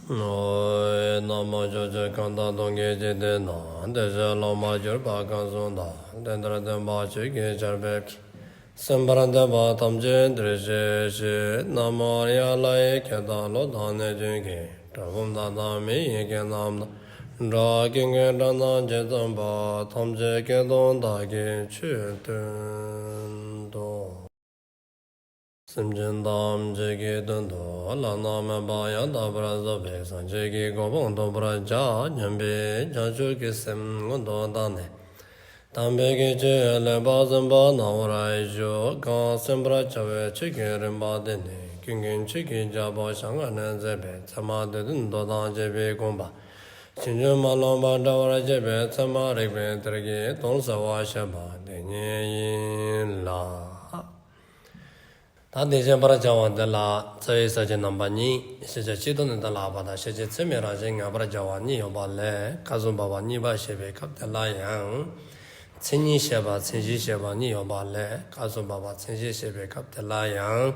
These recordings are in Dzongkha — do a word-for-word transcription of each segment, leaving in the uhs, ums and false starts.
ཨོ། ན་མོ། ཕྱོགས་བཅུ་གང་དག་སྟོང་གི་འཇིག་རྟེན་ན། བདེ་གཤེགས་སློབ་མར་གྱུར་པ་གང་གསུངས་དག། དེ་ལྟར་སྟོན་པ་ཆོས་ཀྱི་ཆར་འབེབས་ཀྱིས། གསན་པར་འདོད་པ་ཐམས་ཅད་འདིར་གཤེགས་ཤིག། ན་མོ་ཨཱརྱ། ལྷ་ཡི་སྐད་དང་ཀླུ་དང་གནོད་སྦྱིན་གྱི། གྲུལ་བུམ་དག་དང་མི་ཡི་སྐད་རྣམས་དང་། འགྲོ་བ་ཀུན་གྱི་སྒྲ་རྣམས་ཇི་ཙམ་པ། ཐམས་ཅད་སྐད་དུ་བདག་གིས་ཆོས་བསྟན་ཏོ། སེམས་ཅན་ཐམས་ཅད་ཀྱི་དོན་དུ་བླ་ན་མེད་པ་ཡང་དག་པར་རྫོགས་པའི་སངས་རྒྱས་ཀྱི་གོ་འཕང་ཐོབ་པར་བྱ་སྙམ་པའི་བྱང་ཆུབ་ཀྱི་སེམས་སྔོན་དུ་བཏང་ནས། དམ་པའི་ཆོས་ལེགས་པར་གསན་པ་གནང་བར་ཞུ། གང་གསན་པར་བྱ་བའི་ཆོས་ཀྱི་རིམ་པ་འདི་ནི། ཀུན་མཁྱེན་ཆོས་ཀྱི་རྒྱལ་པོ་ཞལ་སྔ་ནས་མཛད་པའི་ཚད་མ་སྡེ་བདུན་མདོ་དང་བཅས་པའི་དགོངས་པ་ཕྱིན་ཅི་མ་ལོག་པར་འགྲེལ་བར་བྱེད་པའི་ཚད་མ་རིགས་པའི་གཏེར་གྱི་དོན་གསལ་བར་བཤད་པ་འདི་ཉིད་ཡིན་ལ། ད་འདི་བཤད་པར་བྱ་བ་འདི་ལ་རྩ་བའི་ས་བཅད་རྣམ་པ་གཉིས། ཤེས་བྱ་སྤྱི་ལྡོག་ནས་གཏན་ལ་དབབ་པ་དང་། ཤེས་བྱེད་ཚད་མའི་རང་བཞིན་ངེས་པར་བྱ་བ་གཉིས་ཡོད་པ་ལས། སྐབས་སུ་བབ་པ་གཉིས་པ་བཤད་པའི་སྐབས་དེ་ལ་ཡང་། མཚན་ཉིད་བཤད་པ་མཚན་གཞི་བཤད་པ་གཉིས་ཡོད་པ་ལས། སྐབས་སུ་བབ་པ་མཚན་གཞི་བཤད་པའི་སྐབས་དེ་ལ་ཡང་།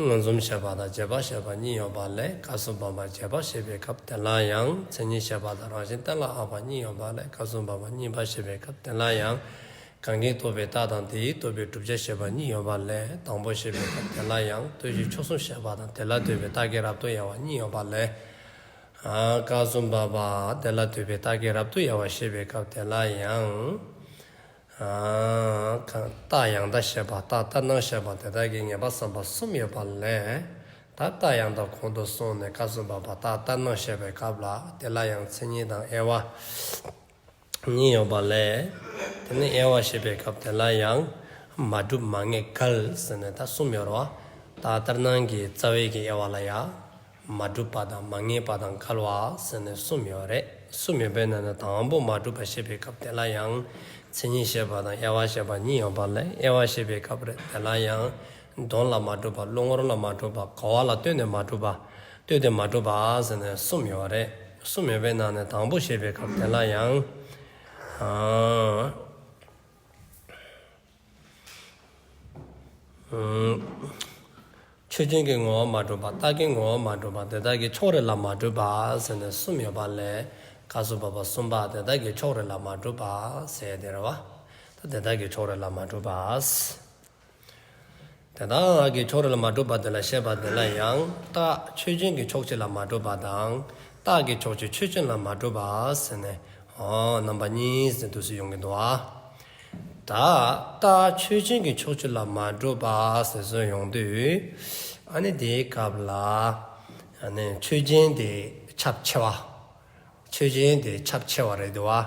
མངོན་སུམ་བཤད་པ་དང་རྗེས་དཔག་བཤད་པ་གཉིས་ཡོད་པ་ལས། སྐབས་སུ་བབ་པ་རྗེས་དཔག་བཤད་པའི་སྐབས་དེ་ལ་ཡང་། མཚན་ཉིད་བཤད་པ་དང་རང་བཞིན་གཏན་ལ་དབབ་པ་གཉིས་ཡོད་པ་ལས། སྐབས་སུ་བབ་པ་གཉིས་པ་བཤད་པའི་སྐབས་དེ་ལ་ཡང་། གང་གིས་རྟོགས་པའི་རྟགས་དང་། དེས་རྟོགས་པའི་བསྒྲུབ་བྱ་བཤད་པ་གཉིས་ཡོད་པ་ལས། དང་པོ་བཤད་པའི་སྐབས་དེ་ལ་ཡང་། ལྟོས་གཞི་ཕྱོགས་གསུམ་བཤད་པ་དང་། དེ་ལ་ལྟོས་པའི་རྟགས་ཀྱི་རབ་ཏུ་དབྱེ་བ་གཉིས་ཡོད་པ་ལས། ཨ། སྐབས་སུ་བབ་པ་དེ་ལ་ལྟོས་པའི་རྟགས་ཀྱི་རབ་ཏུ་དབྱེ་བ་བཤད་པའི་སྐབས་དེ་ལ་ཡང་། ཨ། རྟགས་ཡང་དག་བཤད་པ། རྟགས་ལྟར་སྣང་བཤད་པ་དེ་དག་གི་ངེས་པ་བསམ་པ་གསུམ་ཡོད་པ་ལས། ད་རྟགས་ཡང་དག་གོང་དུ་སོང་ནས་སྐབས་སུ་བབ་པ་རྟགས་ལྟར་སྣང་བཤད་པའི་སྐབས་ལ། དེ་ལ་ཡང་མཚན་ཉིད་དང་དབྱེ་བ་གཉིས་ཡོད་པ་ལས། དེ་ནས་དབྱེ་བ་བཤད་པའི་སྐབས་དེ་ལ་ཡང་། མ་གྲུབ་མ་ངེས་འགལ་ཟེར་ནས་ད་གསུམ་ཡོད་རེད་བ། རྟགས་ལྟར་སྣང་གི་རྩ་བའི་གི་དབྱེ་བ་ལ་ཡང་། མ་གྲུབ་པ་དང་མ་ངེས་པ་དང་འགལ་བ་ཟེར་ནས་གསུམ་ཡོད་རེད། གསུམ་ཡོད་པའི་ནང་ནས་དང་པོ་མ་གྲུབ་པ་བཤད་པའི་སྐབས་དེ་ལ་ཡང་། མཚན་ཉིད་བཤད་པ་དང་དབྱེ་བ་བཤད་པ་གཉིས་ཡོད་པ་ལས། དབྱེ་བ་བཤད་པའི་སྐབས་རེད། དེ་ལ་ཡང་། དོན་ལ་མ་གྲུབ་པ། བློ་ངོར་ལ་མ་གྲུབ་པ། གོ་བ་ལ་ལྟོས་ནས་མ་གྲུབ་པ། ལྟོས་ཏེ་མ་གྲུབ་པ་ཟེར་ནས་གསུམ་ཡོད་རེད། གསུམ་ཡོད་པའི་ནང་ནས་དང་པོ་བཤད་པའི་སྐབས་དེ་ལ་ཡང་། ཨ། ཨ། ཆོས་ཅན་གྱི་ངོ་བོ་མ་གྲུབ་པ། རྟགས་ཀྱི་ངོ་བོ་མ་གྲུབ་པ། དེ་དག་གི་ཕྱོགས་རེ་ལ་མ་གྲུབ་པ་ཟེར་ནས་གསུམ་ཡོད་པ་ལས། སྐབས་སུ་བབ་པ་གསུམ་པ་དེ་དག་གི་ཕྱོགས་རེ་ལ་མ་གྲུབ་པ་ཟེར་དེ་རེད་བ། ད་དེ་དག་གི་ཕྱོགས་རེ་ལ་མ་གྲུབ་པ། དེ་དག་གི་ཕྱོགས་རེ་ལ་མ་གྲུབ་པ་དེ་ལ་བཤད་པ་དེ་ལ་ཡང་། རྟགས་ཆོས་ཅན་གྱི་ཕྱོགས་གཅིག་ལ་མ་གྲུབ་པ་དང་། རྟགས་ཀྱི་ཕྱོགས་གཅིག་ཆོས་ཅན་ལ་མ་གྲུབ་པ་ཟེར་ནས། ཨོ། རྣམ་པ་གཉིས་ཟེར་འདུག་སེ་ཡོང་གི་འདུག་ཨ། ད་རྟགས་ཆོས་ཅན་གྱི་ཕྱོགས་གཅིག་ལ་མ་གྲུབ་པ་ཟེར་སོ་ཡོང་དུས། ཨ་ནི་དེའི་སྐབས་ལ། ཨ་ནི་ཆོས་ཅན་དེ་ཁྱབ་ཆེ་བ། ཆོས་ཅན་དེ་ཁྱབ་ཆེ་བ་རེད་འདུག་བ།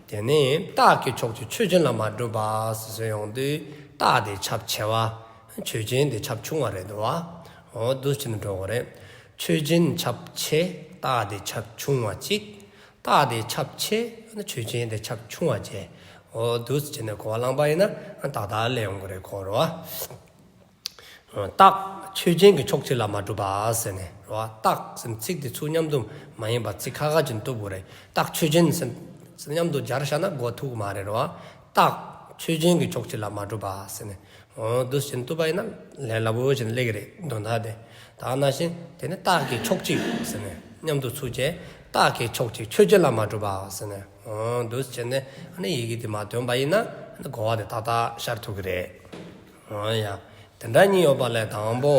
དེ་ནས་རྟགས་ཀྱི་ཕྱོགས་ཀྱི་ཆོས་ཅན་ལ་མ་གྲུབ་པ་ཟེར་སོ་ཡོང་དུས། རྟགས་དེ་ཁྱབ་ཆེ་བ། ཆོས་ཅན་དེ་ཁྱབ་ཆུང་བ་རེད་འདུག་བ། འོ་འདུག་སེ་བྱས་ནས་འགྲོ་དགོས་རེད། ཆོས་ཅན་ཁྱབ་ཆེ། རྟགས་དེ་ཁྱབ་ཆུང་བ་གཅིག། རྟགས་དེ་ཁྱབ་ཆེ། ཆོས་ཅན་དེ་ཁྱབ་ཆུང་བ་བྱས། འོ་འདུག་སེ་བྱས་ནས་གོ་བ་བླངས་པ་ཡིན་ན་ཏག་ཏག་སླེབས་ཡོང་གི་རེད། གོ་རེད་བ། རྟགས་ཆོས་ཅན་གྱི་ཕྱོགས་གཅིག་ལ་མ་གྲུབ་པ་ཟེར་ནས་རེད་བ། རྟགས་ཟེར་ཚིག་དེ་ཚུར་མཉམ་དུ་མ་ཡིན་པ་ཚིག་ཁ་ཁ་ཅིག་བཏུབ་དགོས་རེད། རྟགས་ཆོས་ཅན་ཟེར་མཉམ་དུ་སྦྱར་བཞག་ན་གོ་ཐུབ་ཀྱི་མ་རེད་རེད་བ། རྟགས་ཆོས་ཅན་གྱི་ཕྱོགས་གཅིག་ལ་མ་གྲུབ་པ་ཟེར་ནས། འོ་འདུག་སེ་བཏུབ་པ་ཡིན་ན་ལས་སླ་པོ་བྱས་ནས་སླེབས་ཀྱི་རེད། དོན་དག་དེ། ད་ནང་བཞིན་དེ་ནི་རྟགས་ཀྱི་ཕྱོགས་གཅིག་ཟེར་ནས་མཉམ་དུ་ཚུར་བྱས། རྟགས་ཀྱི་ཕྱོགས་གཅིག་ཆོས་ཅན་ལ་མ་གྲུབ་པ་ཟེར་ནས། འོ་འདུག་སེ་བྱས་ནས་ཨ་ནི་ཡི་གེ་དེ་མར་འདོན་པ་ཡིན་ན་ཨ་ནི་གོ་བ་དེ་ཏག་ཏག་ཤར་ཐུབ་ཀྱི་རེད། འོ་ཡ། དེ་འདྲ་གཉིས་ཡོད་པ་ལས་དང་པོ།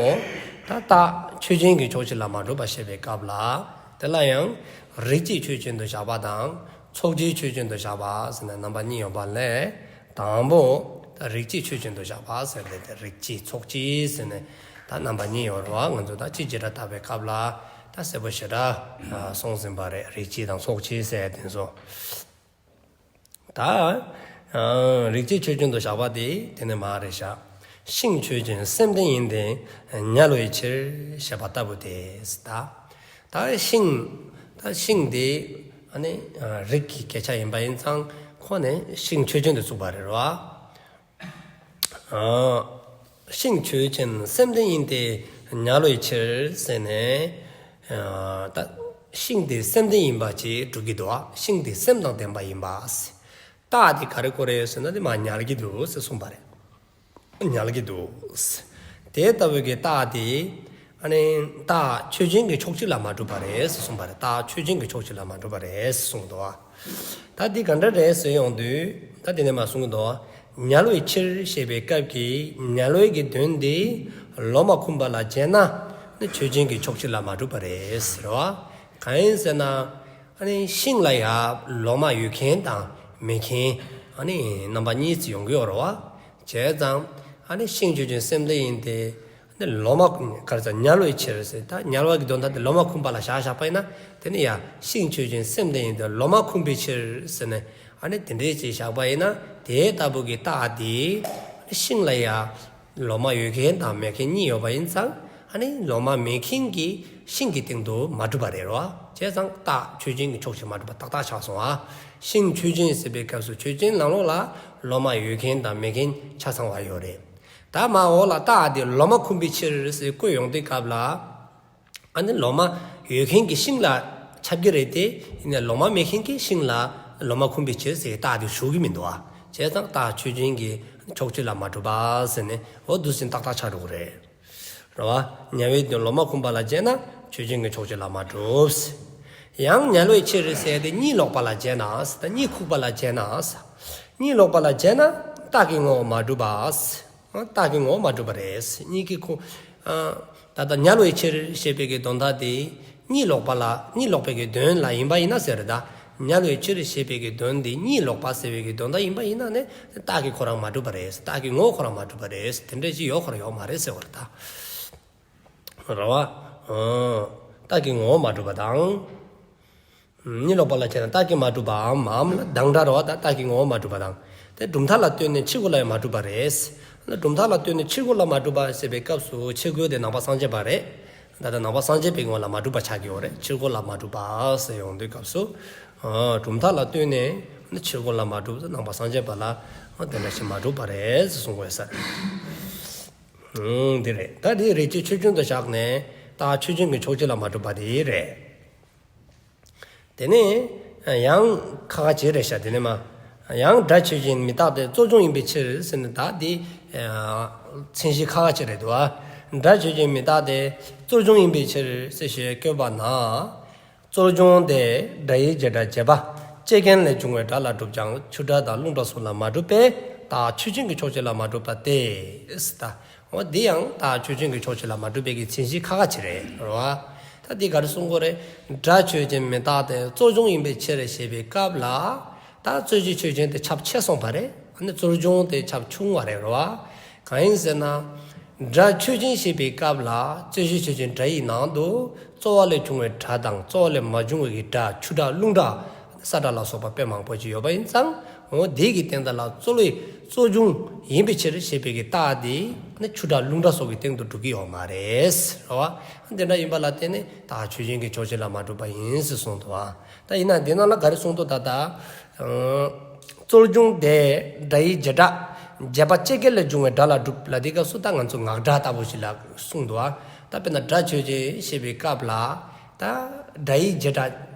ད་རྟགས་ཆོས་ཅན་གྱི་ཕྱོགས་གཅིག་ལ་མ་གྲུབ་པ་བཤད་པའི་སྐབས་ལ། དེ་ལ་ཡང་། རིགས་གཅིག་ཆོས་ཅན་དུ་བཞག་པ་དང་། ཚོགས་གཅིག་ཆོས་ཅན་དུ་བཞག་པ་ཟེར་ནས་རྣམ་པ་གཉིས་ཡོད་པ་ལས། དང་པོ། ད་རིགས་གཅིག་ཆོས་ཅན་དུ་བཞག་པ་ཟེར་ཏེ། དེ་རིགས་གཅིག་ཚོགས་གཅིག་ཟེར་ནས་ད་རྣམ་པ་གཉིས་ཡོད་རེད་བ། ང་ཚོ་ད་སྤྱི་བྱེ་བྲག་བརྟག་པའི་སྐབས་ལ་ད་གསལ་པོ་ཞེ་དྲག་གསུངས་ཟིན་པ་རེད། རིགས་གཅིག་དང་ཚོགས་གཅིག་ཟེར་དེ་ཚོ། ད་ཨ་རིགས་གཅིག་ཆོས་ཅན་དུ་བཞག་པ་དེ་དེ་ནས་མར་རེད་བཞག། ཤིང་ཆོས་ཅན། སེམས་དེ་ཡིན་ཏེ། ཉལ་བའི་ཕྱིར། ཞེས་པ་ལྟ་བུ་སྟེ། ད་ད་ཤིང་། ད་ཤིང་དེ་ཨ་ནི་ཨ་རིགས་ཀྱི་སྐད་ཆ་ཡིན་པ་ཡིན་ཙང་ཁོ་ནི་ཤིང་ཆོས་ཅན་དུ་བཙུགས་པ་རེད་བ། ཨ་ཤིང་ཆོས་ཅན། སེམས་དེ་ཡིན་ཏེ། ཉལ་བའི་ཕྱིར་ཟེར་ནས། ཨ་ད་ཤིང་དེ་སེམས་དེ་ཡིན་པ་ཅིག་སྒྲུབ་ཀྱི་འདུག་བ། ཤིང་དེ་སེམས་དང་ལྡན་པ་ཡིན་པ། རྟགས་དེ་ག་རེ་བཀོད་རེད་ཟེར་ན་དེ་མར་ཉལ་གྱི་འདུག་ཟེར་གསུངས་པ་རེད། ཉལ་གྱི་འདུག། དེ་ལྟ་བུའི་གི་རྟགས་དེ། ཨ་ནི་རྟགས་ཆོས་ཅན་གྱི་ཕྱོགས་གཅིག་ལ་མ་གྲུབ་པ་རེད་ཟེར་གསུངས་པ་རེད། རྟགས་ཆོས་ཅན་གྱི་ཕྱོགས་གཅིག་ལ་མ་གྲུབ་པ་རེད་ཟེར་གསུངས་འདུག་བ། ད་འདི་ག་འདྲ་རེད་ཟེར་ཡོང་དུས་ད་འདི་ནས་མར་གསུངས་འདུག་བ། ཉལ་བའི་ཕྱིར་ཞེས་པའི་སྐབས་ཀྱི་ཉལ་བའི་གི་དོན་འདི་ལོ་མ་ཁུམ་པ་ལ་བྱས་ན་ནི་ཆོས་ཅན་གྱི་ཕྱོགས་གཅིག་ལ་མ་གྲུབ་པ་རེད་ཟེར་བ། གང་ཡིན་ཟེར་ན། ཨ་ནི་ཤིང་ལ་ཡང་ལོ་མ་ཡོད་མཁན་དང་མེད་མཁན། ཨ་ནི་རྣམ་པ་གཉིས་ཙམ་ཡོང་གི་ཡོད་རེད་བ། བྱས་ཙང་ཨ་ནི་ཤིང་ཆོས་ཅན་སེམས་ལྡན་ཡིན་ཏེ། ཨ་ནི་ལོ་མ་ག་རེ་ཟེར་ཉལ་བའི་ཕྱིར་ཟེར། ད་ཉལ་བ་གི་དོན་དག་དེ་ལོ་མ་ཁུམ་པ་ལ་བཞག་བཞག་པ་ཡིན་ན། དེ་ནི་ཡང་ཤིང་ཆོས་ཅན་སེམས་ལྡན་ཡིན་ཏེ་ལོ་མ་ཁུམ་པའི་ཕྱིར་ཟེར་ནས། ཨ་ནི་དེ་འདྲའི་ཅིག་བཞག་པ་ཡིན་ན་དེ་ལྟ་བུ་གི་རྟགས་དེ་ཤིང་ལ་ཡང་ལོ་མ་ཡོད་མཁན་དང་མེད་མཁན་གཉིས་ཡོད་པ་ཡིན་ཙང་། ཨ་ནི་ལོ་མ་མེད་མཁན་གྱི་ཤིང་གི་སྟེང་དུ་མ་གྲུབ་པ་རེད་རོ། བྱས་ཙང་རྟགས་ཆོས་ཅན་གྱི་ཕྱོགས་གཅིག་མ་གྲུབ་པ་ཏག་ཏག་ཆགས་སོང་ཨ། ཤིང་ཆོས་ཅན་ཟེར་བའི་སྐབས་སུ་ཆོས་ཅན་ནང་ལོགས་ལ་ལོ་མ་ཡོད་མཁན་དང་མེད་མཁན་ཆ་ཚང་བ་ཡོད་རེད། ད་མར་འོག་ལ་རྟགས་དེ་ལོ་མ་ཁུམ་པའི་ཕྱིར་ཟེར་བཀོད་ཡོང་དུས་སྐབས་ལ། ཨ་ནི་ལོ་མ་ཡོད་མཁན་གྱི་ཤིང་ལ་ཁྱབ་ཀྱི་རེད་དེ། ཡིན་ནའི་ལོ་མ་མེད་མཁན་གྱི་ཤིང་ལ་ལོ་མ་ཁུམ་པའི་ཕྱིར་ཟེར་རྟགས་དེ་ཞུགས་ཀྱི་མི་འདུག་ཨ། བྱས་ཙང་རྟགས་ཆོས་ཅན་གྱི་ཕྱོགས་གཅིག་ལ་མ་གྲུབ་པ་ཟེར་ནས་འོ་འདུག་སེ་ཏག་ཏག་ཆགས་འགྲོ་གི་རེད། རེད་བ། ཉལ་བའི་དོན་ལོ་མ་ཁུམ་པ་ལ་བྱས་ན་ཆོས་ཅན་གྱི་ཕྱོགས་གཅིག་ལ་མ་གྲུབ། ཡང་ཉལ་བའི་ཕྱིར་ཟེར་དེ་གཉིད་ལོག་པ་ལ་བྱས་ན་ཟེར། ད་གཉིད་ཁུག་པ་ལ་བྱས་ན་ཟེར། གཉིད་ལོག་པ་ལ་བྱས་ན་རྟགས་ཀྱི་ངོ་བོ་མ་གྲུབ་པ་ཟེར། རྟགས་ཀྱི་ངོ་བོ་མ་གྲུབ་པ་རེད་ཟེར། གཉིད་ཀྱི་ཁུག་ཨ། ད་ལྟ་ཉལ་བའི་ཕྱིར་ཞེས་པའི་གི་དོན་དག་དེ་གཉིད་ལོག་པ་ལ་གཉིད་ལོག་པའི་གི་དོན་ལ་ཡིན་པ་ཡིན་ན་ཟེར་ད། ཉལ་བའི་ཕྱིར་ཞེས་པའི་གི་དོན་དེ་གཉིད་ལོག་པ་ཟེར་བའི་གི་དོན་དག་ཡིན་པ་ཡིན་ན་ནི་རྟགས་ཀྱི་ཁོ་རང་མ་གྲུབ་པ་རེད། རྟགས་ཀྱི་ངོ་བོ་ཁོ་རང་མ་གྲུབ་པ་རེད། དེ་འདྲ་ཅིག་ཡོད་ཁོ་རང་ཡོད་མ་རེད་ཟེར་བ་རེད་ད། རེད་བ། ཨོ། རྟགས་ཀྱི་ངོ་བོ་མ་གྲུབ་པ་དང་། གཉིད་ལོག་པ་ལ་བྱས་ན་རྟགས་ཀྱིས་མ་གྲུབ་པའམ་མམ་ལ་དང་སྒྲ་རེད་བ། ད་རྟགས་ཀྱི་ངོ་བོ་མ་གྲུབ་པ་དང་། དེ་གྲུབ་མཐའ་ལ་ལྟོས་ནས་ཕྱིར་རྒོལ་ལ་ཡང་མ་གྲུབ་པ་རེད། གྲུབ་མཐའ་ལ་ལྟོས་ནས་ཕྱིར་རྒོལ་ལ་མ་གྲུབ་པ་ཟེར་བའི་སྐབས་སུ་ཕྱིར་རྒོལ་དེ་ནང་པ་སངས་རྒྱས་པ་རེད། ད་ལྟ་ནང་པ་སངས་རྒྱས་པའི་ངོ་ལ་མ་གྲུབ་པ་ཆགས་ཀྱི་ཡོད་རེད། ཕྱིར་རྒོལ་ལ་མ་གྲུབ་པ་ཟེར་ཡོང་དུས་སྐབས་སུ། ཨ། གྲུབ་མཐའ་ལ་ལྟོས་ནས་ཕྱིར་རྒོལ་ལ་མ་གྲུབ་ནང་པ་སངས་རྒྱས་པ་ལ་དེ་འདྲ་ཞིག་མ་གྲུབ་པ་རེད་ཟེར་གསུང་དགོས་ས་རེད། ཨང་། འདི་རེད། ད་འདི་རེད་ཅེས་ཆོས་ཅན་དུ་བཞག་ནས་རྟགས་ཆོས་ཅན་གྱི་ཕྱོགས་གཅིག་ལ་མ་གྲུབ་པ་དེ་རེད། དེ་ནས་ཡང་ཁ་ཁ་ཅིག་རེད་ཤག་དེ་ནས་མ། ཡང་སྒྲ་ཆོས་ཅན་མི་རྟག་སྟེ་རྩོལ་བྱུང་ཡིན་པའི་ཕྱིར་ཟེར་ནས་ད་འདི་མཚན་གཞི་ཁ་ཁ་ཅིག་རེད་འདུག་ཨ། སྒྲ་ཆོས་ཅན་མི་རྟག་སྟེ་རྩོལ་བྱུང་ཡིན་པའི་ཕྱིར་ཟེར་ཞེས་བཀོད་པ་ན། རྩོལ་བྱུང་དེ་སྒྲ་ཡི་བྱེད་སྒྲ་བྱས་པ་ཅད་ཀྱིན་ལས་བྱུང་བའི་སྒྲ་ལ་གྲུབ་ཀྱང་ཆུ་སྒྲ་དང་རླུང་སྒྲ་སོགས་ལ་མ་གྲུབ་པས་རྟགས་ཆོས་ཅན་གྱི་ཕྱོགས་གཅིག་ལ་མ་གྲུབ་པ་སྟེ། ད་འོ་འདི་ཡང་རྟགས་ཆོས་ཅན་གྱི་ཕྱོགས་གཅིག་ལ་མ་གྲུབ་པའི་གི་མཚན་གཞི་ཁ་ཁ་ཅིག་རེད་རོ། ད་འདི་ག་རེ་གསུང་གི་ཡོད་རེད། སྒྲ་ཆོས་ཅན་མི་རྟག་སྟེ་རྩོལ་བྱུང་ཡིན་པའི་ཕྱིར་ཞེས་པའི་སྐབས་ལ། ད་རྩོལ་བྱེད་ཆོས་ཅན་དེ་ཁྱབ་ཆེ་སོང་བ་རེད། ཨ་ནི་རྩོལ་བྱུང་དེ་ཁྱབ་ཆུང་བ་རེད་རོ། གང་ཡིན་ཟེར་ན། སྒྲ་ཆོས་ཅན་ཞེས་པའི་སྐབས་ལ་རྩོལ་བྱེད་ཆོས་ཅན་སྒྲ་ཡི་ནང་དུ་རྩོལ་བ་ལས་བྱུང་བའི་སྒྲ་དང་རྩོལ་བ་ལས་མ་བྱུང་བའི་སྒྲ་ཆུ་སྒྲ་རླུང་སྒྲ་ས་སྒྲ་ལ་སོགས་པ་དཔེ་མང་པོ་ཅིག་ཡོད་པ་ཡིན་ཙང་། འོ་དེ་གི་སྟེང་དག་ལ་རྩོལ་བའི་རྩོལ་བྱུང་ཡིན་པའི་ཕྱིར་ཞེས་པའི་གི་རྟགས་དེ་ནི་ཆུ་སྒྲ་རླུང་སྒྲ་སོགས་ཀྱི་སྟེང་དུ་གྲུབ་ཀྱི་ཡོད་མ་རེད་རོ། དེ་འདྲ་ཡིན་པ་ལ་བརྟེན་ནས་རྟགས་ཆོས་ཅན་གྱི་ཕྱོགས་གཅིག་ལ་མ་གྲུབ་པ་ཡིན་ཟེར་གསུངས་འདུག་ཨ། ད་ཡིན་ན་འདི་ནང་ལ་ག་རེ་གསུངས་འདུག་ད་ལྟ། ཨང་། རྩོལ་བྱུང་དེ་སྒྲ་ཡི་བྱེད་སྒྲ་བྱས་པ་ཅད་ཀྱིན་ལས་བྱུང་བའི་སྒྲ་ལ་གྲུབ་ལ་དེ་སྐབས་སུ་ད་ང་ཚོ་ངག་སྒྲ་ལྟ་བུ་ཞིག་ལ་གསུངས་འདུག་ཨ། ད་དཔེར་ན་སྒྲ་ཆོས་ཅན་ཞེས་པའི་སྐབས་ལ། ད་སྒྲ་ཡི་བྱེད་སྒྲ་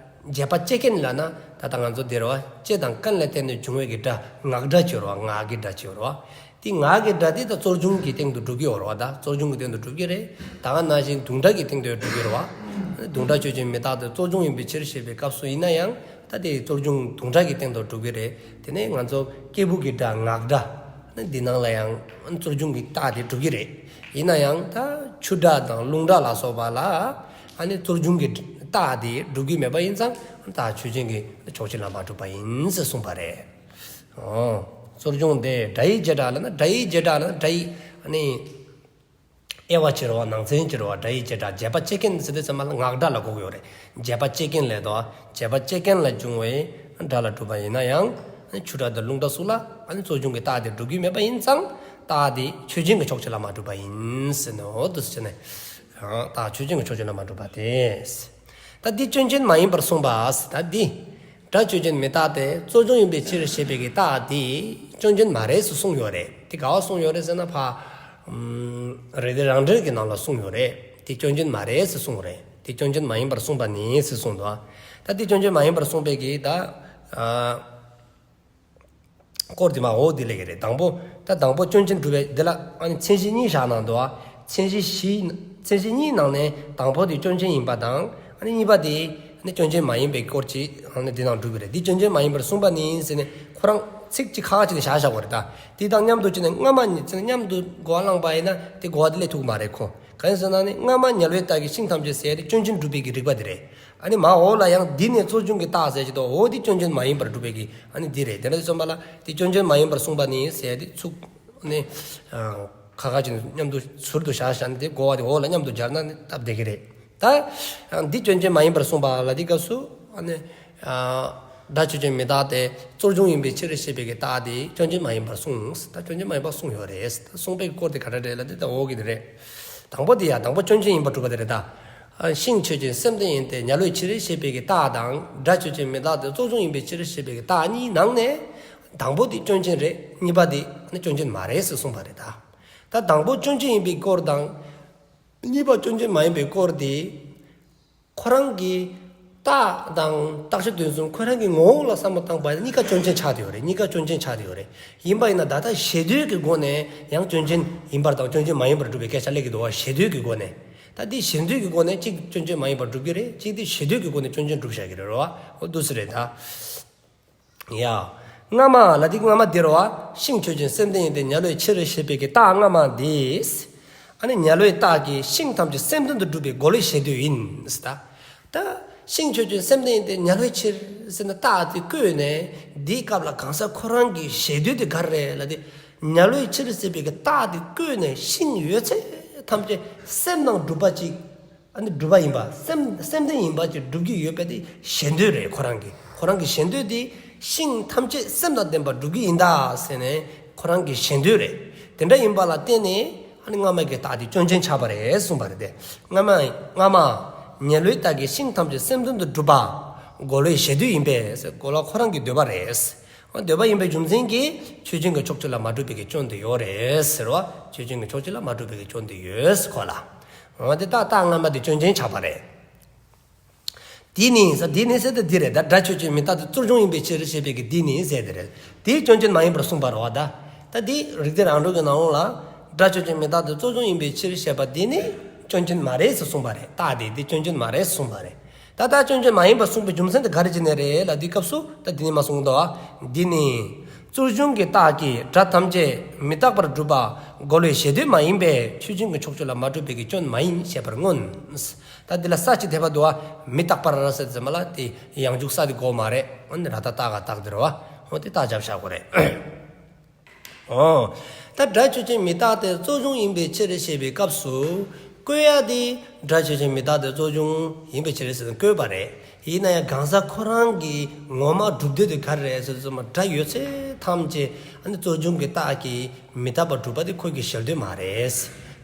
བྱས་པ་ཅད་ཀྱིན་ལ་ན་ད་ལྟ་ང་ཚོ་འདི་རེད་བ། ཅད་དང་ཀྱིན་ལ་བརྟེན་ནས་བྱུང་བའི་གི་སྒྲ་ངག་སྒྲ་ཅིག་ཡོད་རེད་བ། ངག་གི་སྒྲ་ཅིག་ཡོད་རེད་བ། དེ་ངག་གི་སྒྲ་དེ་ད་རྩོལ་བྱུང་གི་སྟེང་དུ་གྲུབ་ཀྱི་ཡོད་རེད་བ། ད་རྩོལ་བྱུང་གི་སྟེང་དུ་གྲུབ་ཀྱི་རེད། ད་ག་ནང་བཞིན་དུང་སྒྲ་གི་སྟེང་དུ་གྲུབ་ཀྱི་རེད་བ། དུང་སྒྲ་ཆོས་ཅན་མི་རྟག་སྟེ་རྩོལ་བྱུང་ཡིན་པའི་ཕྱིར་ཞེས་པའི་སྐབས་སུ་ཡིན་ན་ཡང་ད་དེ་རྩོལ་བྱུང་དུང་སྒྲ་གི་སྟེང་དུ་གྲུབ་ཀྱི་རེད། དེ་ནས་ང་ཚོ་སྐྱེས་བུ་གི་སྒྲ་ངག་སྒྲ་འདི་ནང་ལ་ཡང་རྩོལ་བྱུང་གི་རྟགས་དེ་གྲུབ་ཀྱི་རེད། ཡིན་ན་ཡང་ད་ཆུ་སྒྲ་དང་རླུང་སྒྲ་ལ་སོགས་པ་ལ་ཨ་ནི་རྩོལ་བྱུང་གི་རྟགས་དེ་གྲུབ་ཀྱི་མེད་པ་ཡིན་ཙང་རྟགས་ཆོས་ཅན་གྱི་ཕྱོགས་གཅིག་ལ་མ་གྲུབ་པ་ཡིན་ཟེར་གསུངས་པ་རེད། ཨོ། རྩོལ་བྱུང་དེ་སྒྲ་ཡི་བྱེད་སྒྲ་ལབ་ན་སྒྲ་ཡི་བྱེད་སྒྲ་ལབ་ན་སྒྲ་ཡི་ཨ་ནི་དབྱེ་བ་ཕྱེ་རེད་བ། ནང་ཚན་ཕྱེ་རེད་བ། སྒྲ་ཡི་བྱེད་སྒྲ་བྱས་པ་ཅད་ཀྱིན་ཟེར་དུས་ཙམ་པ་ལ་ངག་སྒྲ་ལ་གོ་གི་ཡོད་རེད། བྱས་པ་ཅད་ཀྱིན་ལབ་དུས་བྱས་པ་ཅད་ཀྱིན་ལ་བྱུང་བའི་སྒྲ་ལ་གྲུབ་པ་ཡིན་ན་ཡང་ཆུ་སྒྲ་དང་རླུང་སྒྲ་སོགས་ལ་ཨ་ནི་རྩོལ་བྱུང་གི་རྟགས་དེ་གྲུབ་ཀྱི་མེད་པ་ཡིན་ཙང་རྟགས་དེ་ཆོས་ཅན་གྱི་ཕྱོགས་གཅིག་ལ་མ་གྲུབ་པ་ཡིན་ཟེར་ནས། འོ་དེ་ཟེར་ནས་རྟགས་ཆོས་ཅན་གྱི་ཕྱོགས་གཅིག་ལ་མ་གྲུབ་པ་དེ། ད་འདི་སྐྱོན་ཅན་མ་ཡིན་པར་གསུངས་པ། ད་འདི་སྒྲ་ཆོས་ཅན་མི་རྟག་སྟེ་རྩོལ་བྱུང་ཡིན་པའི་ཕྱིར་ཞེས་པའི་གི་རྟགས་འདི་སྐྱོན་ཅན་མ་རེད་ཟེར་གསུངས་ཡོད་རེད། འདི་ག་བ་གསུངས་ཡོད་རེད་ཟེར་ན་ཕ། ཨམ། རེ་འདོད་རང་འགྲེལ་གྱི་ནང་ལ་གསུངས་ཡོད་རེད། འདི་སྐྱོན་ཅན་མ་རེད་ཟེར་གསུངས་རེད། འདི་སྐྱོན་ཅན་མ་ཡིན་པར་གསུངས་པ་ནི་ཟེར་གསུངས་འདུག་ད་འདི་སྐྱོན་ཅན་མ་ཡིན་པར་གསུངས་པའི་གི་ད། ཨ། སྐོར་དེ་མ་འོ་དེ་ལས་ཀྱི་རེད། དང་པོ། ད་དང་པོ་སྐྱོན་ཅན་གྲུབ་པའི་དེ་ལ་ཨ་ནི་མཚན་གཞི་གཉིས་བཞག་གནང་འདུག་ཨ། མཚན་གཞི་བཞི། མཚན་ མཚན་གཞི་གཉིས་ནང་ནས་དང་པོ་དེ་སྐྱོན་ཅན་ཡིན་པ་དང་། ཨ་ནི་གཉིས་པ་དེ་ནི་སྐྱོན་ཅན་མ་ཡིན་པའི་སྐོར་གྱི་ཨ་ནི་འདི་ནང་འགྲུབ་པ་རེད། འདི་སྐྱོན་ཅན་མ་ཡིན་པར་གསུངས་པ་ནི་ཟེར་ནས་ཁོ་རང་ཚིག་གཅིག་ཁ་ཁ་ཅིག་ནས་བཞག་བཞག་པ་རེད་ད། དེ་དང་མཉམ་དུ་བྱས་ནས་སྔ་མ་ཉིད་ཚེ་མཉམ་དུ་གོ་བ་བླངས་པ་ཡིན་ན་དེ་གོ་བ་དེ་ལས་ཐུག་མ་རེད་ཁོ། གང་ཡིན་ཟེར་ན་ནི་སྔ་མ་ཉལ་བའི་རྟགས་ཀྱིས་ཤིང་ཐམས་ཅད་ཟེར་ཡ་དེ་སྐྱོན་ཅན་སྒྲུབ་པའི་གི་རིགས་པ་དེ་རེད། ཨ་ནི་མ་འོག་ལ་ཡང་འདི་ནི་རྩོལ་བྱུང་གི་རྟགས་ཟེར་གྱི་འདུག་འོ་དེ་སྐྱོན་ཅན་མ་ཡིན་པར་སྒྲུབ་པའི་གི་ཨ་ནི་འདི་རེད། དེ་འདྲ་སོང་པ་ལ་དེ་སྐྱོན་ཅན་མ་ཡིན་པར་གསུངས་པ་ནི་ཟེར་ཡ་དེ་ཚུགས་ནི། ཁ་ཁ་ཅིག་མཉམ་དུ་ཟུར་དུ་བཞག་བཞག་ནས་དེ་གོ་བ་དེ་འོག་ལ་མཉམ་དུ་སྦྱར་ན་ནི་སྟབས་བདེ་གི་རེད། ད་འདི་སྐྱོན་ཅན་མ་ཡིན་པར་གསུངས་པ་ལ་དེ་སྐབས་སུ་ཨ་ནི་སྒྲ་ཆོས་ཅན་མི་རྟག་སྟེ་རྩོལ་བྱུང་ཡིན་པའི་ཕྱིར་ཞེས་པའི་གི་རྟགས་དེ་སྐྱོན་ཅན་མ་ཡིན་པར་གསུངས། ད་སྐྱོན་ཅན་མ་ཡིན་པར་གསུངས་ཡོད་རེད། ད་གསུངས་པའི་སྐོར་དེ་ག་འདྲ་རེད་ལ་དེ་ད་འོག་གི་དེ་རེད། དང་པོ་དེ་ཡ་དང་པོ་སྐྱོན་ཅན་ཡིན་པར་གྲུབ་པ་དེ་རེད་ད། ཤིང་ཆོས་ཅན་སེམས་ལྡན་ཡིན་ཏེ་ཉལ་བའི་ཕྱིར་ཞེས་པའི་གི་རྟགས་དང་སྒྲ་ཆོས་ཅན་མི་རྟག་སྟེ་རྩོལ་བྱུང་ཡིན་པའི་ཕྱིར་ཞེས་པའི་གི་རྟགས་གཉིས་ནང་ནས། དང་པོ་དེ་སྐྱོན་ཅན་རེད། གཉིས་པ་དེ་ནི་སྐྱོན་ཅན་མ་རེད་ཟེར་གསུངས་པ་རེད་ད། ད་དང་པོ་སྐྱོན་ཅན་ཡིན་པའི་སྐོར་དང་། གཉིས་པ་སྐྱོན་ཅན་མ་ཡིན་པའི་སྐོར་དེ། ཁོ་རང་གི་རྟགས་དང་རྟགས་ཆོས་དོན་གསུམ་ཁོ་རང་གི་ངོ་བོ་ལ་བསམ་བློ་བཏང་པ་ཡིན་ན་གཉིས་ཀ་སྐྱོན་ཅན་ཆགས་བསྡད་ཡོད་རེད། གཉིས་ཀ་སྐྱོན་ཅན་ཆགས་བསྡད་ཡོད་རེད། ཡིན་པ་ཡིན་ན་ད་ལྟ་ཞེ་འདོད་ཀྱི་སྒོ་ནས་ཡང་སྐྱོན་ཅན་ཡིན་པར་དང་སྐྱོན་ཅན་མ་ཡིན་པར་སྒྲུབ་པའི་སྐད་ཆ་སླེབས་ཀྱི་འདུག་བ། ཞེ་འདོད་ཀྱི་སྒོ་ནས། ད་འདི་ཞེ་འདོད་ཀྱི་སྒོ་ནས་གཅིག་སྐྱོན་ཅན་མ་ཡིན་པར་སྒྲུབ་ཀྱི་རེད། གཅིག་དེ་ཞེ་འདོད་ཀྱི་སྒོ་ནས་སྐྱོན་ཅན་སྒྲུབ་བཞག་གི་རེད་རོ་བ། འོ་འདུག་སེ་རེད་ད། ཡ། སྔ་མ་ལ་དེ་སྔ་མ་དེ་རེད་བ། ཤིང་ཆོས་ཅན་སེམས་ལྡན་ཡིན་ཏེ་ཉལ་བའི་ཕྱིར་ཞེས་པའི་གི་རྟགས་སྔ་མ་དེས། ཨ་ནི་ཉལ་བའི་རྟགས་ཀྱིས་ཤིང་ཐམས་ཅད་སེམས་ལྡན་དུ་སྒྲུབ་པའི་རྒོལ་བའི་ཞེ་འདོད་ཡིན། ད་ད་ཤིང་ཆོས་ཅན་སེམས་ལྡན་ཡིན་ཏེ་ཉལ་བའི་ཕྱིར་ཟེར་ན་རྟགས་དེ་བཀོད་ནས་འདིའི་སྐབས་ལ་གང་ཟག་ཁོ་རང་གི་ཞེ་འདོད་དེ་ག་རེ་རེད་ལ་དེ། ཉལ་བའི་ཕྱིར་ཟེར་བའི་གི་རྟགས་དེ་བཀོད་ནས་ཤིང་ཡོད་ཚད་ཐམས་ཅད་སེམས་ནང་སྒྲུབ་པ་ཅིག་ཨ་ནི་སྒྲུབ་པ་ཡིན་པ། སེམས་སེམས་ལྡན་ཡིན་པ་ཅིག་སྒྲུབ་ཀྱི་ཡོད་པ་དེ་ཞེ་འདོད་རེད་ཁོ་རང་གི། ཁོ་རང་གི་ཞེ་འདོད་དེ་ཤིང་ཐམས་ཅད་སེམས་དང་ལྡན་པར་སྒྲུབ་ཀྱི་ཡིན་ད་ཟེར་ནས་ཁོ་རང་གི་ཞེ་འདོད་རེད། དེ་འདྲ་ཡིན་པ་ལ་བརྟེན་ནས་ཨ་ནི་སྔ་མ་གི་རྟགས་དེ་སྐྱོན་ཅན་ཆགས་པ་རེད་གསུངས་པ་རེད་དེ། སྔ་མ་སྔ་མ་ཉལ་བའི་རྟགས་ཀྱིས་ཤིང་ཐམས་ཅད་སེམས་ལྡན་དུ་སྒྲུབ་པ་རྒོལ་བའི་ཞེ་འདོད་ཡིན་པས་ཟེར། རྒོལ་བ་ཁོ་རང་གི་འདོད་པ་རེད། འདོད་པ་ཡིན་པའི་རྒྱུ་མཚན་གྱིས་ཆོས་ཅན་གྱི་ཕྱོགས་གཅིག་ལ་མ་གྲུབ་པའི་གི་སྐྱོན་དེ་ཡོད་རེད་ཟེར་བ། ཆོས་ཅན་གྱི་ཕྱོགས་གཅིག་ལ་མ་གྲུབ་པའི་གི་སྐྱོན་དེ་ཡོད་ཟེར་ཁོ་ལ། འོ་དེ་རྟགས་རྟགས་སྔ་མ་དེ་སྐྱོན་ཅན་ཆགས་པ་རེད། དེ་ནི་ཟེར་དེ་ནི་ཟེར་ཏེ་འདི་རེད་ད། སྒྲ་ཆོས་ཅན་མི་རྟག་སྟེ་རྩོལ་བྱུང་ཡིན་པའི་ཕྱིར་ཞེས་པའི་གི་དེ་ནི་ཟེར་དེ་རེད། དེ་སྐྱོན་ཅན་མ་ཡིན་པར་གསུངས་པ་རེད་བ་ད། ད་དེ་རིགས་གཏེར་རང་གྲོལ་གྱི་ནང་ལོགས་ལ་སྒྲ་ཆོས་ཅན་མི་རྟག་སྟེ་རྩོལ་བྱུང་ཡིན་པའི་ཕྱིར་ཞེས་པ་དེ་ནི་སྐྱོན་ཅན་མ་རེད་ཟེར་གསུངས་པ་རེད། རྟགས་དེ་དེ་སྐྱོན་ཅན་མ་རེད་གསུངས་པ་རེད། ད་ལྟ་སྐྱོན་ཅན་མ་ཡིན་པར་གསུངས་པའི་རྒྱུ་མཚན་དེ་ག་རེ་བྱས་ནས་རེད་ལ་དེའི་སྐབས་སུ་ད་དེ་ནི་མ་གསུངས་འདུག་ཨ། འདི་ནི་རྩོལ་བྱུང་གི་རྟགས་ཀྱིས་སྒྲ་ཐམས་ཅད་མི་རྟག་པར་སྒྲུབ་པ་རྒོལ་བའི་ཞེ་འདོད་མ་ཡིན་པས་ཆོས་ཅན་གྱི་ཕྱོགས་ཆོས་ལ་མ་གྲུབ་པའི་གི་སྐྱོན་མ་ཡིན་ཞེས་པར་མངོན། ད་འདི་ལ་ས་གཅིག་འཐད་པ་འདུག་ཨ། མི་རྟག་པར་ཟེར་ཙམ་ལ་དེ་ཡང་འཇུག་ས་དེ་དགོས་མ་རེད། འོ་ནི་ར་ད་རྟགས་ཀ་རྟགས་དེ་རེད་བ། འོ་དེ་རྟགས་རྒྱབ་བཞག་དགོས་རེད། འོ། ད་སྒྲ་ཆོས་ཅན་མི་རྟག་སྟེ་རྩོལ་བྱུང་ཡིན་པའི་ཕྱིར་ཞེས་པའི་སྐབས་སུ་བཀོད་ཡ་དེ་སྒྲ་ཆོས་ཅན་མི་རྟག་སྟེ་རྩོལ་བྱུང་ཡིན་པའི་ཕྱིར་ཟེར་ནས་བཀོད་པ་རེད། ཡིན་ན་ཡང་གང་ཟག་ཁོ་རང་གི་ངོ་མ་གྲུབ་འདོད་དེ་ག་རེ་རེད་ཟེར་ཙམ་སྒྲ་ཡོད་ཚད་ཐམས་ཅད་ཨ་ནི་རྩོལ་བྱུང་གི་རྟགས་ཀྱིས་མི་རྟག་པར་སྒྲུབ་པ་དེ་ཁོ་གི་ཞེ་འདོད་མ་རེད།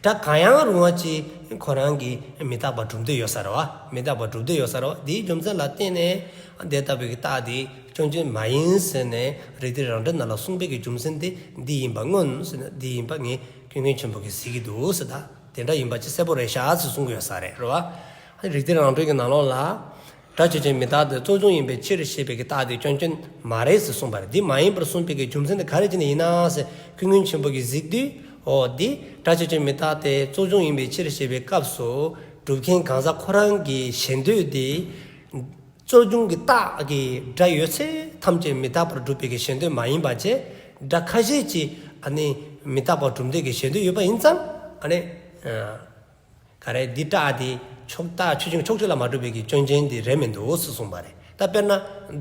སྒྲ་གང་ཡང་རུང་བ་ཅིག་ཁོ་རང་གི་མི་རྟག་པར་གྲུབ་འདོད་ཡོད་ས་རེད་བ། མི་རྟག་པར་གྲུབ་འདོད་ཡོད་ས་རེད་བ། དེའི་རྒྱུ་མཚན་ལ་བརྟེན་ནས་དེ་ལྟ་བུའི་གི་རྟགས་དེ་སྐྱོན་ཅན་མ་ཡིན་ཟེར་ནས་རིགས་གཏེར་རང་འགྲེལ་ནང་ལ་གསུངས་པའི་གི་རྒྱུ་མཚན་དེ་འདི་ཡིན་པ་མངོན་ཟེར་ནས་འདི་ཡིན་པ་ངས་ཀུན་མཁྱེན་ཆེན་པོ་གིས་གཟིགས་ཀྱི་འདུག་ཟེར། ད་དེ་འདྲ་ཡིན་པ་ཅིག་གསལ་པོ་རེད་ཤག་ཟེར་གསུང་གི་ཡོད་ས་རེད་རེད་བ། རིགས་གཏེར་རང་འགྲེལ་གྱི་ནང་ལོགས་ལ། སྒྲ་ཆོས་ཅན་མི་རྟག་སྟེ་རྩོལ་བྱུང་ཡིན་པའི་ཕྱིར་ཞེས་པའི་གི་རྟགས་དེ་སྐྱོན་ཅན་མ་རེད་ཟེར་གསུངས་པ་རེད། འདི་མ་ཡིན་པར་གསུངས་པའི་གི་རྒྱུ་མཚན་དེ་ག་རེ་བྱས་ནས་ཡིན་ན་ཟེར་ཀུན་མཁྱེན་ཆེན་པོ་གིས་གཟིགས་དུས། འོ་འདི་སྒྲ་ཆོས་ཅན་མི་རྟག་སྟེ་རྩོལ་བྱུང་ཡིན་པའི་ཕྱིར་ཞེས་པའི་སྐབས་སུ་སྒྲུབ་མཁན་གང་ཟག་ཁོ་རང་གི་ཞེ་འདོད་དེ། རྩོལ་བྱུང་གི་རྟགས་ཀྱི་སྒྲ་ཡོད་ཚད་ཐམས་ཅད་མི་རྟག་པར་སྒྲུབ་པའི་གི་ཞེ་འདོད་མ་ཡིན་པ་བྱས། སྒྲ་ཁ་ཤས་ཀྱིས་ཨ་ནི་མི་རྟག་པར་སྒྲུབ་འདོད་ཀྱི་ཞེ་འདོད་ཡོད་པ་ཡིན་ཙང་ཨ་ནི། ག་རེ་འདི་རྟགས་འདི་ཕྱོགས་རྟགས་ཆོས་ཅན་ཕྱོགས་ཆོས་ལ་མ་གྲུབ་པའི་གི་སྐྱོན་ཅན་འདི་རེད་མི་འདུག་ཟེར་གསུངས་པ་རེད། ད་དཔེར་ན་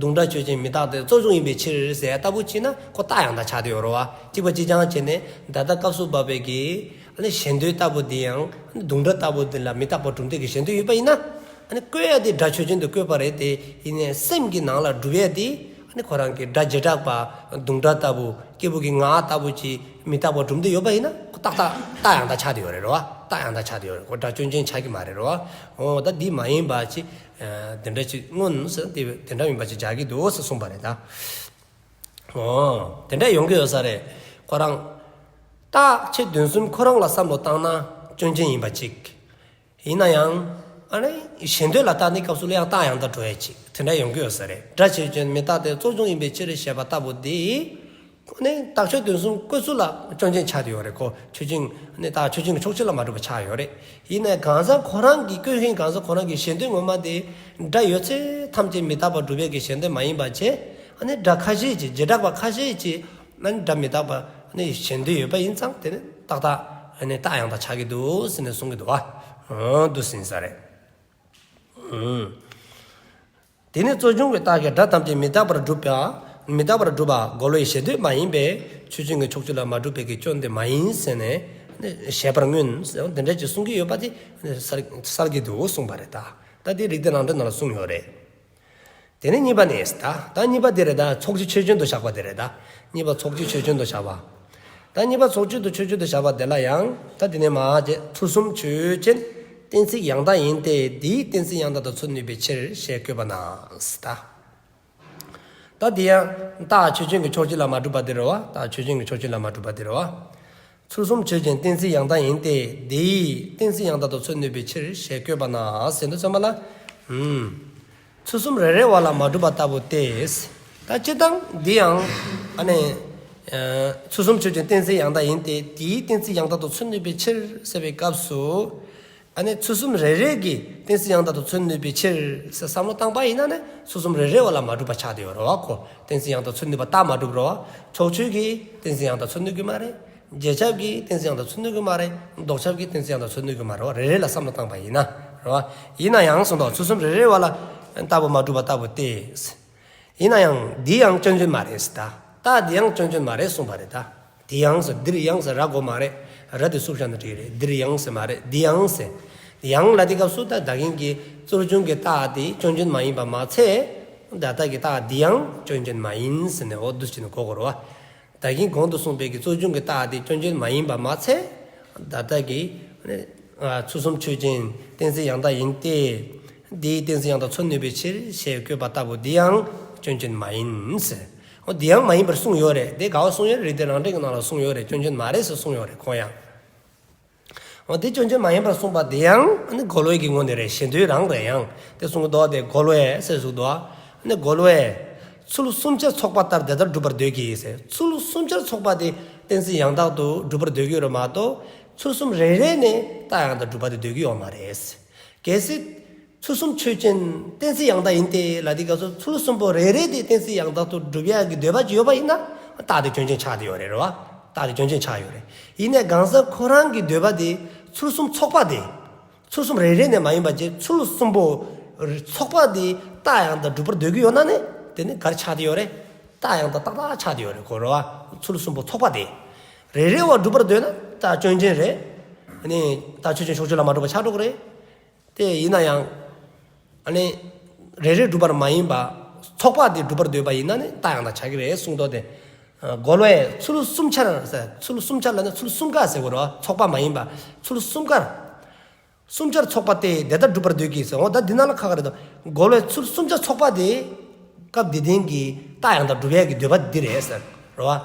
དུང་སྒྲ་ཆོས་ཅན་མི་རྟག་སྟེ་རྩོལ་བྱུང་ཡིན་པའི་ཕྱིར་ཟེར་ཡ་ལྟ་བུ་བྱས་ན་ཁོ་རྟགས་ཡང་དག་ཆགས་བསྡད་ཡོད་རེད་བ། གཅིག་པ་གཅིག་རྐྱང་བྱས་ནས་ད་ལྟ་སྐབས་སུ་བབས་པའི་གི་ཨ་ནི་ཞེ་འདོད་ལྟ་བུ་འདི་ཡང་ཨ་ནི་དུང་སྒྲ་ལྟ་བུ་འདི་ལ་མི་རྟག་པར་སྒྲུབ་འདོད་ཀྱི་ཞེ་འདོད་ཡོད་པ་ཡིན་ན། ཨ་ནི་བཀོད་ཡ་དེ་སྒྲ་ཆོས་ཅན་དུ་བཀོད་པ་རེད་དེ། ཡིན་ནའི་སེམས་ཀྱི་ནང་ལ་སྒྲུབ་ཡ་དེ་ཨ་ནི་ཁོ་རང་གི་སྒྲ་བྱེ་བྲག་པ་དུང་སྒྲ་ལྟ་བུ་སྐྱེས་བུ་གི་ངག་ལྟ་བུ་ཅིག་མི་རྟག་པར་སྒྲུབ་འདོད་ཡོད་པ་ཡིན་ན་ཁོ་རྟགས་རྟགས་རྟགས་ཡང་དག་ཆགས་བསྡད་ཡོད་རེད་རེད་བ། རྟགས་ཡང་དག་ཆགས་བསྡད་ཡོད་རེད། ཁོ་སྒྲ་སྐྱོན་ཅན་ཆགས་ཀྱི་མ་རེད་རེད་བ། འོ་ད་འདི་མ་ཡིན་པ་ཅིག་དེ་འདྲ་ཅིག་མངོན་ཟེར་དེ་དེ་འདྲ་ཡིན་པ་ཅིག་སྦྱར་གྱི་འདུག་ཟེར་གསུངས་པ་རེད་ད། འོ་དེ་འདྲ་ཡོང་གི་ཡོད་ས་རེད། ཁོ་རང་རྟགས་ཆོས་དོན་གསུམ་ཁོ་རང་ལ་བསམ་བློ་བཏང་ན་སྐྱོན་ཅན་ཡིན་པ་ཅིག་ཡིན་ན་ཡང་ཨ་ནི་ཞེ་འདོད་ལ་བལྟ་ནི་སྐབས་སུ་ལ་ཡང་རྟགས་ཡང་དག་འགྲོ་ཡ་ཅིག་དེ་འདྲ་ཡོང་གི་ཡོད་ས་རེད། སྒྲ་ཆོས་ཅན་མི་རྟག་སྟེ་རྩོལ་བྱུང་ཡིན་པའི་ཕྱིར་ཞེས་པ་ལྟ་བུ་དེ་ ནི་རྟགས་ཆོས་དོན་གསུམ་བཀོད་ཚུལ་ལ་སྐྱོན་ཅན་ཆགས་ཏེ་ཡོད་རེད་ཁོ། ཆོས་ཅན་ནི་རྟགས་ཆོས་ཅན་གྱི་ཕྱོགས་ཆོས་ལ་མ་གྲུབ་པ་ཆགས་ཡོད་རེད། ཡིན་ནའི་གང་ཟག་ཁོ་རང་གི་བཀོད་མཁན་གང་ཟག་ཁོ་རང་གི་ཞེ་འདོད་ངོ་མ་དེ་སྒྲ་ཡོད་ཚད་ཐམས་ཅད་མི་རྟག་པར་སྒྲུབ་པའི་གི་ཞེ་འདོད་མ་ཡིན་པ་བྱས། ཨ་ནི་སྒྲ་ཁ་ཤས་ཅིག་བྱེ་བྲག་པ་ཁ་ཤས་ཅིག་ཨ་ནི་སྒྲ་མི་རྟག་པ་ནི་ཞེ་འདོད་ཡོད་པ་ཡིན་ཙང་དེ་ནི་རྟག་རྟགས་ཨ་ནི་རྟགས་ཡང་དག་ཆགས་ཀྱི་འདུག་ཟེར་ནས་གསུང་གི་འདུག་བ། འདུག་ཟིན་ས་རེད། དེ་ནི་རྩོལ་བྱུང་གི་རྟགས་ཀྱིས་སྒྲ་ཐམས་ཅད་མི་རྟག་པར་སྒྲུབ་པ། མི་རྟག་པར་སྒྲུབ་པ་རྒོལ་བའི་ཞེ་འདོད་མ་ཡིན་པས་ཆོས་ཅན་གྱི་ཕྱོགས་ཆོས་ལ་མ་གྲུབ་པའི་གི་སྐྱོན་དེ་མ་ཡིན་ཟེར་ནས་བཤད་པར་མངོན། དེ་འདྲ་ཅིག་གསུང་གི་ཡོད་པ་དེ་གསལ་གསལ་གྱི་འདུག་གསུངས་པ་རེད་ད། ད་དེ་རིགས་གཏེར་རང་འགྲེལ་ནང་ལ་གསུངས་ཡོད་རེད། དེ་ནས་གཉིས་པ་ནི་ད་ད་གཉིས་པ་དེ་རེད་ད། ཚོགས་ཀྱི་ཆོས་ཅན་དུ་བཞག་པ་དེ་རེད་ད། གཉིས་པ་ཚོགས་ཀྱི་ཆོས་ཅན་དུ་བཞག་པ། ད་གཉིས་པ་ཚོགས་ཆོས་དུ་ཆོས་ཅན་དུ་བཞག་པ་དེ་ལ་ཡང་ད་དེ་ནས་མར་བྱས། ཚུལ་གསུམ་ཆོས་ཅན་གཏན་ཚིགས་ཡང་དག་ཡིན་ཏེ། དེའི་གཏན་ཚིགས་ཡང་དག་ཏུ་མཚོན་ནུས་པའི་ཕྱིར་ཞེས་བཀོད་པ་ན། ད་དེ་ཡང་རྟགས་ཆོས་ཅན་གྱི་ཕྱོགས་ཆོས་ལ་མ་གྲུབ་པ་དེ་རེད་བ། རྟགས་ཆོས་ཅན་གྱི་ཕྱོགས་ཆོས་ལ་མ་གྲུབ་པ་དེ་རེད་བ། ཚུལ་གསུམ་ཆོས་ཅན་གཏན་ཚིགས་ཡང་དག་ཡིན་ཏེ། དེའི་གཏན་ཚིགས་ཡང་དག་ཏུ་མཚོན་ནུས་པའི་ཕྱིར་ཞེས་བཀོད་པ་ན་ཟེར་དུས་ཙམ་པ་ལ། ཨུམ། ཚུལ་གསུམ་རེ་རེ་བ་ལ་མ་གྲུབ་པ་ལྟ་བུ་སྟེ། ད་སྤྱིར་བཏང་འདི་ཡང་ཨ་ནི་ཚུལ་གསུམ་ཆོས་ཅན་གཏན་ཚིགས་ཡང་དག་ཡིན་ཏེ། དེའི་གཏན་ཚིགས་ཡང་དག་ཏུ་མཚོན་ནུས་པའི་ཕྱིར་ཟེར་བའི་སྐབས་སུ། ཨ་ནི་ཚུལ་གསུམ་རེ་རེ་གི་གཏན་ཚིགས་ཡང་དག་ཏུ་མཚོན་ནུས་པའི་ཕྱིར་ཟེར་བསམ་བློ་བཏང་པ་ཡིན་ན་ནི་ཚུལ་གསུམ་རེ་རེ་བ་ལ་མ་གྲུབ་པ་ཆགས་ཏེ་ཡོད་རེད་བ་ཁོ། གཏན་ཚིགས་ཡང་དག་མཚོན་ནུས་པ་རྟགས་མ་གྲུབ་རེད་བ། ཕྱོགས་ཆོས་ཀྱི་གཏན་ཚིགས་ཡང་དག་མཚོན་ནུས་ཀྱི་མ་རེད། རྗེས་ཁྱབ་ཀྱི་གཏན་ཚིགས་ཡང་དག་མཚོན་ནུས་ཀྱི་མ་རེད། ལྡོག་ཁྱབ་ཀྱི་གཏན་ཚིགས་ཡང་དག་མཚོན་ནུས་ཀྱི་མ་རེད་བ། རེ་རེ་ལ་བསམ་བློ་བཏང་པ་ཡིན་ན་རེད་བ། ཡིན་ན་ཡང་གསུངས་འདུག་ཚུལ་གསུམ་རེ་རེ་བ་ལ་ལྟ་བུ་མ་གྲུབ་པ་ལྟ་བུ་སྟེ། ཡིན་ན་ཡང་འདི་ཡང་སྐྱོན་ཅན་མ་རེད་ཟེར་ད། ད་འདི་ཡང་སྐྱོན་ཅན་མ་རེད་གསུངས་པ་རེད་ད། འདི་ཡང་ཟེར་འདིར་ཡང་ཟེར་ར་དགོས་མ་རེད། ར་དེ་བསུབས་བཞག་ན་འགྲིག་རེད། འདིར་ཡང་ཟེར་མ་རེད། འདི་ཡང་ཟེར། ཡང་ལ་དེ་སྐབས་སུ་ད་ད་གིན་གྱི་རྩོལ་བྱུང་གི་རྟགས་དེ་སྐྱོན་ཅན་མ་ཡིན་པ་མ་ཚད། ད་ལྟ་གི་རྟགས་འདི་ཡང་སྐྱོན་ཅན་མ་ཡིན་ཟེར་ནས་འོ་འདུག་བྱས་ནས་གོ་དགོས་རེད་བ། ད་གིན་གོང་དུ་གསུངས་པའི་གི་རྩོལ་བྱུང་གི་རྟགས་དེ་སྐྱོན་ཅན་མ་ཡིན་པ་མ་ཚད། ད་ལྟ་གི་ཨ་ཚུལ་གསུམ་ཆོས་ཅན་གཏན་ཚིགས་ཡང་དག་ཡིན་ཏེ། དེའི་གཏན་ཚིགས་ཡང་དག་མཚོན་ནུས་པའི་ཕྱིར་ཞེས་བཀོད་པ་ལྟ་བུ་འདི་ཡང་སྐྱོན་ཅན་མ་ཡིན་ཟེར། འོ་འདི་ཡང་མ་ཡིན་པར་གསུངས་ཡོད་རེད། དེ་ག་བ་གསུངས་ཡོད་རེད། རིགས་གཏེར་རང་འགྲེལ་གྱི་ནང་ལ་གསུངས་ཡོད་རེད། སྐྱོན་ཅན་མ་རེད་ཟེར་གསུངས་ཡོད་རེད་ཁོ་ཡང་། འོ་དེ་སྐྱོན་ཅན་མ་ཡིན་པར་གསུངས་པ་དེ་ཡང་ཨ་ནི་རྒོལ་བའི་གི་ངོས་ནས་རེད། ཞེ་འདོད་རང་རེད། ཡང་དེ་གསུངས་འདུག་བ། དེ་རྒོལ་བས་ཟེར་གསུངས་འདུག་བ། ཨ་ནི་རྒོལ་བས། ཚུལ་གསུམ་ཆར་ཚོགས་པ་ལྟར་དེ་ལྟར་སྒྲུབ་པར་འདོད་ཀྱི་ཟེར། ཚུལ་གསུམ་ཆར་ཚོགས་པ་དེ་གཏན་ཚིགས་ཡང་དག་ཏུ་སྒྲུབ་པར་འདོད་ཀྱི་ཡོད་རེད་མ་གཏོགས། ཚུལ་གསུམ་རེ་རེ་ནས་རྟགས་ཡང་དག་སྒྲུབ་པ་དེ་འདོད་ཀྱི་ཡོད་མ་རེད། གལ་སྲིད། ཚུལ་གསུམ་ཆོས་ཅན་གཏན་ཚིགས་ཡང་དག་ཡིན་ཏེ་ལ་དེ་སྐབས་སུ་ཚུལ་གསུམ་པོ་རེ་རེ་དེ་གཏན་ཚིགས་ཡང་དག་ཏུ་སྒྲུབ་ཡག་གི་འདོད་པ་ཅིག་ཡོད་པ་ཡིན་ན་རྟགས་དེ་སྐྱོན་ཅན་ཆགས་བསྡད་ཡོད་རེད། རེད་བ། རྟགས་དེ་སྐྱོན་ཅན་ཆགས་ཡོད་རེད། ཡིན་ནའི་གང་ཟག་ཁོ་རང་གི་འདོད་པ་དེ་ཚུལ་གསུམ་ཚོགས་པ་དེ། ཚུལ་གསུམ་རེ་རེ་ནས་མ་ཡིན་པ་བྱས་ཚུལ་གསུམ་པོ་ཚོགས་པ་དེ་རྟགས་ཡང་དག་སྒྲུབ་པར་འདོད་ཀྱི་ཡོད་ན་ནི་དེ་ནི་ག་རེ་ཆགས་བསྡད་ཡོད་རེད། རྟགས་ཡང་དག་ཏག་ཏག་ཆགས་བསྡད་ཡོད་རེད་ཁོ། རེད་བ། ཚུལ་གསུམ་པོ་ཚོགས་པ་དེ་རེ་རེ་བ་སྒྲུབ་པར་འདོད་ན་རྟགས་སྐྱོན་ཅན་རེད། ཨ་ནི་རྟགས་ཆོས་ཅན་ཕྱོགས་ཆོས་ལ་མ་གྲུབ་པ་ཆགས་འགྲོ་གི་རེད། དེ་ཡིན་ན་ཡང་། ཨ་ནི། རེ་རེ་སྒྲུབ་པར་མ་ཡིན་པ། ཚོགས་པ་དེ་སྒྲུབ་པར་འདོད་པ་ཡིན་ན་ནི་རྟགས་ཡང་དག་ཆགས་ཀྱི་རེད་གསུངས་འདུག་སྟེ། རྒོལ་བས་ཚུལ་གསུམ་ཆར་ཟེར། ཚུལ་གསུམ་ཆར་ལབ་ན་ཚུལ་གསུམ་ཀ་ཟེར་དགོས་རེད་བ། ཚོགས་པ་མ་ཡིན་པ། ཚུལ་གསུམ་ཀར། གསུམ་ཆར་ཚོགས་པ་སྟེ་དེ་ལྟར་སྒྲུབ་པར་འདོད་ཀྱི་ཟེར། འོ་ད་འདི་ནང་ལ་ཁག་ཁག་རེད་དོ། རྒོལ་བས་ཚུལ་གསུམ་ཆར་ཚོགས་པ་དེ། སྐབས་འདི་དེང་གི་རྟགས་ཡང་དག་སྒྲུབ་ཡག་གི་འདོད་པ་འདི་རེད་ཟེར། རེད་བ།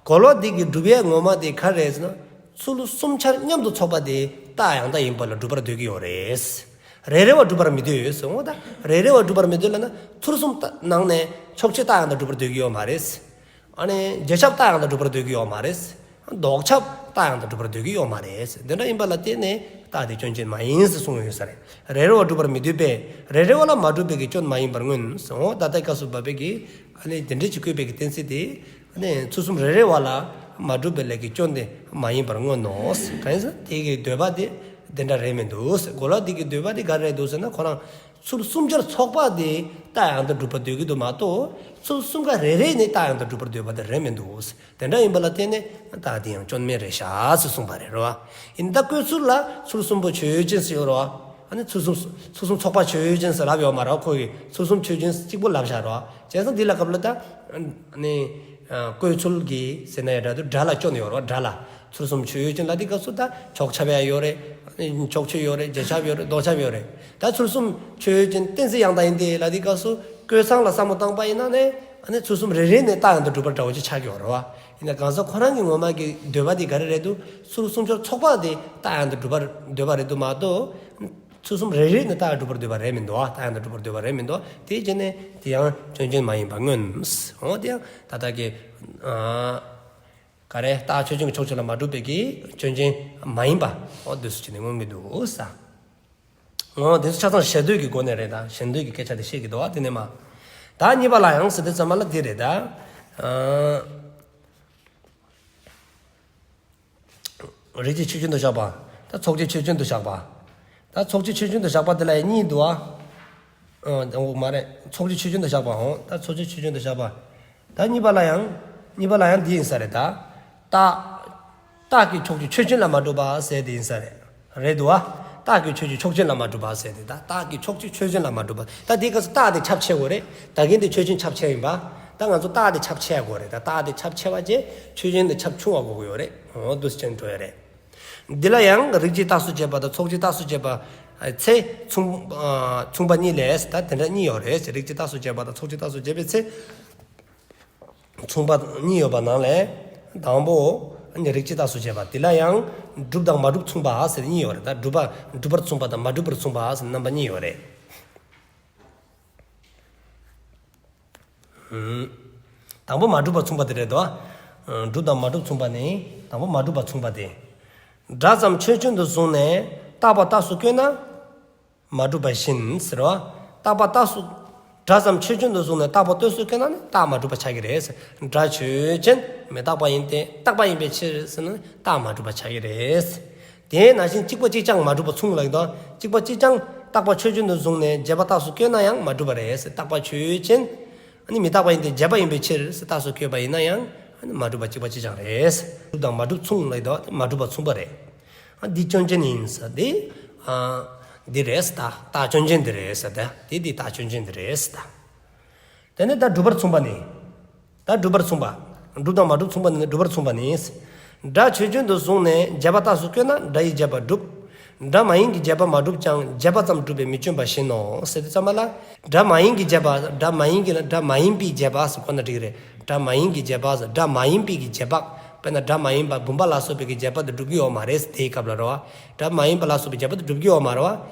རྒོལ་བ་འདི་གི་སྒྲུབ་ཡག་ངོ་མ་དེ་ག་རེ་རེད་ཟེར་ན། ཚུལ་གསུམ་ཆར་མཉམ་དུ་ཚོགས་པ་དེ་རྟགས་ཡང་དག་ཡིན་པ་ལ་སྒྲུབ་པར་འདོད་ཀྱི་ཡོད་རེད། རེ་རེ་བ་སྒྲུབ་པར་མི་འདོད་ཟེར། འོ་ད་རེ་རེ་བ་སྒྲུབ་པར་མི་འདོད་ལབ་ན་ཚུལ་གསུམ་ནང་ནས་ཕྱོགས་ཆོས་རྟགས་ཡང་དག་སྒྲུབ་པར་འདོད་ཀྱི་ཡོད་མ་རེད། ཨ་ནི་རྗེས་ཁྱབ་རྟགས་ཡང་དག་སྒྲུབ་པར་འདོད་ཀྱི་ཡོད་མ་རེད། ལྡོག་ཁྱབ་རྟགས་ཡང་དག་སྒྲུབ་པར་འདོད་ཀྱི་ཡོད་མ་རེད། དེ་འདྲ་ཡིན་པ་ལ་བརྟེན་ནས་རྟགས་དེ་སྐྱོན་ཅན་མ་ཡིན་ཟེར་གསུངས་ཡོད་ས་རེད། རེ་རེ་བ་སྒྲུབ་པར་མི་འདོད་པས་རེ་རེ་བ་ལ་མ་གྲུབ་པའི་གི་སྐྱོན་མ་ཡིན་པར་མངོན་ཟེར། འོ་ད་ལྟའི་སྐབས་སུ་བབས་པའི་གི་ཨ་ནི་དེ་འདྲ་ཅིག་བཀོད་པའི་གི་གཏན་ཚིགས་དེ། ཨ་ནི་ཚུལ་གསུམ་རེ་རེ་བ་ལ་མ་གྲུབ་པའི་ལས་ཀྱི་སྐྱོན་དེ་མ་ཡིན་པར་མངོན་ནོ། གང་ཡིན་ཟེར་ན་དེ་གི་འདོད་པ་དེ་དེ་འདྲ་རེད་མི་འདུག་ཟེར། རྒོལ་བ་དེ་གི་འདོད་པ་དེ་ག་རེ་རེད་འདུག་ཟེར་ན་ཁོ་རང་ཚུལ་གསུམ་ཆར་ཚོགས་པ་དེ་རྟགས་ཡང་དག་སྒྲུབ་པར་འདོད་ཀྱི་འདུག་མ་གཏོགས་ཚུལ་གསུམ་ཀ་རེ་རེ་ནས་རྟགས་ཡང་དག་སྒྲུབ་པར་འདོད་པ་དེ་རེད་མི་འདུག་ཟེར། དེ་འདྲ་ཡིན་པ་ལ་བརྟེན་ནས་རྟགས་དེ་ཡང་སྐྱོན་མེད་རེད་ཤག་ཟེར་གསུངས་པ་རེད། རེད་བ། ཡིན་ད་བཀོད་ཚུལ་ལ་ཚུལ་གསུམ་པོ་ཆོས་ཅན་ཟེར་ཡོད་རེད་བ། ཨ་ནི་ཚུལ་གསུམ་ཚུལ་གསུམ་ཚོགས་པ་ཆོས་ཅན་ཟེར་ལབ་ཡོད་མ་རེད་བ། ཁོ་གིས་ཚུལ་གསུམ་ཆོས་ཅན་གཅིག་པོ་ལབ་བཞག་རེད་བ། བྱས་ཙང་འདི་ལ་སྐབས་ལ་ད། ཨ་ནི། བཀོད་ཚུལ་གྱི་ཟེར་ན་ཡང་འདྲ་འདུག་སྒྲ་ལ་སྐྱོན་ཡོད་རེད་བ། སྒྲ་ལ། ཚུལ་གསུམ་ཆོས་ཅན་ལ་དེ་སྐབས་སུ་ད་ཕྱོགས་ཆ་བ་ཡང་ཡོད་རེད། ཕྱོགས་ཆོས་ཡོད་རེད། རྗེས་ཁྱབ་ཡོད་རེད། ལྡོག་ཁྱབ་ཡོད་རེད། ད་ཚུལ་གསུམ་ཆོས་ཅན་གཏན་ཚིགས་ཡང་དག་ཡིན་ཏེ་ལ་དེ་སྐབས་སུ་བཀོད་ཚང་ལ་བསམ་བློ་བཏང་པ་ཡིན་ན་ནི་ཨ་ནི་ཚུལ་གསུམ་རེ་རེ་ནས་རྟགས་ཡང་དག་སྒྲུབ་པར་འདྲ་བོ་ཅིག་ཆགས་ཀྱི་ཡོད་རེད་བ། ཡིན་ན་གང་ཟག་ཁོ་རང་གི་ངོ་མ་གི་འདོད་པ་དེ་ག་རེ་རེད་འདུག་ཚུལ་གསུམ་ཆར་ཚོགས་པ་དེ་རྟགས་ཡང་དག་སྒྲུབ་པར་འདོད་པ་རེད་འདུག་མ་གཏོགས། ཚུལ་གསུམ་རེ་རེ་ནས་རྟགས་གྲུབ་པར་འདོད་པ་རེད་མི་འདུག་པ། རྟགས་ཡང་དག་གྲུབ་པར་འདོད་པ་རེད་མི་འདུག། དེའི་རྗེས་ནས་དེ་ཡང་སྐྱོན་ཅན་མ་ཡིན་པ་མངོན། འོ་དེ་ཡང་ད་ལྟ་གི་ཨ་ག་རེ་རྟགས་ཆོས་ཅན་གྱི་ཕྱོགས་ཆོས་ལ་མ་གྲུབ་པའི་གི་སྐྱོན་ཅན་མ་ཡིན་པ། འོ་འདི་ཚུ་བྱས་ནས་མངོན་གྱི་འདུག་ས། འོ་འདི་ཚུ་ཆ་ཚང་ཞེ་འདོད་ཀྱི་སྒོ་ནས་རེད། ད་ཞེ་འདོད་ཀྱི་སྐད་ཆ་དེ་བཤད་ཀྱི་འདུག་པ། དེ་ནས་མ་ད་གཉིས་པ་ལ་ཡང་ཟེར་དུས་ཙམ་པ་ལ་འདི་རེད་ད། ཨ། རིགས་ཀྱི་ཆོས་ཅན་དུ་བཞག་པ། ད་ཚོགས་ཀྱི་ཆོས་ཅན་དུ་བཞག་པ། ད་ཚོགས་ཀྱི་ཆོས་ཅན་དུ་བཞག་པ་དེ་ལ་ཡང་གཉིས་འདུག་པ། ཨ། འོ་མ་རེད། ཚོགས་ཀྱི་ཆོས་ཅན་དུ་བཞག་པ། འོ་ད་ཚོགས་ཀྱི་ཆོས་ཅན་དུ་བཞག་པ། ད་གཉིས་པ་ལ་ཡང་། གཉིས་པ་ལ་ཡང་འདི་ཡིན་ས་རེད་ད། རྟགས། རྟགས་ཀྱི་ཕྱོགས་ཀྱི་ཆོས་ཅན་ལ་མ་གྲུབ་པ་ཟེར་དེ་ཡིན་ས་རེད། རེད་འདུག་པ། རྟགས་ཀྱི་ཕྱོགས་ཀྱི་ཕྱོགས་ཅན་ལ་མ་གྲུབ་པ་ཟེར་དེ། ད་རྟགས་ཀྱི་ཕྱོགས་ཀྱི་ཆོས་ཅན་ལ་མ་གྲུབ་པ། ད་དེའི་སྐབས་སུ་རྟགས་དེ་ཁྱབ་ཆེ་དགོས་རེད། ད་གིན་དེ་ཆོས་ཅན་ཁྱབ་ཆེ་ཡིན་པ། ད་ང་ཚོ་རྟགས་དེ་ཁྱབ་ཆེ་དགོས་རེད། ད་རྟགས་དེ་ཁྱབ་ཆེ་བ་བྱས་ཆོས་ཅན་དེ་ཁྱབ་ཆུང་བ་དགོས་ཀྱི་ཡོད་རེད། འོ་འདུག་སེ་བྱས་ནས་འགྲོ་ཡ་རེད། འདི་ལ་ཡང་རིགས་ཀྱི་རྟགས་སུ་བྱས་པ་དང་ཚོགས་ཀྱི་རྟགས་སུ་བྱས་པ། ཨ། ཚེ་མཚུངས། ཨ། མཚུངས་པ་གཉིས་ལས། ད་དེ་འདྲ་གཉིས་ཡོད་རེད། རིགས་ཀྱི་རྟགས་སུ་བྱས་པ་དང་ཚོགས་ཀྱི་རྟགས་སུ་བྱས་པའི་ཚེ། མཚུངས་པ་གཉིས་ཡོད་པ་ནང་ལས། དང་པོ། ཨ་ནི་རིགས་ཀྱི་རྟགས་སུ་བྱས་པ། དེ་ལ་ཡང་། གྲུབ་དང་མ་གྲུབ་མཚུངས་པ་ཟེར་གཉིས་ཡོད་རེད། ད་གྲུབ་པ། གྲུབ་པར་མཚུངས་པ་དང་མ་གྲུབ་པར་མཚུངས་པ་ཟེར་རྣམ་པ་གཉིས་ཡོད་རེད། ཨུམ། དང་པོ་མ་གྲུབ་པར་མཚུངས་པ་དེ་རེད་དོ། ཨ། གྲུབ་དང་མ་གྲུབ་མཚུངས་པ་ནི། དང་པོ་མ་གྲུབ་པར་མཚུངས་པ་དེ། སྒྲ་ཙམ་ཆོས་ཅན་དུ་བཟུང་ནས་རྟག་པ་རྟགས་སུ་བཀོད་ན། མ་གྲུབ་པ་བཞིན་ཟེར་བ། རྟག་པ་རྟགས་སུ། སྒྲ་ཙམ་ཆོས་ཅན་དུ་བཟུང་ནས་རྟག་པ་རྟགས་སུ་བཀོད་ན་ནི་རྟགས་མ་གྲུབ་པ་ཆགས་ཀྱི་རེད། སྒྲ་ཆོས་ཅན་མི་རྟག་པ་ཡིན་ཏེ་རྟག་པ་ཡིན་པའི་ཕྱིར་ཟེར་ན་རྟགས་མ་གྲུབ་པ་ཆགས་ཀྱི་རེད། དེ་ནང་བཞིན་གཅིག་པ་གཅིག་རྐྱང་མ་གྲུབ་པ་མཚུངས་ལབ་ཀྱི་འདུག། གཅིག་པ་གཅིག་རྐྱང་རྟག་པ་ཆོས་ཅན་དུ་བཟུང་ནས་བྱས་པ་རྟགས་སུ་བཀོད་ན་ཡང་མ་གྲུབ་པ་རེད། རྟག་པ་ཆོས་ཅན། ཨ་ནི་མི་རྟག་པ་ཡིན་ཏེ་བྱས་པ་ཡིན་པའི་ཕྱིར་རྟགས་སུ་བཀོད་པ་ཡིན་ན་ཡང་། ཨ་ནི་མ་གྲུབ་པ་གཅིག་པ་གཅིག་རྐྱང་རེད། གྲུབ་དང་མ་གྲུབ་མཚུངས་ལབ་ཀྱི་འདུག། མ་གྲུབ་པ་མཚུངས་པ་རེད། ཨ། འདི་སྐྱོན་ཅན་ཡིན་ས་འདི། ཨ། འདི་རེད་ས། ད་རྟགས་སྐྱོན་ཅན་འདི་རེད་ས། ད་འདི་འདི་རྟགས་སྐྱོན་ཅན་འདི་རེད་ས། ད་དེ་ནས་ད་གྲུབ་པར་མཚུངས་པ་ནི། ད་གྲུབ་པར་མཚུངས་པ། གྲུབ་དང་མ་གྲུབ་མཚུངས་པ་ནི་གྲུབ་པར་མཚུངས་པ་ནི། སྒྲ་ཆོས་ཅན་དུ་བཟུང་ནས་བྱས་པ་རྟགས་སུ་བཀོད་ན་སྒྲ་ཡི་བྱས་པ་གྲུབ། སྒྲ་མ་ཡིན་གྱི་བྱས་པ་མ་གྲུབ་ཀྱང་བྱས་པ་ཙམ་གྲུབ་པས་མི་སྐྱོན་པ་བཞིན་ནོ་ཟེར་དུས་ཙམ་པ་ལ། སྒྲ་མ་ཡིན་གྱི་བྱས་པ། སྒྲ་མ་ཡིན་གྱི་ལ། སྒྲ་མ་ཡིན་པའི་བྱས་པ་ཟེར་གོ་ན་འགྲིག་གི་རེད། སྒྲ་མ་ཡིན་གྱི་བྱས་པ་ཟེར། སྒྲ་མ་ཡིན་པའི་གི་བྱས་པ། དཔེར་ན་སྒྲ་མ་ཡིན་པ་བུམ་པ་ལ་སོགས་པའི་གི་བྱས་པ་དེ་གྲུབ་ཀྱི་ཡོད་མ་རེད་དེའི་སྐབས་ལ་རེད་བ། སྒྲ་མ་ཡིན་པ་ལ་སོགས་པའི་བྱས་པ་དེ་གྲུབ་ཀྱི་ཡོད་མ་རེད་བ།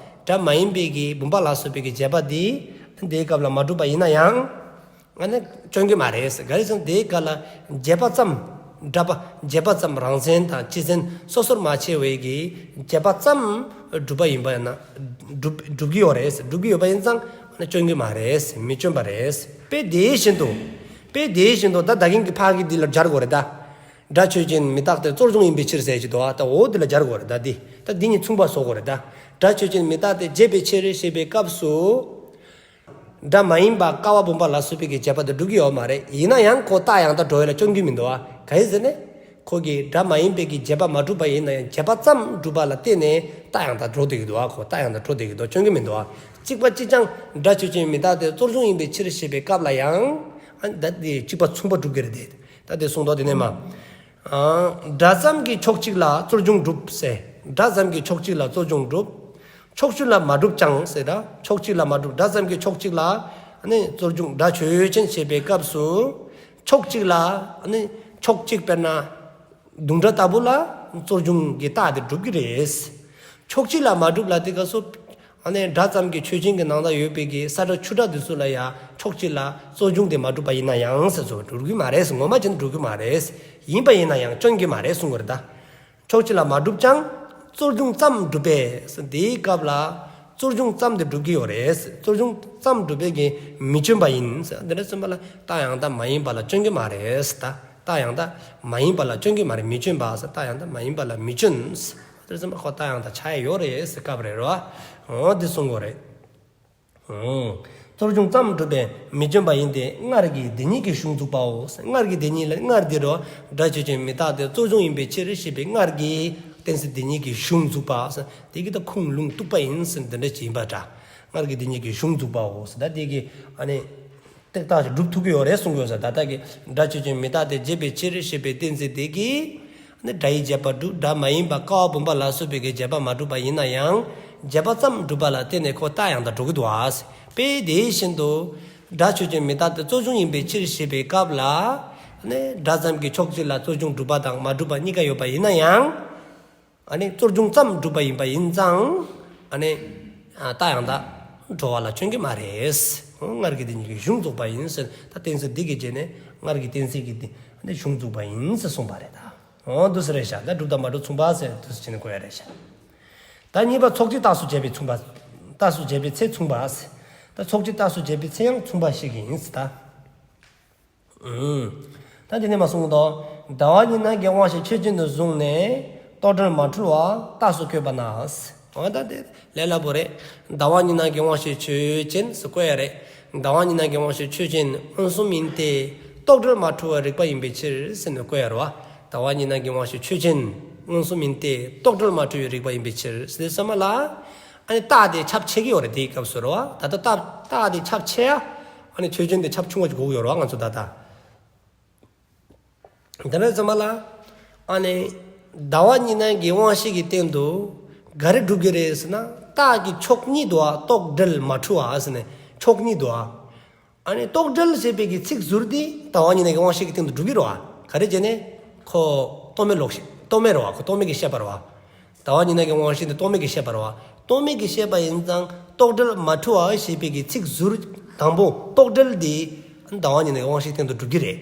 སྒྲ་མ་ཡིན་པའི་གི་བུམ་པ་ལ་སོགས་པའི་གི་བྱས་པ་དེ་དེའི་སྐབས་ལ་མ་གྲུབ་པ་ཡིན་ན་ཡང་། ཨ་ནི་སྐྱོན་གྱི་མ་རེད་ཟེར། ག་རེ་ཟེར་ན་དེའི་སྐབས་ལ་བྱས་པ་ཙམ། སྒྲ་པ། བྱས་པ་ཙམ་རང་མཚན་དང་སྤྱི་མཚན་སོ་སོར་མ་ཕྱེ་བའི་གི་བྱས་པ་ཙམ་གྲུབ་པ་ཡིན་པ་ཡིན་ན། གྲུབ་གྲུབ་ཀྱི་ཡོད་རེད་ཟེར། གྲུབ་ཀྱི་ཡོད་པ་ཡིན་ཙང་ཨ་ནི་སྐྱོན་གྱི་མ་རེད་ཟེར། མི་སྐྱོན་པ་རེད་ཟེར། དཔེ་དེ་བཞིན་དུ། དཔེ་དེ་བཞིན་དུ་ད་ད་གིན་གྱི་ཕ་གི་འདི་ལ་སྦྱར་དགོས་རེད་ད། སྒྲ་ཆོས་ཅན་མི་རྟག་སྟེ་རྩོལ་བྱུང་ཡིན་པའི་ཕྱིར་ཟེར་གྱི་འདུག་ཨ། ད་འོ་འདི་ལ་སྦྱར་དགོས་རེད་ད་འདི། ད་འདི་གཉིས་མཚུངས་པ་བཟོ་དགོས་རེད་ད། སྒྲ་ཆོས་ཅན་མི་རྟག་སྟེ་བྱས་པའི་ཕྱིར་ཞེས་པའི་སྐབས་སུ། སྒྲ་མ་ཡིན་པ་ཀ་བ་བུམ་པ་ལ་སོགས་པའི་གི་བྱས་པ་དེ་གྲུབ་ཀྱི་ཡོད་མ་རེད། ཡིན་ན་ཡང་ཁོ་རྟགས་ཡང་དག་འགྲོ་ཡ་ལ་སྐྱོན་གྱི་མི་འདུག་ཨ། ག་རེ་ཟེར་ན། ཁོ་གི་སྒྲ་མ་ཡིན་པའི་གི་བྱས་པ་མ་གྲུབ་པ་ཡིན་ན་ཡང་བྱས་པ་ཙམ་གྲུབ་པ་ལ་བརྟེན་ནས་རྟགས་ཡང་དག་འགྲོ་བསྡད་ཀྱི་འདུག་ཨ། ཁོ་རྟགས་ཡང་དག་འགྲོ་བསྡད་ཀྱི་འདུག། སྐྱོན་གྱི་མི་འདུག་ཨ། གཅིག་པ་གཅིག་རྐྱང་སྒྲ་ཆོས་ཅན་མི་རྟག་སྟེ་རྩོལ་བྱུང་ཡིན་པའི་ཕྱིར་ཞེས་པའི་སྐབས་ལ་ཡང་། ཨ་ད་དེ་གཅིག་པ་མཚུངས་པ་གྲུབ་ཀྱི་རེད་དེ། ད་དེ་གསུངས་ཐོག་དེ་ནས་མ། ཨ། སྒྲ་ཙམ་གྱི་ཕྱོགས་གཅིག་ལ་རྩོལ་བྱུང་གྲུབ་ཟེར། སྒྲ་ཙམ་གྱི་ཕྱོགས་གཅིག་ལ་རྩོལ་བྱུང་གྲུབ། ཕྱོགས་གཅིག་ལ་མ་གྲུབ་ཀྱང་ཟེར་ད། ཕྱོགས་གཅིག་ལ་མ་གྲུབ། སྒྲ་ཙམ་གྱི་ཕྱོགས་གཅིག་ལ་ནི་རྩོལ་བྱུང་སྒྲ་ཆོས་ཅན་ཞེས་པའི་སྐབས་སུ། ཕྱོགས་གཅིག་ལ་ནི་ཕྱོགས་གཅིག་དཔེར་ན་དུང་སྒྲ་ལྟ་བུ་ལ་རྩོལ་བྱུང་གི་རྟགས་དེ་གྲུབ་ཀྱི་རེད། ཕྱོགས་གཅིག་ལ་མ་གྲུབ་ལ་དེ་སྐབས་སུ། ཨ་ནི་སྒྲ་ཙམ་གྱི་ཆོས་ཅན་གྱི་ནང་ན་ཡོད་པའི་གི་ས་སྒྲ་ཆུ་སྒྲ་དེ་ཚོ་ལ་ཡང་ཕྱོགས་གཅིག་ལ་རྩོལ་བྱུང་དེ་མ་གྲུབ་པ་ཡིན་ན་ཡང་ཟེར་ཚོ་གྲུབ་ཀྱི་མ་རེད་ཟེར། ངོ་མ་བྱས་ན་གྲུབ་ཀྱི་མ་རེད་ཟེར། ཡིན་པ་ཡིན་ན་ཡང་སྐྱོན་གྱི་མ་རེད་གསུང་གི་རེད་ད། ཕྱོགས་གཅིག་ལ་མ་གྲུབ་ཀྱང་རྩོལ་བྱུང་ཙམ་གྲུབ་པས་ཟེར། དེའི་སྐབས་ལ་རྩོལ་བྱུང་ཙམ་དེ་གྲུབ་ཀྱི་ཡོད་རེད་ཟེར། རྩོལ་བྱུང་ཙམ་གྲུབ་པའི་གི་མི་སྐྱོན་པ་ཡིན་ཟེར། དེ་འདྲ་སོང་པ་ལ་རྟགས་ཡང་དག་མ་ཡིན་པ་ལ་སྐྱོན་གྱི་མ་རེད་ཟེར་ད། རྟགས་ཡང་དག་མ་ཡིན་པ་ལ་སྐྱོན་གྱི་མ་རེད། མི་སྐྱོན་པ་ཟེར། རྟགས་ཡང་དག་མ་ཡིན་པ་ལ་མི་སྐྱོན་ཟེར། དེ་ཙམ་པ་ཁོ་རྟགས་ཡང་དག་ཆགས་ཡ་ཡོད་རེད་ཟེར་སྐབས་རེད་རོ། འོ་འདི་གསུང་དགོས་རེད། འོ། རྩོལ་བྱུང་ཙམ་གྲུབ་པས་མི་སྐྱོན་པ་ཡིན་ཏེ་སྔར་གྱི་དེ་ཉིད་ཀྱི་གཞུང་འཛུགས་པའོ། སྔར་གྱི་དེ་ཉིད་ལ་སྔར་འདི་རོ། སྒྲ་ཆོས་ཅན་མི་རྟག་སྟེ་རྩོལ་བྱུང་ཡིན་པའི་ཕྱིར་ཞེས་པའི་སྔར་གྱི་གཏན་ཚིགས་དེ་ཉིད་ཀྱི་གཞུང་འཛུགས་པ་ཟེར། དེ་གི་ད་ཁུངས་ལུང་གཏུགས་པ་ཡིན་ཟེར་འདི་འདྲ་ཅིག་ཡིན་པ་འདྲ། སྔར་གྱི་དེ་ཉིད་ཀྱི་གཞུང་འཛུགས་པའོ་ཟེར། ད་དེ་གི་ཨ་ནི། ཏིག་ཏག་ཅིག་སྒྲུབ་ཐུབ་ཀྱི་ཡོད་རེད་གསུང་གི་ཡོད་ས། ད་ལྟ་གི་སྒྲ་ཆོས་ཅན་མི་རྟག་སྟེ་བྱས་པའི་ཕྱིར་ཞེས་པའི་གཏན་ཚིགས་དེ་གིས་ནི་སྒྲ་ཡི་བྱས་པ་གྲུབ། སྒྲ་མ་ཡིན་པ་ཀ་བ་བུམ་པ་ལ་སོགས་པའི་གི་བྱས་པ་མ་གྲུབ་པ་ཡིན་ན་ཡང་བྱས་པ་ཙམ་གྲུབ་པ་ལ་བརྟེན་ནས་ཁོ་རྟགས་ཡང་དག་འགྲོ་གི་འདུག་ཨ། དཔེ་དེ་བཞིན་དུ་སྒྲ་ཆོས་ཅན་མི་རྟག་སྟེ་རྩོལ་བྱུང་ཡིན་པའི་ཕྱིར་ཞེས་པའི་སྐབས་ལ་ནི་སྒྲ་ཙམ་གྱི་ཕྱོགས་གཅིག་ལ་རྩོལ་བྱུང་གྲུབ་པ་དང་མ་གྲུབ་པ་གཉིས་ཀ་ཡོད་པ་ཡིན་ན་ཡང་། ཨ་ནི་རྩོལ་བྱུང་ཙམ་གྲུབ་པ་ཡིན་པ་ཡིན་ཙང་། ཨ་ནི་ རྟགས་ཡང་དག་འགྲོ་བ་ལ་འབྱུང་གི་མ་རེད། སྔར་གྱི་དེ་གཉིས་ཀྱི་གཞུང་རྫོགས་པ་ཡིན་ཟེར། ད་གཏན་ཚིགས་འདི་གི་རྗེས་ནས་སྔར་གྱི་གཏན་ཚིགས་ཀྱི་དེ་གཞུང་རྫོགས་པ་ཡིན་ཟེར་གསུངས་པ་རེད་ད། འོ་འདུག་སེ་རེད་ཤག་ད་གྲུབ་དང་མ་གྲུབ་མཚུངས་པ་ཟེར་འདུག་སེ་བྱས་ནས་གོ་ཡ་རེད་ཤག་ད་གཉིས་པ་ཚོགས་གཅིག་རྟགས་སུ་བྱས་པའི་མཚུངས་པ། རྟགས་སུ་བྱས་པའི་ཚེ་མཚུངས་པ་ཟེར། ད་ཚོགས་གཅིག་རྟགས་སུ་བྱས་པའི་ཚེ་ཡང་མཚུངས་པ་ཞིག་ཡིན་ཟེར་ད། ད་དེ་ནས་མ་གསུངས་དོ། ཟླ་བ་ཉིད་སྣང་གི་དབང་ཤེས་ཆོས་ཅན་དུ་བཟུང་ནས་རྟོག་བྲལ་མ་འཁྲུལ་བ་རྟགས་སུ་བཀོད་པ་ན། འོ་ད་དེ་ལས་སླ་པོ་རེད། ཟླ་བ་ཉིད་སྣང་གི་དབང་ཤེས་ཆོས་ཅན་ཟེར་བཀོད་ཡ་རེད། ཟླ་བ་ཉིད་སྣང་གི་དབང་ཤེས་ཆོས་ཅན་མངོན་སུམ་ཡིན་ཏེ། རྟོག་བྲལ་མ་འཁྲུལ་བར་རིག་པ་ཡིན་པའི་ཕྱིར་ཟེར་ནས་བཀོད་ཡ་རེད་བ། ཟླ་བ་ཉིད་སྣང་གི་དབང་ཤེས་ཆོས་ཅན་མངོན་སུམ་ཡིན་ཏེ། རྟོག་བྲལ་མ་འཁྲུལ་བའི་རིག་པ་ཡིན་པའི་ཕྱིར་ཟེར་དུས་ཙམ་པ་ལ། ཨ་ནི་རྟགས་དེ་ཁྱབ་ཆེ་གི་ཡོད་རེད་དེའི་སྐབས་སུ་རེད་བ། ད་ལྟ་རྟགས་རྟགས་དེ་ཁྱབ་ཆེ་ཡ། ཨ་ནི་ཆོས་ཅན་དེ་ཁྱབ་ཆུང་བ་ཅིག་གོ་གི་ཡོད་རེད་བ་ང་ཚོ་ད་ལྟ། དེ་འདྲ་ཙམ་པ་ལ། ཨ་ནི་ཟླ་བ་ཉིད་སྣང་གི་དབང་ཤེས་ཀྱི་སྟེང་དུ་ག་རེ་སྒྲུབ་ཀྱི་རེད་ཟེར་ན། རྟགས་ཀྱི་ཕྱོགས་གཉིས་འདུག་བ། རྟོག་བྲལ་མ་འཁྲུལ་བ་ཟེར་ནས་ཕྱོགས་གཉིས་འདུག་བ། ཨ་ནི་རྟོག་བྲལ་ཞེས་པའི་གི་ཚིག་ཟུར་འདི་ཟླ་བ་ཉིད་སྣང་གི་དབང་ཤེས་ཀྱི་སྟེང་དུ་སྒྲུབ་ཀྱི་རེད་བ། ག་རེ་བྱས་ནས། ཁོ་རྟོག་མེད་ལོག་ཤེས་རྟོག་མེད་རེད་བ། ཁོ་རྟོག་མེད་ཀྱི་ཤེས་པ་རེད་བ། ཟླ་བ་ཉིད་སྣང་གི་དབང་ཤེས་འདི་རྟོག་མེད་ཀྱི་ཤེས་པ་རེད་བ། རྟོག་མེད་ཀྱི་ཤེས་པ་ཡིན་ཙང་རྟོག་བྲལ་མ་འཁྲུལ་བ་ཞེས་པའི་གི་ཚིག་ཟུར་དང་པོ་རྟོག་བྲལ་འདི་ཟླ་བ་ཉིད་སྣང་གི་དབང་ཤེས་སྟེང་དུ་སྒྲུབ་ཀྱི་རེད།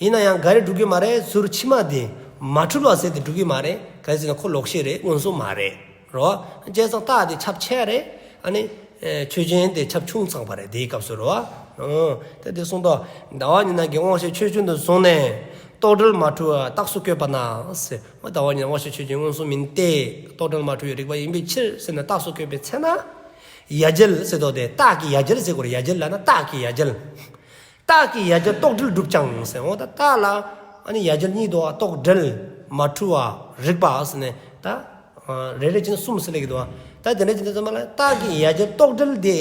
ཡིན་ན་ཡང་ག་རེ་སྒྲུབ་ཀྱི་མ་རེད། ཟུར་ཕྱི་མ་དེ་མ་འཁྲུལ་བ་ཟེར་དེ་སྒྲུབ་ཀྱི་མ་རེད། ག་རེ་ཟེར་ན་ཁོ་ལོག་ཤེས་རེད། མངོན་སུམ་མ་རེད། རོ། བྱས་ཙང་རྟགས་དེ་ཁྱབ་ཆེ་རེད། ཨ་ནི། ཨེ། ཆོས་ཅན་དེ་ཁྱབ་ཆུང་ཙམ་པ་རེད་དེའི་སྐབས་སུ་རོ། ཨོ། ད་དེ་གསུངས་དོ། ཟླ་བ་ཉིད་སྣང་གི་དབང་ཤེས་ཆོས་ཅན་དུ་བཟུང་ནས། རྟོག་བྲལ་མ་འཁྲུལ་བ་རྟགས་སུ་བཀོད་པ་ན་ཟེར། ཟླ་བ་ཉིད་སྣང་དབང་ཤེས་ཆོས་ཅན་མངོན་སུམ་ཡིན་ཏེ། རྟོག་བྲལ་མ་འཁྲུལ་བའི་རིག་པ་ཡིན་པའི་ཕྱིར་ཟེར་ནས་རྟགས་སུ་བཀོད་པའི་ཚེ་ན། ཡ་གྱལ་ཟེར་དོ་དེ་རྟགས་ཀྱི་ཡ་གྱལ་ཟེར་དགོས་རེད། ཡ་གྱལ་ལབ་ན་རྟགས་ཀྱི་ཡ་གྱལ། རྟགས་ཀྱི་ཡ་གྱལ་རྟོག་བྲལ་འགྲུབ་ཀྱང་ཟེར། འོ་ད་རྟགས་ལ་ཨ་ནི་ཡ་གྱལ་གཉིས་འདུག་བ། རྟོག་བྲལ་མ་འཁྲུལ་བ་རིག་པ་ཟེར་ནས་ད་རེ་རེ་བྱས་ནས་གསུམ་ཟེར་ལེ་གི་འདུག་བ། ད་དེ་འདྲ་བྱས་ནས་ཙམ་པ་ལ་རྟགས་ཀྱི་ཡ་གྱལ་རྟོག་བྲལ་དེ་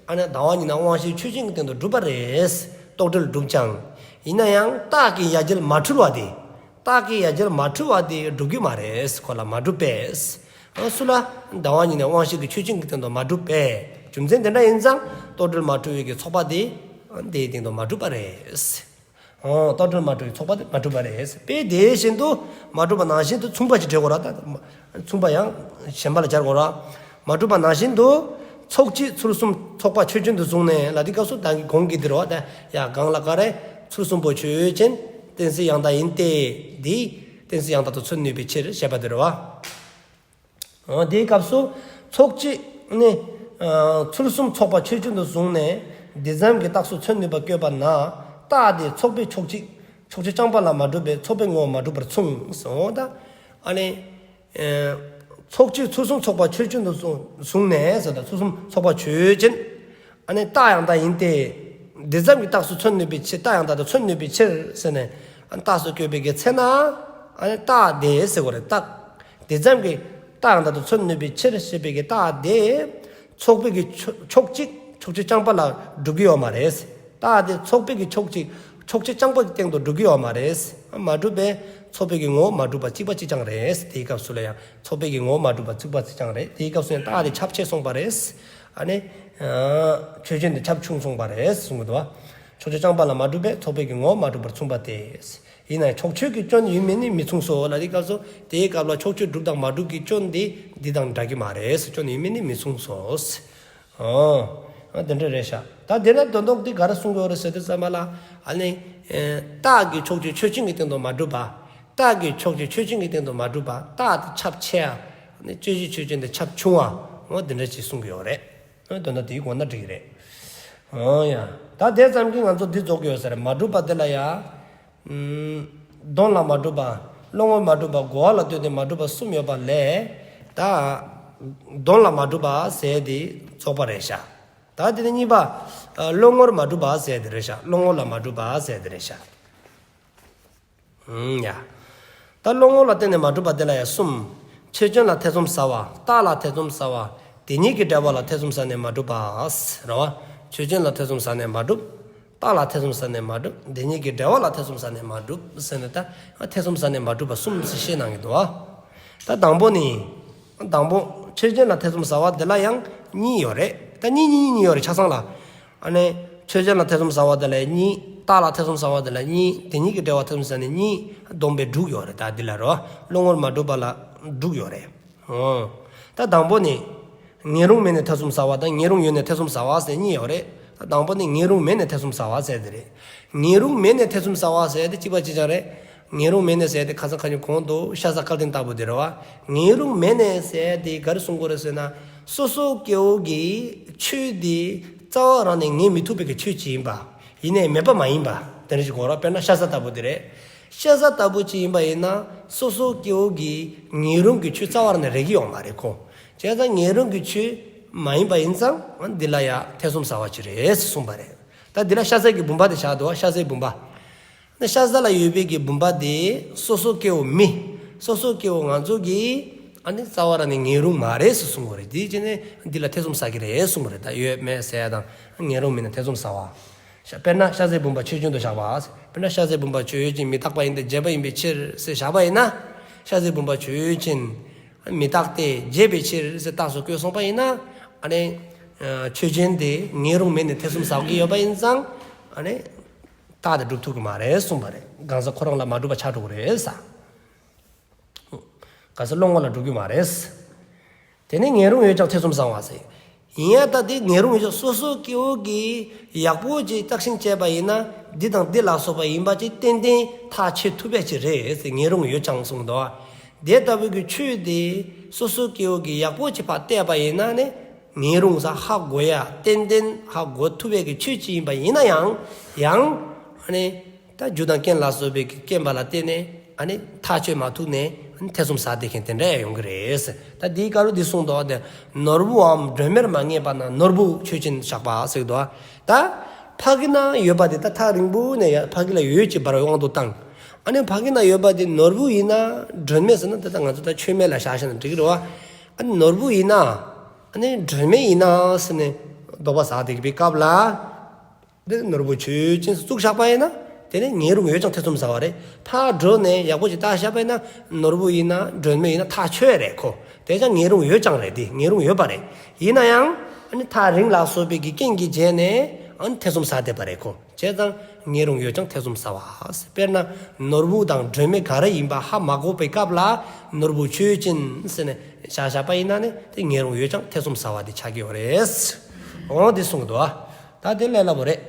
ཨ་ནི་ཟླ་བ་ཉིད་སྣང་དབང་ཤེས་ཆོས་ཅན་གྱི་སྟེང་དུ་གྲུབ་པ་རེད། རྟོག་བྲལ་འགྲུབ་ཀྱང་། ཡིན་ན་ཡང་རྟགས་ཀྱི་ཡ་གྱལ་མ་འཁྲུལ་བ་དེ། རྟགས་ཀྱི་ཡ་གྱལ་མ་འཁྲུལ་བ་དེ་གྲུབ་ཀྱི་མ་རེད། ཁོ་ལ་མ་གྲུབ་པས། ཨ་སུ་ལ། ཟླ་བ་ཉིད་སྣང་དབང་ཤེས་ཀྱི་ཆོས་ཅན་གྱི་སྟེང་དུ་མ་གྲུབ་པས། རྒྱུ་མཚན་དེ་འདྲ་ཡིན་ཙང་རྟོག་བྲལ་མ་འཁྲུལ་བའི་གི་ཚོགས་པ་དེ། ཨ་དེའི་སྟེང་དུ་མ་གྲུབ་པ་རེད། ཨོ། རྟོག་བྲལ་མ་འཁྲུལ་བའི་ཚོགས་པ་དེ་མ་གྲུབ་པ་རེད། དཔེ་དེ་བཞིན་དུ་མ་གྲུབ་པ་ནང་བཞིན་དུ་མཚུངས་པ་ཅིག་འབྲི་དགོས་ར། ད་མཚུངས་པ་ཡང་གཞན་པ་ལ་སྦྱར་དགོས་ར། མ་གྲུབ་པ་ནང་བཞིན་དུ། ཚོགས་གཅིག་ཚུལ་གསུམ་ཚོགས་པ་ཆོས་ཅན་དུ་བཟུང་ནས་ལ་དེའི་སྐབས་སུ་ད་གི་གོང་གི་འདི་རོ། ད་ཡ་གང་ལ་ག་རེ། ཚུལ་གསུམ་པོ་ཆོས་ཅན། གཏན་ཚིགས་ཡང་དག་ཡིན་ཏེ། འདི། གཏན་ཚིགས་ཡང་དག་ཏུ་མཚོན་ནུས་པའི་ཕྱིར་ཞེས་པ་འདི་རེད་བ། འོ་དེའི་སྐབས་སུ་ཚོགས་གཅིག་ནི། ཨ་ཚུལ་གསུམ་ཚོགས་པ་ཆོས་ཅན་དུ་བཟུང་ནས་འདི་ཙམ་གྱི་རྟགས་སུ་མཚོན་ནུས་པ་བཀོད་པ་ན། རྟགས་དེ་ཚོགས་པའི་ཕྱོགས་གཅིག་ཕྱོགས་ཆོས་རྐྱང་པ་ལ་མ་གྲུབ་པས་ཚོགས་པའི་ངོ་བོ་མ་གྲུབ་པར་མཚུངས་སོ། ད་ཨ་ནི། ཨེ་ཚོགས་གཅིག་ཚུལ་གསུམ་ཚོགས་པ་ཆོས་ཅན་དུ་བཟུང་བཟུང་ནས་ཟེར་ད་ཚུལ་གསུམ་ཚོགས་པ་ཆོས་ཅན། ཨ་ནི་རྟགས་ཡང་དག་ཡིན་ཏེ། འདི་ཙམ་གྱི་རྟགས་སུ་མཚོན་ནུས་པའི་ཕྱིར། རྟགས་ཡང་དག་ཏུ་མཚོན་ནུས་པའི་ཕྱིར་ཟེར་ནས། ཨ་ནི་རྟགས་སུ་བཀོད་པའི་གི་ཚེ་ན། ཨ་ནི་རྟགས་དེ་ཟེར་དགོས་རེད། རྟགས། འདི་ཙམ་གྱི་རྟགས་ཡང་དག་ཏུ་མཚོན་ནུས་པའི་ཕྱིར་ཞེས་པའི་གི་རྟགས་དེ། ཚོགས་པའི་གི་ཕྱོགས་ཕྱོགས་གཅིག་ཕྱོགས་ཆོས་རྐྱང་པ་ལ་གྲུབ་ཀྱི་ཡོད་མ་རེད། རྟགས་དེ་ཚོགས་པའི་གི་ཕྱོགས་གཅིག་ཕྱོགས་ཆོས་རྐྱང་པ་གི་སྟེང་དུ་གྲུབ་ཀྱི་ཡོད་མ་རེད། མ་གྲུབ་པས་ཚོགས་པའི་གི་ངོ་བོ་མ་གྲུབ་པ་གཅིག་པ་གཅིག་རྐྱང་རེད། དེའི་སྐབས་སུ་ལ་ཡང་ཚོགས་པའི་གི་ངོ་བོ་མ་གྲུབ་པ་གཅིག་པ་གཅིག་རྐྱང་རེད། དེའི་སྐབས་སུ་ཡང་རྟགས་དེ་ཁྱབ་ཆེ་སོང་བ་རེད། ཨ་ནི། ཨ་ཆོས་ཅན་དེ་ཁྱབ་ཆུང་སོང་བ་རེད་གསུང་གི་འདུག་བ། ཕྱོགས་ཆོས་རྐྱང་པ་ལ་མ་གྲུབ་པས་ཚོགས་པའི་གི་ངོ་བོ་མ་གྲུབ་པར་མཚུངས་པ་སྟེ། ཡིན་ན་ཕྱོགས་ཆོས་ཀྱི་སྐྱོན་ཡིན་མིན་ནི་མི་མཚུངས་སོ་ལ་དེའི་སྐབས་སུ་དེའི་སྐབས་ལ་ཕྱོགས་ཆོས་གྲུབ་དང་མ་གྲུབ་ཀྱི་སྐྱོན་དེ་འདི་དང་འདྲ་གི་མ་རེད། སྐྱོན་ཡིན་མིན་ནི་མི་མཚུངས་སོ། ཨོ། ཨ་དེ་འདྲ་རེད་ཤག་ད་དེ་ལ་དོན་དག་འདི་ག་རེ་གསུང་གི་ཡོད་རེད་ཟེར་དུས་ཙམ་པ་ལ། ཨ་ནི། ཨེ་རྟགས་ཀྱི་ཕྱོགས་ཆོས་ཆོས་ཅན་གྱི་སྟེང་དུ་མ་གྲུབ་པ། རྟགས་ཀྱི་ཕྱོགས་ཆོས་ཆོས་ཅན་གྱི་སྟེང་དུ་མ་གྲུབ་པ། རྟགས་དེ་ཁྱབ་ཆེ་ཡ། ཨ་ནི་དཔྱོད་བྱེད་ཆོས་ཅན་དེ་ཁྱབ་ཆུང་བ། འོ་དེ་འདྲ་ཅིག་གསུང་གི་ཡོད་རེད། ཨ་དོན་དག་དེའི་སྒོ་ན་འགྲིག་གི་རེད། ཨོ་ཡ། ད་དེ་ཙམ་གྱིས་ང་ཚོ་འདི་རྫོགས་ཀྱི་ཡོད་ས་རེད། མ་གྲུབ་པ་དེ་ལ་ཡ། ཨུམ། དོན་ལ་མ་གྲུབ་པ། བློ་ངོར་མ་གྲུབ་པ། གོ་བ་ལ་ལྟོས་ཏེ་མ་གྲུབ་པ་གསུམ་ཡོད་པ་ལས། ད་དོན་ལ་མ་གྲུབ་པ་ཟེར་དེ་རྫོགས་པ་རེད་ཤག་ད་དེ་ནས་གཉིས་པ། ཨ་བློ་ངོར་མ་གྲུབ་པ་ཟེར་དེ་རེད་ཤག་བློ་ངོ་ལ་མ་གྲུབ་པ་ཟེར་དེ་རེད་ཤག་ཨུམ་ཡ། ད་བློ་ངོ་ལ་བརྟེན་ནས་མ་གྲུབ་པ་དེ་ལ་ཡང་གསུམ། ཆོས་ཅན་ལ་ཐེ་ཚོམ་ཟ་བ། རྟགས་ལ་ཐེ་ཚོམ་ཟ་བ། དེ་གཉིས་ཀྱི་འབྲེལ་བ་ལ་ཐེ་ཚོམ་ཟ་ནས་མ་གྲུབ་པ། རེད་བ། ཆོས་ཅན་ལ་ཐེ་ཚོམ་ཟ་ནས་མ་གྲུབ། རྟགས་ལ་ཐེ་ཚོམ་ཟ་ནས་མ་གྲུབ། དེ་གཉིས་ཀྱི་འབྲེལ་བ་ལ་ཐེ་ཚོམ་ཟ་ནས་མ་གྲུབ་ཟེར་ནས། ད་ཐེ་ཚོམ་ཟ་ནས་མ་གྲུབ་པ་གསུམ་ཞེས་གནང་གི་འདུག་བ། ད་དང་པོ་ནི། དང་པོ་ཆོས་ཅན་ལ་ཐེ་ཚོམ་ཟ་བ་དེ་ལ་ཡང་གཉིས་ཡོད་རེད། ད་གཉིས་གཉིས་གཉིས་གཉིས་ཡོད་རེད་ཆ་ཚང་ལ། ཨ་ནི། ཆོས་ཅན་ལ་ཐེ་ཚོམ་ཟ་བ་དེ་ལ་གཉིས། རྟགས་ལ་ཐེ་ཚོམ་ཟ་བ་དེ་ལ་གཉིས། དེ་གཉིས་ཀྱི་འབྲེལ་བ་ཐེ་ཚོམ་ཟ་ནས་གཉིས། བསྡོམས་པས་དྲུག་ཡོད་རེད། ད་འདི་ལ་རོ། བློ་ངོར་མ་གྲུབ་པ་ལ་དྲུག་ཡོད་རེད། ཨོ། ད་དང་པོ་ནི། ངེས་རུང་མེད་ནས་ཐེ་ཚོམ་ཟ་བ་དང་ངེས་རུང་ཡོད་ནས་ཐེ་ཚོམ་ཟ་བ་ཟེར་གཉིས་ཡོད་རེད། ད་དང་པོ་ནི་ངེས་རུང་མེད་ནས་ཐེ་ཚོམ་ཟ་བ་ཟེར་དེ་རེད། ངེས་རུང་མེད་ནས་ཐེ་ཚོམ་ཟ་བ་ཟེར་དེ་གཅིག་པ་གཅིག་རྐྱང་རེད། ངེས་རུང་མེད་ནས་ཟེར་དེ་ཁ་སང་ཁ་ཉིན་གོང་དུ་ཤ་ཟ་སྐལ་ལྡན་ལྟ་བུ་དེ་རེད་བ། ངེས་རུང་མེད་ནས་ཟེར་དེ་ག་རེ་གསུང་དགོས་རེད་ཟེར་ན། སོ་སོ་སྐྱེ་བོ་གི་ཆོས་དེ་རྩ་བ་རང་ནས་ངེས་མི་ཐུབ་པའི་གི་ཆོས་ཅིག་ཡིན་པ། ཡིན་ནའི་མེད་པ་མ་ཡིན་པ། དེ་འདྲ་ཞིག་གོ་ར། དཔེར་ན་ཤ་ཟ་ལྟ་བུ་དེ་རེད། ཤ་ཟ་ལྟ་བུ་ཅིག་ཡིན་པ་ཡིན་ན་སོ་སོ་སྐྱེ་བོ་གི་ངེས་རུང་གི་ཆོས་རྩ་བ་རང་ནས་རེག་གི་ཡོད་མ་རེད་ཁོ། བྱས་ཙང་ངེས་རུང་གི་ཆོས་མ་ཡིན་པ་ཡིན་ཙང་འདི་ལ་ཡ་ཐེ་ཚོམ་ཟ་བ་ཅིག་རེད་གསུངས་པ་རེད། ད་འདི་ལ་ཤ་ཟའི་གི་བུམ་པ་དེ་བཞག་འདུག་བ། ཤ་ཟའི་བུམ་པ། ཤ་ཟ་ལ་ཡོད་པའི་གི་བུམ་པ་དེ་སོ་སོ་སྐྱེ་བོ་མི། སོ་སོ་སྐྱེ་བོ་ང་ཚོ་གི་ཨ་ནི་རྩ་བ་རང་ནས་ངེས་རུང་མ་རེད་ཟེར་གསུང་གི་རེད། དེ་བྱས་ནས་འདི་ལ་ཐེ་ཚོམ་ཟ་གི་རེད་གསུང་གི་རེད། ད་ཡོད་མེད་ཟེར་ཡ་དང་ངེས་རུང་མེད་ན་ཐེ་ཚོམ་ཟ་བ། ཤ་དཔེར་ན་ཤ་ཟའི་བུམ་པ་ཆོས་ཅན་དུ་བཞག་པ། དཔེར་ན་ཤ་ཟའི་བུམ་པ་ཆོས་ཅན། མི་རྟག་པ་ཡིན་ཏེ་བྱས་པ་ཡིན་པའི་ཕྱིར་ཟེར་བཞག་པ་ཡིན་ན། ཤ་ཟའི་བུམ་པ་ཆོས་ཅན། མི་རྟག་སྟེ་བྱས་པའི་ཕྱིར་ཟེར་རྟགས་སུ་བཀོད་སོང་པ་ཡིན་ན། ཨ་ནི་ཆོས་ཅན་དེ་ངེས་རུང་མེད་ནས་ཐེ་ཚོམ་ཟ་གི་ཡོད་པ་ཡིན་ཙང་། ཨ་ནི་རྟགས་དེ་སྒྲུབ་ཐུབ་ཀྱི་མ་རེད་གསུངས་པ་རེད། གང་ཟག་ཁོ་རང་ལ་མ་གྲུབ་པ་ཆགས་འགྲོ་གི་རེད་ས། ག་ས་བློ་ངོ་ལ་འགྲོ་གི་མ་རེད། དེ་ནས་ངེས་རུང་ཡོད་ཀྱང་ཐེ་ཚོམ་ཟ་བ་ཟེར། ཡིན་ཡང་ད་དེ་ངེས་རུང་ཡོད་ཀྱང་སོ་སོ་སྐྱེ་བོ་གིས་ཡག་པོ་ཅིག་བརྟག་ཞིབ་བྱས་པ་ཡིན་ན་འདི་དང་འདི་ལ་སོགས་པ་ཡིན་པ་ཅིག་ཏན་ཏན་ཐག་ཆོད་ཐུབ་པ་ཅིག་རེད་ཟེར། ངེས་རུང་ཡོད་ཀྱང་གསུངས་འདུག། དེ་ལྟ་བུའི་གི་ཆོས་དེ་སོ་སོ་སྐྱེ་བོ་གིས་ཡག་པོ་ཅིག་ཕར་བལྟས་པ་ཡིན་ན་ནི་ངེས་རུང་ས་ཧ་གོ་ཡ་ཏན་ཏན་ཧ་གོ་ཐུབ་པའི་གི་ཆོས་ཅིག་ཡིན་པ་ཡིན་ན་ཡང་ཡང་ཨ་ནི། ད་རྒྱུ་དང་རྐྱེན་ལ་སོགས་པའི་གི་རྐྱེན་པ་ལ་བརྟེན་ནས་ཨ་ནི་ཐག་ཆོད་མ་ཐུབ་ནས་ཨ་ནི་ཐེ་ཚོམ་ཟ་བསྡད་མཁན་དེ་འདྲ་ཡང་ཡོང་གི་རེད། ད་འདིའི་སྐབས་ལ་འདི་གསུངས་འདུག་སྟེ། ནོར་བུའམ་སྒྲོན་མེར་མ་ངེས་པ་ན་ནོར་བུ་ཆོས་ཅན་བཞག་པ་ཟེར་འདུག། ད་ཕ་གི་ན་ཡོད་པ་དེ་ད་ཐག་རིང་པོ་ནས་ཡ་ཕ་གི་ལ་ཡོད་ཅེས་པར་དབང་དུ་བཏང་། ཨ་ནི་ཕ་གི་ན་ཡོད་པ་དེ་ནོར་བུ་ཡིན་ན་སྒྲོན་མེ་ཟེར་ན་དེ་ད་ང་ཚོ་ད་མཆོད་མེ་ལ་བཞག་བཞག་ན་འགྲིག་གི་རེད་བ། ཨ་ནི་ནོར་བུ་ཡིན་ན་ཨ་ནི་སྒྲོན་མེ་ཡིན་ན་ཟེར་ནས་དོགས་པ་ཟ་བསྡད་པའི་སྐབས་ལ། འདི་ནོར་བུ་ཆོས་ཅན་བཙུགས་བཞག་པ་ཡིན་ན། དེ་ནི་ངེས་རུང་ཡོད་ཀྱང་ཐེ་ཚོམ་ཟ་བ་རེད། ཕར་འགྲོ་ནས་ཡག་པོ་ཅིག་བརྟག་བཞག་པ་ཡིན་ན། ནོར་བུ་ཡིན་ན་སྒྲོན་མེ་ཡིན་ན་ཐག་ཆོད་རེད་ཁོ། དེ་ཀྱང་ངེས་རུང་ཡོད་ཀྱང་རེད། དེ་ངེས་རུང་ཡོད་པ་རེད། ཡིན་ན་ཡང་ཨ་ནི་ཐག་རིང་ལ་སོགས་པའི་གི་རྐྱེན་གྱི་རྗེས་ནས་ཨ་ནི་ཐེ་ཚོམ་ཟ་བསྡད་པ་རེད་ཁོ། བྱས་ཙང་ངེས་རུང་ཡོད་ཀྱང་ཐེ་ཚོམ་ཟ་བ། དཔེར་ན་ནོར་བུ་དང་སྒྲོན་མེ་ག་རེ་ཡིན་པ་ཧ་མ་གོ་བའི་སྐབས་ལ་ནོར་བུ་ཆོས་ཅན་ཟེར་ནས་བཞག་བཞག་པ་ཡིན་ན་ནི་དེ་ངེས་རུང་ཡོད་ཀྱང་ཐེ་ཚོམ་ཟ་བ་དེ་ཆགས་ཀྱི་ཡོད་རེད། འོ་དེ་གསུངས་འདུག་ཨ། ད་དེ་ལས་སླ་པོ་རེད།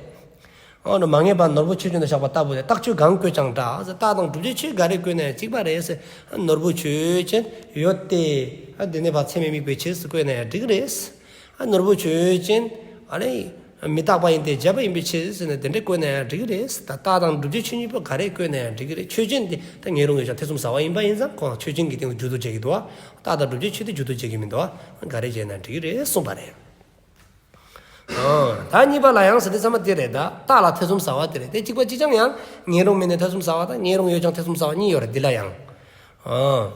འོ་ན་མ་ངེས་པ་ནོར་བུ་ཆོས་ཅན་དུ་བཞག་པ་ལྟ་བུ་སྟེ། རྟགས་ཆོས་གང་བཀོད་ཀྱང་འདྲ་ཟེར། རྟགས་དང་སྒྲུབ་བྱའི་ཆོས་ག་རེ་བཀོད་ན་ཡང་གཅིག་པ་རེད་ཟེར། ནོར་བུ་ཆོས་ཅན་ཡོད་དེ། ཨ་དེ་ནས་ཕར་ཚད་མས་དམིགས་པའི་ཕྱིར་ཟེར་བཀོད་ན་ཡང་འགྲིག་གི་རེད། ཨ་ནོར་བུ་ཆོས་ཅན་ཨ་ནི་མི་རྟག་པ་ཡིན་ཏེ་བྱས་པ་ཡིན་པའི་ཕྱིར་ཟེར་ནས་དེ་འདྲ་བཀོད་ན་ཡང་འགྲིག་གི་རེད། ད་རྟགས་དང་སྒྲུབ་བྱའི་ཆོས་གཉིས་པོ་ག་རེ་བཀོད་ན་ཡང་འགྲིག་གི་རེད། ཆོས་ཅན་དེ་ད་ངེས་རུང་ཡོད་ཀྱང་ཐེ་ཚོམ་ཟ་བ་ཡིན་པ་ཡིན་ཙང་ཁོང་ཆོས་ཅན་གྱི་སྟེང་དུ་འགྱུར་དུ་བྱེད་ཀྱི་འདུག་ཨ། རྟགས་དང་སྒྲུབ་བྱའི་ཆོས་དེ་འགྱུར་དུ་བྱེད་ཀྱི་མི་འདུག་ཨ། ག་རེ་བྱས་ན་འགྲིག་གི་རེད་གསུངས་པ་རེད། ཨ། ད་གཉིས་པ་ལ་ཡང་ཟེར་དུས་ཙམ་པ་དེ་རེད། ད་རྟགས་ལ་ཐེ་ཚོམ་ཟ་བ་དེ་རེད། དེ་གཅིག་པ་གཅིག་རྐྱང་ཡང་ངེས་རུང་མེད་ནས་ཐེ་ཚོམ་ཟ་བ་དང་ངེས་རུང་ཡོད་ཀྱང་ཐེ་ཚོམ་ཟ་བ་གཉིས་ཡོད་རེད། འདི་ལ་ཡང་། ཨ།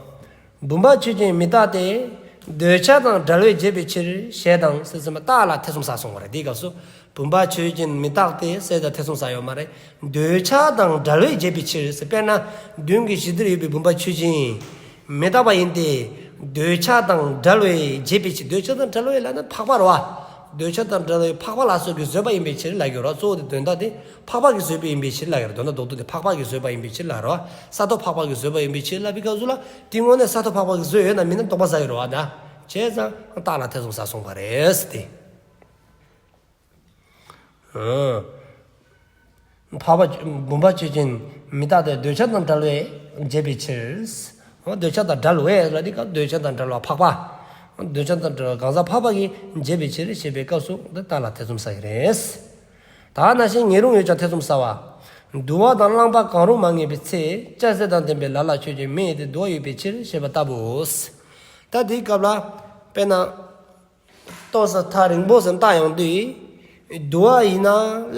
བུམ་པ་ཆོས་ཅན་མི་རྟག་སྟེ། འདོད་ཆགས་དང་བྲལ་བས་བྱས་པའི་ཕྱིར་ཞེས་དང་ཟེར་དུས་ཙམ་པ་རྟགས་ལ་ཐེ་ཚོམ་ཟ་སོང་བ་རེད། དེའི་སྐབས་སུ་བུམ་པ་ཆོས་ཅན་མི་རྟག་སྟེ་ཟེར་དང་ཐེ་ཚོམ་ཟ་ཡོད་མ་རེད། འདོད་ཆགས་དང་བྲལ་བས་བྱས་པའི་ཕྱིར་ཟེར། དཔེར་ན་མདུན་གྱི་གཞི་དེར་ཡོད་པའི་བུམ་པ་ཆོས་ཅན། མི་རྟག་པ་ཡིན་ཏེ། འདོད་ཆགས་དང་བྲལ་བས་བྱས་པའི་ཕྱིར། འདོད་ཆགས་དང་བྲལ་བས་ལབ་ན་འཕགས་པ་རེད་བ། འདོད་ཆགས་དང་བྲལ་བས་འཕགས་པ་ལ་སོགས་ཀྱིས་བཟོད་པ་ཡིན་པའི་ཕྱིར་ལབ་ཀྱི་ཡོད་རེད་བ། གཙོ་བོ་དེ་དོན་དག་དེ་འཕགས་པ་གིས་བཟོས་པ་ཡིན་པའི་ཕྱིར་ལབ་ཀྱི་ཡོད་རེད། དོན་དག་རྡོག་རྡོག་དེ་འཕགས་པ་གིས་བཟོས་པ་ཡིན་པའི་ཕྱིར་ལབ་ཀྱི་ཡོད་རེད་བ། ས་ཐོབ་འཕགས་པ་གིས་བཟོས་པ་ཡིན་པའི་ཕྱིར་ལབ་པའི་སྐབས་སུ་ལ་དེ་དངོས་གནས་ས་ཐོབ་འཕགས་པ་གིས་བཟོས་ཡོད་ན་མིན་ན་དོགས་པ་ཟ་ཡོད་རེད་བ་ད། བྱས་ཙང་རྟགས་ལ་ཐེ་ཚོམ་ཟ་སོང་བ་རེད་ཟེར་ཏེ། ཨ། འཕགས་པ་བུམ་པ་ཆོས་ཅན་མི་རྟག་སྟེ། འདོད་ཆགས་དང་བྲལ་བས་བྱས་པའི་ཕྱིར། འོ་འདོད་ཆགས་དང་བྲལ་བས་ལ་དེ་ཀ་འདོད་ཆགས་དང་བྲལ་བ་འཕགས་པ། འདོད་ཆགས་དང་བྲལ་བ་གང་ཟག་འཕགས་པ་གིས་བྱས་པའི་ཕྱིར་ཞེས་པའི་སྐབས་སུ་འདི་རྟགས་ལ་ཐེ་ཚོམ་ཟ་གི་རེད། ད་ནང་བཞིན་ངེས་རུང་ཡོད་ཀྱང་ཐེ་ཚོམ་ཟ་བ། དུ་བ་དང་རླངས་པ་གང་རུང་མ་ངེས་པའི་ཚེ་ལྕགས་རྫས་དང་ལྡན་པའི་ལ་ལ་ཆོས་ཅན་མེ་ཡོད་དེ་དུ་བ་ཡོད་པའི་ཕྱིར་ཞེས་པ་ལྟ་བུའོ། ད་དེའི་སྐབས་ལ་དཔེར་ན། ཏོག་ཙམ་ཐག་རིང་པོ་ཙམ་བལྟ་ཡོང་དུས། དུ་བ་ཡིན་ན་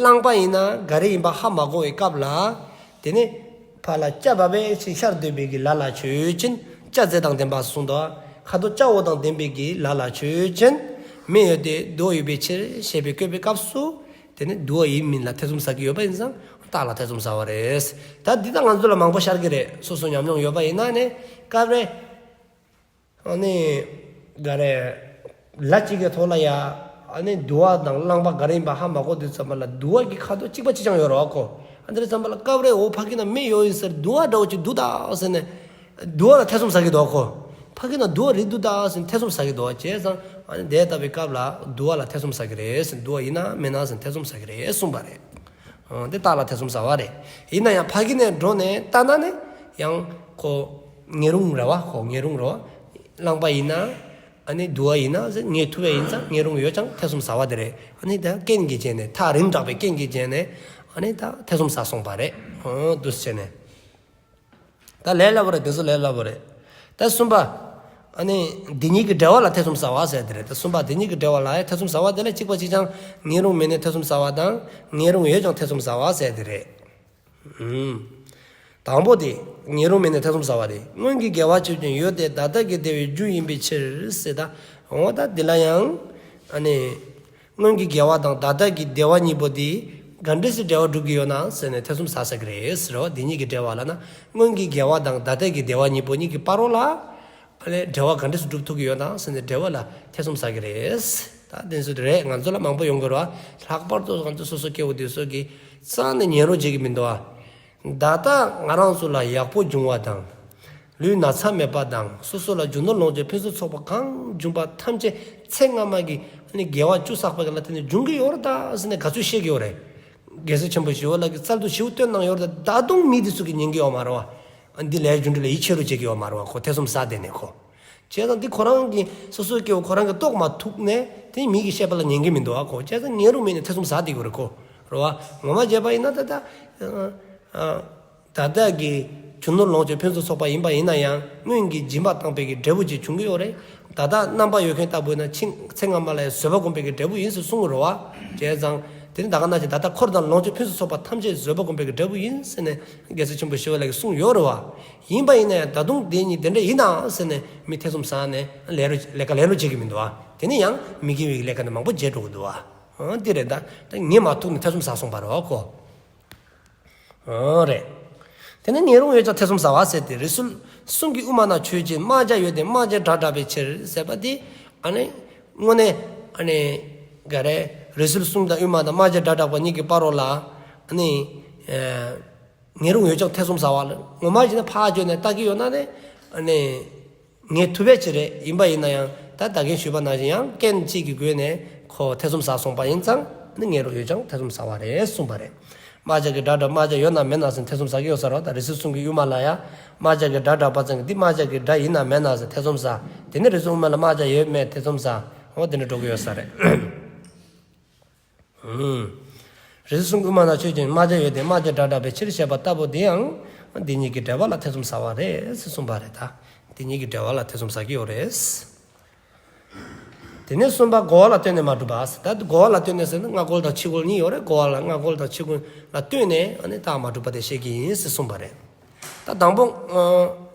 རླངས་པ་ཡིན་ན་ག་རེ་ཡིན་པ་ཧ་མ་གོ་བའི་སྐབས་ལ། དེ་ནས་ཕར་ལ་སྐྱ་བབས་པའི་ཕྱིར་ཤར་སྡོད་པའི་གི་ལ་ལ་ཆོས་ཅན། ལྕགས་རྫས་དང་ལྡན་པ་གསུངས་འདུག། ཁ་དོག་སྐྱ་བོ་དང་ལྡན་པའི་གི་ལ་ལ་ཆོས་ཅན། མེ་ཡོད་དེ་དུ་བ་ཡོད་པའི་ཕྱིར་ཞེས་པའི་བཀོད་པའི་སྐབས་སུ། དེ་ནས་དུ་བ་ཡིན་མིན་ལ་ཐེ་ཚོམ་ཟ་གི་ཡོད་པ་ཡིན་ཙང་རྟགས་ལ་ཐེ་ཚོམ་ཟ་བ་རེད། ད་འདི་ད་ང་ཚོ་ལ་མང་པོ་ཤར་གི་རེད། སོ་སོ་ཉམས་མྱོང་ཡོད་པ་ཡིན་ན་ནི་སྐབས་རེ། ཨ་ནི་ག་རེ། ལ་གཅིག་གི་ཐོག་ལ་ཡ། ཨ་ནི་དུ་བ་དང་རླངས་པ་ག་རེ་ཡིན་པ་ཧ་མ་གོ་དུས་ཙམ་པ་ལ་དུ་བ་གི་ཁ་དོག་གཅིག་པ་གཅིག་རྐྱང་ཡོད་རེད་བ་ཁོ། ཨ་འདི་རེད་ཙམ་པ་ལ་སྐབས་རེ་འོ་ཕ་གི་ན་མེ་ཡོད་ཡིན་ཟེར་དུ་བ་འདྲ་བོ་ཅིག་འདུག་ད་ཟེར་ནས། དུ་བ་ལ་ཐེ་ཚོམ་ཟ་གི་འདུག་ཁོ། ཕ་གི་ན་དུ་བ་རེད་འདུག་ད་ཟེར་ནས་ཐེ་ཚོམ་ཟ་གི་འདུག་བྱས་ཙང་ ཨ་ནི་དེ་ལྟ་བུའི་སྐབས་ལ་དུ་བ་ལ་ཐེ་ཚོམ་ཟ་གི་རེད་ཟེར། དུ་བ་ཡིན་ན་མིན་ན་ཟེར་ཐེ་ཚོམ་ཟ་གི་རེད་གསུངས་པ་རེད། ཨ་དེ་རྟགས་ལ་ཐེ་ཚོམ་ཟ་བ་རེད། ཡིན་ན་ཡང་ཕ་གི་ནས་འགྲོ་ནས་ལྟ་ན་ནི་ཡང་ཁོ་ངེས་རུང་རེད་བ། ཁོ་ངེས་རུང་རེད་བ། རླངས་པ་ཡིན་ན་ཨ་ནི་དུ་བ་ཡིན་ན་ཟེར་ངེས་ཐུབ་པ་ཡིན་ཙང་ངེས་རུང་ཡོད་ཀྱང་ཐེ་ཚོམ་ཟ་བ་དེ་རེད། ཨ་ནི་ད་རྐྱེན་གྱི་རྐྱེན་ནས་ཐག་རིང་དྲགས་པའི་རྐྱེན་གྱི་རྐྱེན་ནས་ཨ་ནི་ད་ཐེ་ཚོམ་ཟ་སོང་པ་རེད། ཨ་འདུག་སེ་བྱས་ནས། ད་ལས་སླ་པོ་རེད། དེ་ཚོ་ལས་སླ་པོ་རེད། ད་གསུམ་པ། ཨ་ནི་འདི་གཉིས་ཀྱི་འབྲེལ་བ་ལ་ཐེ་ཚོམ་ཟ་བ་ཟེར་དེ་རེད། ད་གསུམ་པ་འདི་གཉིས་ཀྱི་འབྲེལ་བ་ལ་ཐེ་ཚོམ་ཟ་བ་དེ་ལ་གཅིག་པ་གཅིག་རྐྱང་ངེས་རུང་མེད་ནས་ཐེ་ཚོམ་ཟ་བ་དང་ངེས་རུང་ཡོད་ཀྱང་ཐེ་ཚོམ་ཟ་བ་ཟེར་དེ་རེད། ཨུམ། དང་པོ་དེ་ངེས་རུང་མེད་ནས་ཐེ་ཚོམ་ཟ་བ་རེད། སྔོན་གྱི་དགེ་བ་ཆོས་ཅན་ཡོད་དེ་ད་ལྟ་གི་བདེ་བའི་རྒྱུ་ཡིན་པའི་ཕྱིར་ཟེར། ད་འོ་ད་འདི་ལ་ཡང་ཨ་ནི། སྔོན་གྱི་དགེ་བ་དང་ད་ལྟ་གི་བདེ་བ་གཉིས་པོ་དེ་ག་འདྲ་སེ་འབྲེལ་བ་སྒྲུབ་ཀྱི་ཡོད་ན་ཟེར་ནས་ཐེ་ཚོམ་ཟ་ཟ་གི་རེད་ཟེར་བ། དེ་གཉིས་ཀྱི་འབྲེལ་བ་ལ་ན་སྔོན་གྱི་དགེ་བ་དང་ད་ལྟ་གི་བདེ་བ་གཉིས་པོ་གཉིས་ཀྱི་བར་རོ་ལ་ཨ་ལས་འབྲེལ་བ་ག་འདྲ་སེ་སྒྲུབ་ཐུབ་ཀྱི་ཡོད་ན་ཟེར་ནས་འབྲེལ་བ་ལ་ཐེ་ཚོམ་ཟ་གི་རེད། ད་དེ་ཚོ་རེད། ང་ཚོ་ལ་མང་པོ་ཡོང་གི་རེད་བ། ལྷག་པར་དུ་ང་ཚོ་སོ་སོ་སྐྱེ་བོ་དེ་ཚོ་གི་རྩ་ནས་ཉན་རོགས་བྱེད་ཀྱི་མི་འདུག་བ། ད་ལྟ་ང་རང་ཚོ་ལ་ཡག་པོ་བྱུང་བ་དང་། ལུས་ན་ཚ་མེད་པ་དང་སོ་སོ་ལ་རྒྱུ་ནོར་ལོངས་སྤྱོད་ཕུན་སུམ་ཚོགས་པ་གང་བྱུང་བ་ཐམས་ཅད་ཚེ་སྔ་མ་གི་ཨ་ནི་དགེ་བ་བཅུ་བསགས་པ་གི་ལ་བརྟེན་ནས་འབྱུང་གི་ཡོད་རེད་ད་ཟེར་ནས་དགའ་ཚོར་བཤད་ཀྱི་ཡོད་རེད། རྒྱལ་སྲས་ཆེན་པོ་ཞི་བ་ལྷ་གིས་གསར་དུ་ཞིའུ་སྟོན་གནང་ཡོད་རེད་ད། ད་དུང་མི་དེ་ཚོ་གིས་ཉན་གྱི་ཡོད་མ་རེད་བ། ཨ་འདི་ལས་རྒྱུ་འབྲས་ལ་ཡིད་ཆེས་རོགས་བྱེད་ཀྱི་ཡོད་མ་རེད་བ། ཁོ་ཐེ་ཚོམ་ཟ་བསྡད་ནས་ཁོ། བྱས་ཙང་འདི་ཁོ་རང་གི་སོ་སོའི་སྐྱེ་བོ་ཁོ་རང་གིས་རྟོགས་མ་ཐུབ་ནས་དེ་མི་གི་བཤད་པ་ལ་ཉན་གྱི་མི་འདུག་ཨ་ཁོ། བྱས་ཙང་ཉན་རུང་མེད་ནས་ཐེ་ཚོམ་ཟ་བསྡད་ཀྱི་ཡོད་རེད་ཁོ། རེད་བ། ངོ་མ་བྱས་པ་ཡིན་ན་ད་ད་ཨ་ཨ་ད་ལྟ་གི་རྒྱུ་ནོར་ལོངས་སྤྱོད་ཕུན་སུམ་ཚོགས་པ་ཡིན་པ་ཡིན་ན་ཡང་སྔོན་གྱི་སྦྱིན་པ་བཏང་པའི་གི་འབྲས་བུ་ཅིག་བྱུང་གི་ཡོད་རེད། ད་ལྟ་རྣམ་པ་ཡོད་མཁན་ལྟ་བུ་ཡིན་ན་ཕྱིན་ཚེ་སྔ་མ་ལ་ཡང་བཟོད་པ་སྒོམ་པའི་གི་འབྲས་བུ་ཡིན་ཟེར་གསུང་གི་རེད་བ། བྱས་ཙང་དེ་ནི་ད་ག་ནང་བཞིན་ད་ལྟ་འཁོར་དང་ལོངས་སྤྱོད་ཕུན་སུམ་ཚོགས་པ་ཐམས་ཅད་བཟོད་པ་སྒོམ་པའི་གི་འབྲས་བུ་ཡིན་ཟེར་ནས་རྒྱལ་སྲས་ཆེན་པོ་ཞི་བ་ལྷ་གིས་གསུངས་ཡོད་རེད་བ། ཡིན་པ་ཡིན་ན་ཡང་ད་དུང་དེ་གཉིས་དེ་འདྲ་ཡིན་ན་ཟེར་ནས་མི་ཐེ་ཚོམ་ཟ་ནས་ལས་རོགས་ལས་ཀ་ལས་རོགས་བྱེད་ཀྱི་མི་འདུག་བ། དེ་ནི་ཡང་མི་དགེ་བའི་ལས་ཀ་ནི་མང་པོ་བྱེད་འགྲོ་གི་འདུག་བ། ཨ་འདི་རེད་ད། ད་ངེས་མ་ཐུབ་ནས་ཐེ་ཚོམ་ཟ་སོང་པ་རེད་བ་ཁོ། ཨོ་རེད། དེ་ནས་ཉེ་རུང་ཡོད་ཀྱང་ཐེ་ཚོམ་ཟ་བ་ཟེར་ཏེ། རི་སུལ་གསུམ་གྱི་དབུས་མ་ན་ཆོས་ཅན། དམག་བྱ་ཡོད་དེ་དམག་བྱའི་སྒྲ་བསྒྲགས་པའི་ཕྱིར་ཟེར་བ་དེ། ཨ་ནི་དངོས་གནས་ཨ་ནི་ག་རེ། རི་སུལ་གསུམ་དང་དབུས་མ་དང་དམག་བྱའི་སྒྲ་བསྒྲགས་པ་གཉིས་ཀྱི་བར་རོ་ལ་ཨ་ནི་ཨེ་ཉེ་རུང་ཡོད་ཀྱང་ཐེ་ཚོམ་ཟ་བ་ལ། ངོ་མ་བྱས་ན་ཕར་བྱས་ནས་ལྟ་གི་ཡོད་ན་ནི་ཨ་ནི། ངེས་ཐུབ་པའི་ཕྱིར་རེད། ཡིན་པ་ཡིན་ན་ཡང་ད་ད་གིན་ཞུས་པ་ནང་བཞིན་ཡང་རྐྱེན་གཅིག་གི་སྒོ་ནས་ཁོ་ཐེ་ཚོམ་ཟ་སོང་པ་ཡིན་ཙང་ནི་ཉེ་རུང་ཡོད་ཀྱང་ཐེ་ཚོམ་ཟ་བ་རེད་གསུངས་པ་རེད། དམག་བྱ་གི་སྒྲ་སྒྲ་དམག་བྱ་ཡོད་ན་མེད་ན་ཟེར་ཐེ་ཚོམ་ཟ་གི་ཡོད་ས་རེད་བ། ད་རི་སུལ་གསུམ་གྱི་དབུས་མ་ལ་ཡ་དམག་བྱ་གི་སྒྲ་བསྒྲགས་པ་ཙང་གི་འདི་དམག་བྱ་གི་སྒྲ་ཡིན་ན་མེད་ན་ཟེར་ཐེ་ཚོམ་ཟ། དེ་ནི་རི་སུལ་དབུས་མ་ལ་དམག་བྱ་ཡོད་མེད་ཐེ་ཚོམ་ཟ། འོ་དེ་འདྲ་འགྲོ་གི་ཡོད་ས་རེད། ཨུམ། རི་སུལ་གསུམ་གྱི་དབུས་མ་ན་ཆོས་ཅན། དམག་བྱ་ཡོད་དེ་དམག་བྱའི་སྒྲ་བསྒྲགས་པའི་ཕྱིར་ཞེས་པ་ལྟ་བུ་དེ་ཡང་འདི་གཉིས་ཀྱི་འབྲེལ་བ་ལ་ཐེ་ཚོམ་ཟ་བ་རེད་ཟེར་གསུངས་པ་རེད་ད། འདི་གཉིས་ཀྱི་འབྲེལ་བ་ལ་ཐེ་ཚོམ་ཟ་གི་ཡོད་རེད། དེ་ནས་གསུམ་པ་རྒོལ་བ་ལ་ལྟོས་ནས་མ་གྲུབ་པ་ཟེར། ད་རྒོལ་བ་ལ་ལྟོས་ནས་ཟེར་ན་སྔ་རྒོལ་དང་ཕྱི་རྒོལ་གཉིས་ཡོད་རེད། རྒོལ་བ་ལ་སྔ་རྒོལ་དང་ཕྱི་རྒོལ་ལ་ལྟོས་ནས་ཨ་ནི་རྟགས་མ་གྲུབ་པ་དེ་བཤད་ཀྱི་ཡིན་ཟེར་གསུངས་པ་རེད། ད་དང་པོ་ཨ་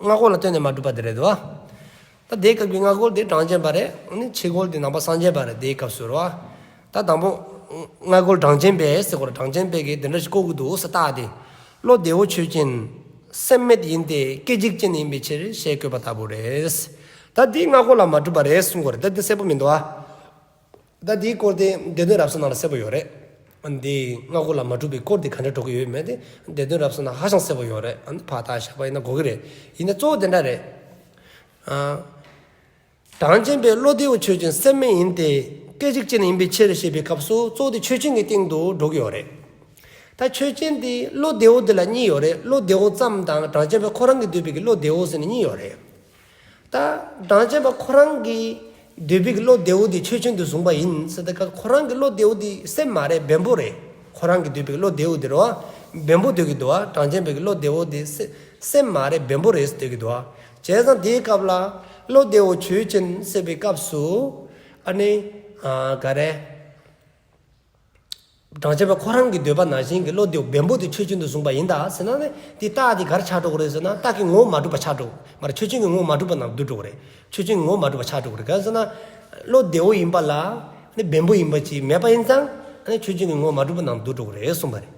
སྔ་རྒོལ་ལ་ལྟོས་ནས་མ་གྲུབ་པ་དེ་རེད་དོ། ད་དེའི་སྐབས་ཀྱི་སྔ་རྒོལ་དེ་གྲངས་ཅན་པ་རེད། ཨ་ནི་ཕྱི་རྒོལ་དེ་ནང་པ་སངས་རྒྱས་པ་རེད། དེའི་སྐབས་སུ་རེད་བ། ད་དང་པོ་སྔ་རྒོལ་གྲངས་ཅན་པས་ཟེར་གོ་རེད། གྲངས་ཅན་པས་ཀྱི་དེ་འདྲ་ཞིག་བཀོད་ཀྱི་འདུག་ཟེར། རྟགས་དེ་བློ་བདེ་བོ་ཆོས་ཅན། སེམས་མེད་ཡིན་ཏེ་སྐད་ཅིག་ཅན་ཡིན་པའི་ཕྱིར་ཞེས་བཀོད་པ་ལྟ་བུ་རེད། ད་འདི་སྔ་རྒོལ་ལ་མ་གྲུབ་པ་རེད་གསུང་གོ་རེད། ད་འདི་གསལ་པོ་མི་འདུག་ཨ། ད་འདིའི་སྐོར་དེ་སྡེ་བདུན་རབ་གསལ་ནང་ལ་གསལ་པོ་ཡོད་རེད། འདི་སྔ་རྒོལ་ལ་མ་གྲུབ་པའི་སྐོར་དེ་ག་འདྲ་འགྲོ་གི་ཡོད་མེད་དེ་སྡེ་བདུན་རབ་གསལ་ནང་ཧ་ཅང་གསལ་པོ་ཡོད་རེད། ཨ་ནི་ཕར་ལྟ་བཞག་པ་ཡིན་ན་གོ་གི་རེད། ཡིན་ན་གཙོ་བོ་དེ་འདྲ་རེད། ཨ། གྲངས་ཅན་པས་བློ་བདེ་བོ་ཆོས་ཅན། སེམས་མེད་ཡིན་ཏེ་སྐད་ཅིག་ཅན་ཡིན་པའི་ཕྱིར་ཞེས་པའི་སྐབས་སུ་གཙོ་བོ་དེ་ཆོས་ཅན་གྱི་སྟེང་དུ་འགྲོ་གི་ཡོད་རེད། ད་ཆོས་ཅན་དེ་བློ་བདེ་བོ་དེ་ལ་གཉིས་ཡོད་རེད། བློ་བདེ་བོ་ཙམ་དང་གྲངས་ཅན་པ་ཁོ་རང་གིས་འདོད་པའི་གི་བློ་བདེ་བོ་ཟེར་ནས་གཉིས་ཡོད་རེད། ད་གྲངས་ཅན་པ་ཁོ་རང་གིས་འདོད་པའི་གི་བློ་བདེ་བོ་དེ་ཆོས་ཅན་དུ་བཟུང་པ་ཡིན་ཟེར། ད་ཁོ་རང་གི་བློ་བདེ་བོ་དེ་སེམས་མ་རེད། བེམ་པོ་རེད། ཁོ་རང་གིས་འདོད་པའི་བློ་བདེ་བོ་དེ་རེད་བ། བེམ་པོ་འདོད་ཀྱི་འདུག་བ། གྲངས་ཅན་པའི་གི་བློ་བདེ་བོ་དེ་སེ་སེམས་མ་རེད། བེམ་པོ་རེད་ཟེར་འདོད་ཀྱི་འདུག་བ། བྱས་ཙང་དེའི་སྐབས་ལ་བློ་བདེ་བོ་ཆོས་ཅན་ཟེར་བའི་སྐབས་སུ་ཨ་ནི་ཨ་ག་རེ། གྲངས་ཅན་པ་ཁོ་རང་གིས་འདོད་པ་ནང་བཞིན་གྱི་བློ་བདེ་བོ་བེམ་པོ་དེ་ཆོས་ཅན་དུ་བཟུང་པ་ཡིན་ད་ཟེར་ན་ནི་དེ་རྟགས་དེ་ག་རེ་ཆགས་འགྲོ་གི་རེད་ཟེར་ན་རྟགས་ཀྱི་ངོ་བོ་མ་གྲུབ་པ་ཆགས་འགྲོ། མ་རེད། ཆོས་ཅན་གྱི་ངོ་བོ་མ་གྲུབ་པ་ནང་བསྡུ་འགྲོ་གི་རེད། ཆོས་ཅན་གྱི་ངོ་བོ་མ་གྲུབ་པ་ཆགས་འགྲོ་གི་རེད། ག་རེ་ཟེར་ན་བློ་བདེ་བོ་ཡིན་པ་ལ་ནི་བེམ་པོ་ཡིན་པ་ཅིག་མེད་པ་ཡིན་ཙང་ཨ་ནི་ཆོས་ཅན་གྱི་ངོ་བོ་མ་གྲུབ་པ་ནང་བསྡུ་འགྲོ་གི་རེད་གསུངས་པ་རེད།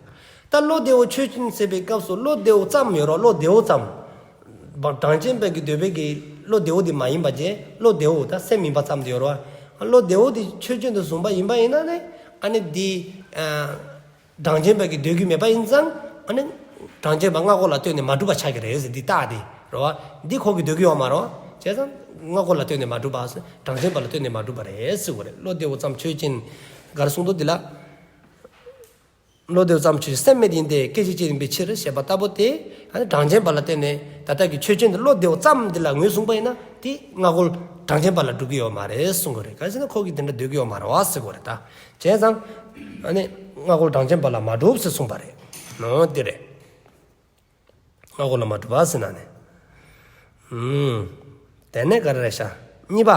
ད་བློ་བདེ་བོ་ཆོས་ཅན་ཟེར་བའི་སྐབས་སུ་བློ་བདེ་བོ་ཙམ་ཡོད་རོགས། བློ་བདེ་བོ་ཙམ། གྲངས་ཅན་པའི་གི་འདོད་པའི་གི་བློ་བདེ་བོ་དེ་མ་ཡིན་པ་བྱས་བློ་བདེ་བོ་ད་སེམས་ཡིན་པ་ཙམ་དེ་ཡོད་རོགས། བློ་བདེ་བོ་དེ་ཆོས་ཅན་དུ་བཟུང་པ་ཡིན་པ་ཡིན་ན་ནི་ཨ་ནི་འདི་ཨ་གྲངས་ཅན་པའི་གི་འདོད་རྒྱུ་མེད་པ་ཡིན་ཙང་ཨ་ནི་གྲངས་ཅན་པ་སྔ་རྒོལ་ལ་ལྟོས་ནས་མ་གྲུབ་པ་ཆགས་ཀྱི་རེད་ཟེར། འདི་རྟགས་དེ་རོ། འདི་ཁོ་གི་འདོད་རྒྱུ་ཡོད་མ་རོ། བྱས་ཙང་ སྔ་རྒོལ་ལ་ལྟོས་ནས་མ་གྲུབ་པ། གྲངས་ཅན་པ་ལ་ལྟོས་ནས་མ་གྲུབ་པ་རེད་ཟེར་གྱི་ཡོད་རེད། བློ་བདེ་བོ་ཙམ་ཆོས་ཅན། ག་རེ་གསུངས་འདུག་འདི་ལ། བློ་བདེ་བོ་ཙམ་ཆོས་ཅན་སེམས་མེད་ཡིན་ཏེ། སྐད་ཅིག་གཅིག་ཡིན་པའི་ཕྱིར་ཞེས་པ་ལྟ་བུ་སྟེ། ཨ་ནི་གྲངས་ཅན་པ་ལ་ལྟོས་ནས་ད་ལྟ་གི་ཆོས་ཅན་དེ་བློ་བདེ་བོ་ཙམ་འདི་ལ་ངོས་བཟུང་པ་ཡིན་ན། དེ་སྔ་རྒོལ་གྲངས་ཅན་པ་ལ་འགྲོ་གི་ཡོད་མ་རེད་གསུང་གི་རེད། ག་རེ་ཟེར་ན་ཁོ་གིས་དེ་འདྲ་འདོད་ཀྱི་ཡོད་མ་རེད་བ་ཟེར་གྱི་ཡོད་རེད་ད། བྱས་ཙང་ཨ་ནི་སྔ་རྒོལ་གྲངས་ཅན་པ་ལ་མ་གྲུབ་ཟེར་གསུངས་པ་རེད། ནོ་དེ་རེད། སྔ་རྒོལ་ལ་མ་གྲུབ་པ་ཟེར་ན་ནི། ཨུམ། དེ་ནས་ག་རེ་རེད་ཤག་གཉིས་པ།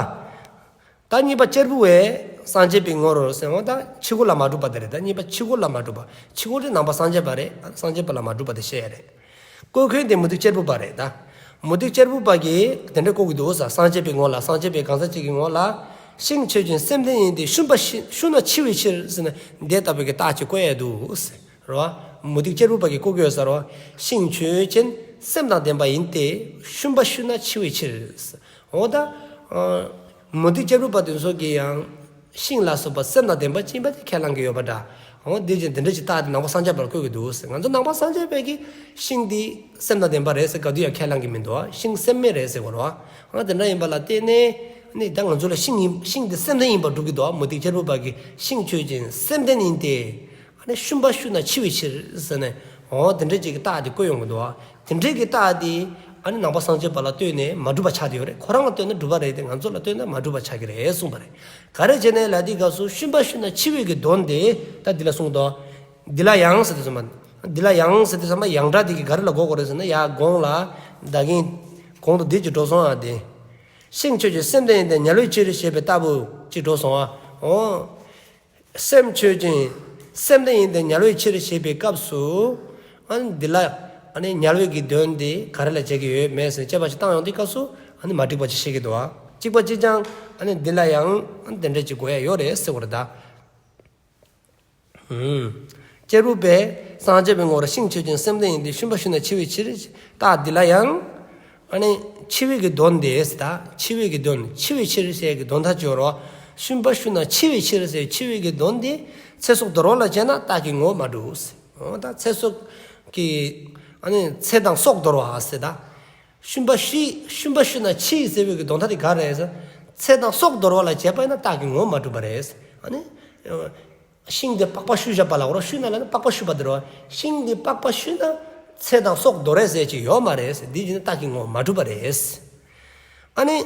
ད་གཉིས་པ་གཅེར་བུ་བས་སངས་རྒྱས་པའི་ངོར་ཟེར་བ་ད་ཕྱི་རྒོལ་ལ་མ་གྲུབ་པ་དེ་རེད། ད་གཉིས་པ་ཕྱི་རྒོལ་ལ་མ་གྲུབ་པ། ཕྱི་རྒོལ་དེ་ནང་པ་སངས་རྒྱས་པ་རེད། སངས་རྒྱས་པ་ལ་མ་གྲུབ་པ་དེ་བཤད་ཡ་རེད། བཀོད་མཁན་དེ་མུ་སྟེགས་གཅེར་བུ་པ་རེད་ད། མུ་སྟེགས་གཅེར་བུ་པ་གིས་དེ་འདྲ་བཀོད་ཀྱི་འདུག་ཟེར། སངས་རྒྱས་པའི་ངོ་ལ། སངས་རྒྱས་པའི་གང་ཟག་ཅིག་གི་ངོ་ལ། ཤིང་ཆོས་ཅན་སེམས་ལྡན་ཡིན་ཏེ། ཤུན་པ་ཤི་ཤུ་ན་འཆི་བའི་ཕྱིར་ཟེར་ནས་དེ་ལྟ་བུའི་གི་རྟགས་ཅིག་བཀོད་ཡ་འདུག་ཟེར། རེད་བ། མུ་སྟེགས་གཅེར་བུ་པ་གིས་བཀོད་ཀྱི་ཡོད་ས་རེད་བ། ཤིང་ཆོས་ཅན་སེམས་དང་ལྡན་པ་ཡིན་ཏེ། ཤུན་པ་ཤུ་ན་འཆི་བའི་ཕྱིར། འོ་ད། ཨ། མུ་སྟེགས་གཅེར་བུ་པ་དེ་ཚོ་གིས་ཡང་། ཤིང་ལ་སོགས་པ་སེམས་དང་ལྡན་པ་ཅིག་ཡིན་པ་དེ་ཁས་བླངས་ཀྱི་ཡོད་པ་འདྲ། འོ་དེ་བཞིན་དེ་འདྲ་ཅིག་རྟགས་དེ་ནང་པ་སངས་རྒྱས་པ་ལ་བཀོད་ཀྱི་འདུག་ཟེར། ང་ཚོ་ནང་པ་སངས་རྒྱས་པ་གིས་ཤིང་དེ་སེམས་དང་ལྡན་པ་རེད་ཟེར་ག་དུས་ཡང་ཁས་བླངས་ཀྱི་མི་འདུག་བ། ཤིང་སེམས་མེད་རེད་ཟེར་གྱི་ཡོད་རེད་བ། འོ་དེ་འདྲ་ཡིན་པ་ལ་བརྟེན་ནས་ནི་ད་ང་ཚོ་ལ་ཤིང་ཡིན། ཤིང་དེ་སེམས་ལྡན་ཡིན་པ་སྒྲུབ་ཀྱི་འདུག་བ། མུ་སྟེགས་གཅེར་བུ་པ་གིས་ཤིང་ཆོས་ཅན་སེམས་ལྡན་ཡིན་ཏེ། ཨ་ནི་ཤུན་པ་ཤུ་ན་འཆི་བའི་ཕྱིར་ཟེར་ནས། འོ་དེ་འདྲ་ཅིག་གི་རྟགས་དེ་བཀོད་ཡོང་གི་འདུག་བ། དེ་འདྲའི་གི་རྟགས་དེ་ཨ་ནི་ནང་པ་སངས་རྒྱས་པ་ལ་ལྟོས་ནས་མ་གྲུབ་པ་ཆགས་བསྡད་ཡོད་རེད། ཁོ་རང་ལ་ལྟོས་ན་གྲུབ་པ་རེད་དེ། ང་ཚོ་ལ་ལྟོས་ན་མ་གྲུབ་པ་ཆགས་ཀྱི་རེད་གསུངས་པ་རེད། ག་རེ་བྱས་ནས་ལབ་དུས་སྐབས་སུ་ཤུན་པ་ཤུ་ན་འཆི་བའི་གི་དོན་དེ་ད་འདི་ལ་གསུངས་འདུག། འདི་ལ་ཡང་ཟེར་དུས་ཙམ་པ། འདི་ལ་ཡང་ཟེར་དུས་ཙམ་པ་ཡང་སྒྲ་དེ་གིས་ག་རེ་ལ་གོ་དགོས་རེད་ཟེར་ན། ཡ་གོང་ལ་ད་གིན་གོང་དུ་འདི་ཅིག་འགྲོ་སོང་ཨ་དེ། ཤིང་ཆོས་ཅན་སེམས་ལྡན་ཡིན་ཏེ། ཉལ་བའི་ཕྱིར་ཞེས་པའི་ལྟ་བུ་ཅིག་འགྲོ་སོང་ཨ། འོ། སེམས་ཆོས་ཅན། སེམས་ལྡན་ཡིན་ཏེ་ཉལ་བའི་ཕྱིར་ཞེས་པའི་སྐབས་སུ། ཨ་ནི་འདི་ལ་ཨ་ནི་ཉལ་བའི་གི་དོན་དེ་ག་རེ་ལ་བྱེད་ཀྱི་ཡོད་མེད་ཟེར་དཔྱད་པ་ཞིག་བཏང་ཡོང་དུས་སྐབས་སུ། ཨ་ནི་མ་འགྲིག་པ་ཅིག་བཤད་ཀྱི་འདུག་བ། གཅིག་པ་གཅིག་རྐྱང་ཨ་ནི་འདི་ལ་ཡང་ཨ་ནི་དེ་འདྲ་ཅིག་དགོས་ཡ་ཡོད་རེད་ཟེར་བ་རེད་ད། ཨུམ། གཅེར་བུ་པས་སངས་རྒྱས་པའི་ངོར་ཤིང་ཆོས་ཅན་སེམས་ལྡན་ཡིན་ཏེ། ཤུན་པ་ཤུ་ན་འཆི་བའི་ཕྱིར། རྟགས་འདི་ལ་ཡང་། ཨ་ནི་འཆི་བའི་གི་དོན་དེ་ཟེར་ད། འཆི་བའི་གི་དོན། འཆི་བའི་ཕྱིར་ཟེར་གྱི་དོན་དག་ཅིག་ཡོད་རེད་བ། ཤུན་པ་ཤུ་ན་འཆི་བའི་ཕྱིར་ཟེར་འཆི་བའི་གི་དོན་དེ་ཚེ་སྲོག་འདོར་བ་ལ་བྱས་ན་རྟགས་ཀྱི་ངོ་བོ་མ་གྲུབ་ཟེར། འོ་ད་ཚེ་སྲོག་གི་ཨ་ནི་ཚེ་དང་སྲོག་འདོར་བ་ཟེར་ད། ཤུན་པ་ཤུ། ཤུན་པ་ཤུ་ན་འཆི་ཟེར་བའི་གི་དོན་དག་དེ་ག་རེ་རེད་ཟེར། ཚེ་དང་སྲོག་འདོར་བ་ལ་བྱས་པ་ཡིན་ན་རྟགས་ཀྱི་ངོ་བོ་མ་གྲུབ་པ་རེད། ཨ་ནི། ཤིང་དེ་པགས་པ་བཤུས་བཞག་པ་ལ་འོ་རོ། ཤུ་ན་ལ་ནི་པགས་པ་བཤུས་པ་དེ་རོ། ཤིང་དེ་པགས་པ་བཤུས་ན་ཚེ་དང་སྲོག་འདོར་རེད་ཟེར་ཅིག་ཡོད་མ་རེད་ཟེར། འདི་བྱས་ན་རྟགས་ཀྱི་ངོ་བོ་མ་གྲུབ་པ་རེད། ཨ་ནི།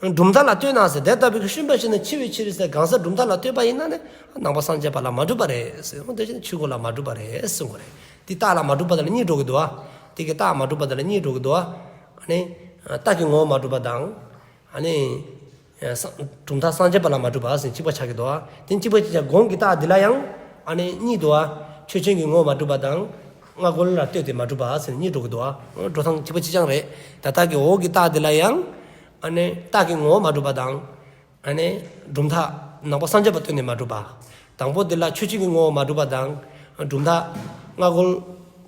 གྲུབ་མཐའ་ལ་ལྟོས་ན་ཟེར། དེ་ལྟ་བུའི་གི་ཤུན་པ་ཤུ་ན་འཆི་བའི་ཕྱིར་ཟེར་གང་ཟག་གྲུབ་མཐའ་ལ་ལྟོས་པ་ཡིན་ན་ནི་ནང་པ་སངས་རྒྱས་པ་ལ་མ་གྲུབ་པ་རེད་ཟེར། འོ་དེ་བཞིན་ཕྱི་རྒོལ་ལ་མ་གྲུབ་པ་རེད་གསུང་གི་རེད། དེ་རྟགས་ལ་མ་གྲུབ་པ་དེ་ལ་གཉིས་འགྲོ་གི་འདུག་བ། དེ་གི་རྟགས་མ་གྲུབ་པ་དེ་ལ་གཉིས་འགྲོ་གི་འདུག་བ། ཨ་ནི། རྟགས་ཀྱི་ངོ་བོ་མ་གྲུབ་པ་དང་། ཨ་ནི། ཡ་ས། གྲུབ་མཐའ་སངས་རྒྱས་པ་ལ་མ་གྲུབ་པ་ཟེར་གཅིག་པ་ཆགས་ཀྱི་འདུག་བ། དེ་གཅིག་པ་གཅིག་ཆགས། གོང་གི་རྟགས་འདི་ལ་ཡང་ཨ་ནི་གཉིས་འདུག་བ། ཆོས་ཅན་གྱི་ངོ་བོ་མ་གྲུབ་པ་དང་། སྔ་རྒོལ་ལ་ལྟོས་ཏེ་མ་གྲུབ་པ་ཟེར་གཉིས་འགྲོ་གི་འདུག་བ། འགྲོ་སྟངས་གཅིག་པ་གཅིག་རྐྱང་རེད། ད་ལྟ་གི་འོག་གི་རྟགས་འདི་ལ་ཡང་ཨ་ནི་རྟགས་ཀྱི་ངོ་བོ་མ་གྲུབ་པ་དང་། ཨ་ནི་གྲུབ་མཐའ་ནང་པ་སངས་རྒྱས་པ་ལ་ལྟོས་ནས་མ་གྲུབ་པ། དང་པོ་འདི་ལ་ཆོས་ཅན་གྱི་ངོ་བོ་མ་གྲུབ་པ་དང་། གྲུབ་མཐའ་སྔ་རྒོལ་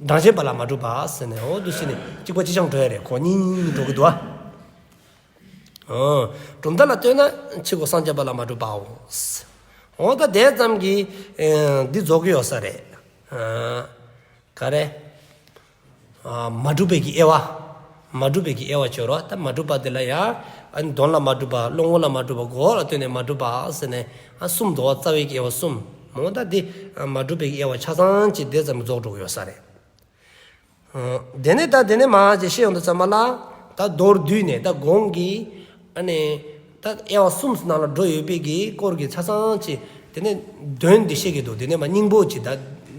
གྲངས་ཅན་པ་ལ་མ་གྲུབ་པ་ཟེར་ནས། འོ་འདུག་སེ་ནི་གཅིག་པ་གཅིག་རྐྱང་འགྲོ་ཡ་རེད། གོ་གཉིས་གཉིས་འགྲོ་གི་འདུག་བ། ཨོ། གྲུབ་མཐའ་ལ་ལྟོས་ན་ཕྱི་རྒོལ་སངས་རྒྱས་པ་ལ་མ་གྲུབ་པའོ། འོ་ད་དེ་ཙམ་གྱིས་ཨེ་འདི་རྫོགས་ཀྱི་ཡོད་ས་རེད། ཨ་ག་རེ། ཨ་མ་གྲུབ་པའི་གི་དབྱེ་བ། མ་གྲུབ་པའི་གི་དབྱེ་བ་ཅིག་ཡོད་རེད་བ། ད་མ་གྲུབ་པ་དེ་ལ་ཡ། ཨ་ནི་དོན་ལ་མ་གྲུབ་པ། བློ་ངོ་ལ་མ་གྲུབ་པ། གོ་བ་ལ་ལྟོས་ནས་མ་གྲུབ་པ་ཟེར་ནས། ཨ་གསུམ་འདུག་བ། རྩ་བའི་གི་དབྱེ་བ་གསུམ། འོ་ད་འདི་ཨ་མ་གྲུབ་པའི་གི་དབྱེ་བ་ཆ་ཚང་ཅིག་དེ་ཙམ་རྫོགས་འགྲོ་གི་ཡོད་ས་རེད། ཨ་དེ་ནས་ད་དེ་ནས་མར་ཅིག་བཤད་ཡོང་དུས་ཙམ་པ་ལ། ད་མདོར་བསྡུས་ནས་ད་གོང་གི་ཨ་ནི་ད་དབྱེ་བ་གསུམ་ནང་ལ་འགྲོ་ཡོད་པའི་གི་སྐོར་གྱི་ཆ་ཚང་ཅིག་དེ་ནས་དོན་འདི་བཤད་ཀྱི་འདུག། དེ་ནས་མར་སྙིང་པོ་ཅིག་ད་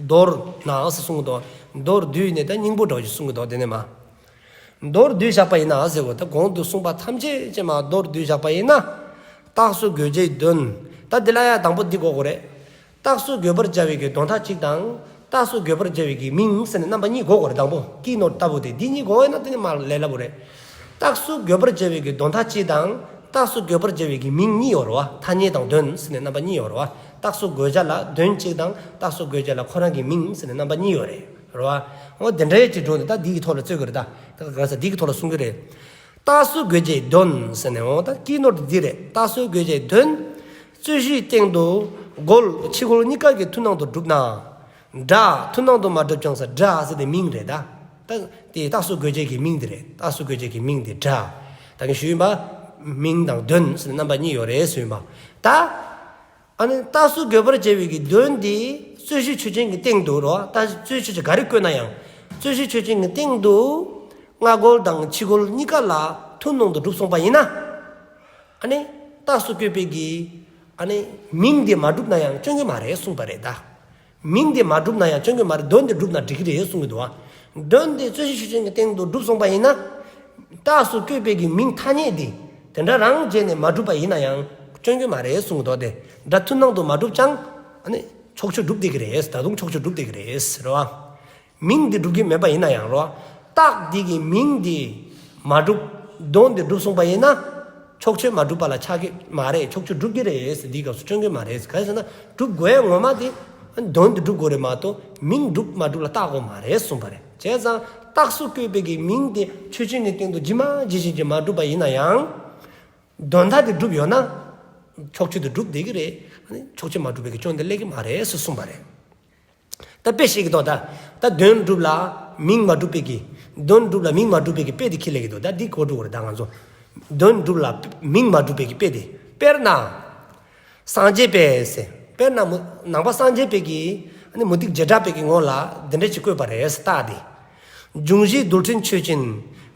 མདོར་ན་ཟེར་གསུངས་འདུག། མདོར་བསྡུས་ནས་ད་སྙིང་པོ་འདྲ་བོ་ཅིག་གསུང་གི་འདུག། དེ་ནས་མར་མདོར་བསྡུས་བཞག་པ་ཡིན་ན་ཟེར་གོ། ད་གོང་དུ་གསུངས་པ་ཐམས་ཅད་ཅིག་མར་མདོར་བསྡུས་བཞག་པ་ཡིན་ན། རྟགས་སུ་དགོད་བྱའི་དོན། ད་འདི་ལ་ཡ་དང་པོ་འདི་གོ་དགོས་རེད། རྟགས་སུ་དགོད་པར་བྱ་བའི་གི་དོན་དག་གཅིག་དང་། རྟགས་སུ་དགོད་པར་བྱ་བའི་གི་མིང་ཟེར་ནས་རྣམ་པ་གཉིས་གོ་དགོས་རེད། དང་པོ་ཀྱི་ནོར་ལྟ་བུ་དེ། འདི་གཉིས་གོ་ཡོད་ན་དེ་ནི་མར་ལས་སླ་པོ་རེད། རྟགས་སུ་དགོད་པར་བྱ་བའི་གི་དོན་དག་གཅིག་དང་། རྟགས་སུ་དགོད་པར་བྱ་བའི་གི་མིང་གཉིས་ཡོད་རེད་བ། ཐ་སྙད་དང་དོན་ཟེར་ནས་རྣམ་པ་གཉིས་ཡོད་རེད་བ། རྟགས་སུ་དགོད་བྱ་ལ་དོན་གཅིག་དང་། རྟགས་སུ་དགོད་བྱ་ལ་ཁོ་རང་གི་མིང་ཟེར་ནས་རྣམ་པ་གཉིས་ཡོད་རེད། རེད་བ། འོ་དེ་འདྲ་ཡོད་ཅིག་འགྲོ་ནས་ད་འདི་གི་ཐོག་ལ་རྩོད་དགོས་རེད་ད། ད་ག་རེ་ཟེར་འདི་གི་ཐོག་ལ་གསུང་གི་རེད། རྟགས་སུ་དགོད་བྱའི་དོན་ཟེར་ནས། འོ་ད་ཀྱི་ནོར་འདི་རེད། རྟགས་སུ་དགོད་བྱའི་དོན། རྩོད་གཞིའི་སྟེང་དུ་རྒོལ་ཕྱི་རྒོལ་གཉིས་ཀ་གི་མཐུན་སྣང་དུ་གྲུབ་ན། སྒྲ་མཐུན་སྣང་དུ་མ་གྲུབ་ཀྱང་ཟེར། སྒྲ་ཟེར་དེ་མིང་རེད་ད། ད་དེ་རྟགས་སུ་དགོད་བྱའི་གི་མིང་དེ་རེད། རྟགས་སུ་དགོད་བྱའི་གི་མིང་དེ་སྒྲ། ད་གིན་ཞུས་ཡིན་པ། མིང་དང་དོན་ཟེར་རྣམ་པ་གཉིས་ཡོད་རེད་ཟེར་ཡིན་པ། ད་ཨ་ནི་རྟགས་སུ་འགོད་པར་བྱ་བའི་གི་དོན་འདི་རྩོད་གཞི་ཆོས་ཅན་གྱི་སྟེང་དུ་རོ། ད་རྩོད་གཞི་ཆོས་ཅན་ག་རེ་བཀོད་ན་ཡང་རྩོད་གཞི་ཆོས་ཅན་གྱི་སྟེང་དུ་སྔ་རྒོལ་དང་ཕྱི་རྒོལ་གཉིས་ཀ་ལ་ཐུན་མོང་དུ་གྲུབ་སོང་པ་ཡིན་ན། ཨ་ནི་རྟགས་སུ་བཀོད་པའི་གི་ཨ་ནི་མིང་འདི་མ་གྲུབ་ན་ཡང་སྐྱོན་གྱི་མ་རེད་གསུངས་པ་རེད་ད། མིང་འདི་མ་གྲུབ་ན་ཡང་སྐྱོན་གྱི་མ་རེད། དོན་འདི་གྲུབ་ན་འགྲིག་གི་རེད་གསུང་གི་འདུག་བ། དོན་འདི་རྩོད་གཞི་ཆོས་ཅན་གྱི་སྟེང་དུ་གྲུབ་སོང་པ་ཡིན་ན། རྟགས་སུ་བཀོད་པའི་གི་མིང་ཐ་སྙད་འདི་དེ་འདྲ་རང་བྱས་ནས་མ་གྲུབ་པ་ཡིན་ན་ཡང་སྐྱོན་གྱི་མ་རེད་གསུང་གི་འདུག་སྟེ། སྒྲ་ཐུན་མོང་དུ་མ་གྲུབ་ཀྱང་ཨ་ནི་ཕྱོགས་ཆོས་གྲུབ་བསྡད་ཀྱི་རེད། ད་དུང་ཕྱོགས་ཆོས་གྲུབ་བསྡད་ཀྱི་རེད་རེད་བ། མིང་འདི་གྲུབ་ཀྱི་མེད་པ་ཡིན་ན་ཡང་རོ། རྟགས་འདི་གི་མིང་འདི་མ་གྲུབ། དོན་འདི་གྲུབ་སོང་པ་ཡིན་ན། ཕྱོགས་ཆོས་མ་གྲུབ་པ་ལ་ཆགས་ཀྱི་མ་རེད། ཕྱོགས་ཆོས་གྲུབ་ཀྱི་རེད། འདིའི་སྐབས་སུ་སྐྱོན་གྱི་མ་རེད། ག་རེ་ཟེར་ན་གྲུབ་དགོས་ཡ་ངོ་མ་དེ་དོན་འདི་གྲུབ་དགོས་རེད་མ་གཏོགས་མིང་གྲུབ་མ་གྲུབ་ལ་བལྟ་དགོས་མ་རེད་གསུངས་པ་རེད། བྱས་ཙང་རྟགས་སུ་བཀོད་པའི་གི་མིང་དེ་ཆོས་ཅན་གྱི་སྟེང་དུ་ཇི་མ་ཇི་བཞིན་གྱིས་མ་གྲུབ་པ་ཡིན་ན་ཡང་། དོན་དག་དེ་གྲུབ་ཡོད་ན་ཕྱོགས་ཆོས་དེ་གྲུབ་བསྡད་ཀྱི་རེད། ཨ་ནི་ཕྱོགས་ཆོས་མ་གྲུབ་པའི་གི་སྐྱོན་དེ་སླེབས་ཀྱི་མ་རེད་ཟེར་གསུངས་པ་རེད། ད་དཔེ་བཤད་ཀྱི་འདུག་ད་ད་དོན་གྲུབ་ལ་མིང་མ་གྲུབ་པའི་གི། དོན་གྲུབ་ལ་མིང་མ་གྲུབ་པའི་གི་དཔེ་དེ་ཁས་ལེན་གྱི་འདུག་ད་འདི་གོ་འགྲོ་གི་རེད། ད་ང་ཚོ་དོན་གྲུབ་ལ་མིང་མ་གྲུབ་པའི་གི་དཔེ་དེ། དཔེར་ན། སངས་རྒྱས་པས་ཟེར། དཔེར་ན་མུ་ནང་པ་སངས་རྒྱས་པའི་གི་ཨ་ནི་མུ་སྟེགས་བྱེ་བྲག་པའི་གི་ངོ་ལ་འདི་འདྲ་ཅིག་བཀོད་པ་རེད་ཟེར། རྟགས་དེ། འབྱུང་བཞིའི་རྡུལ་ཕྲན་ཆོས་ཅན་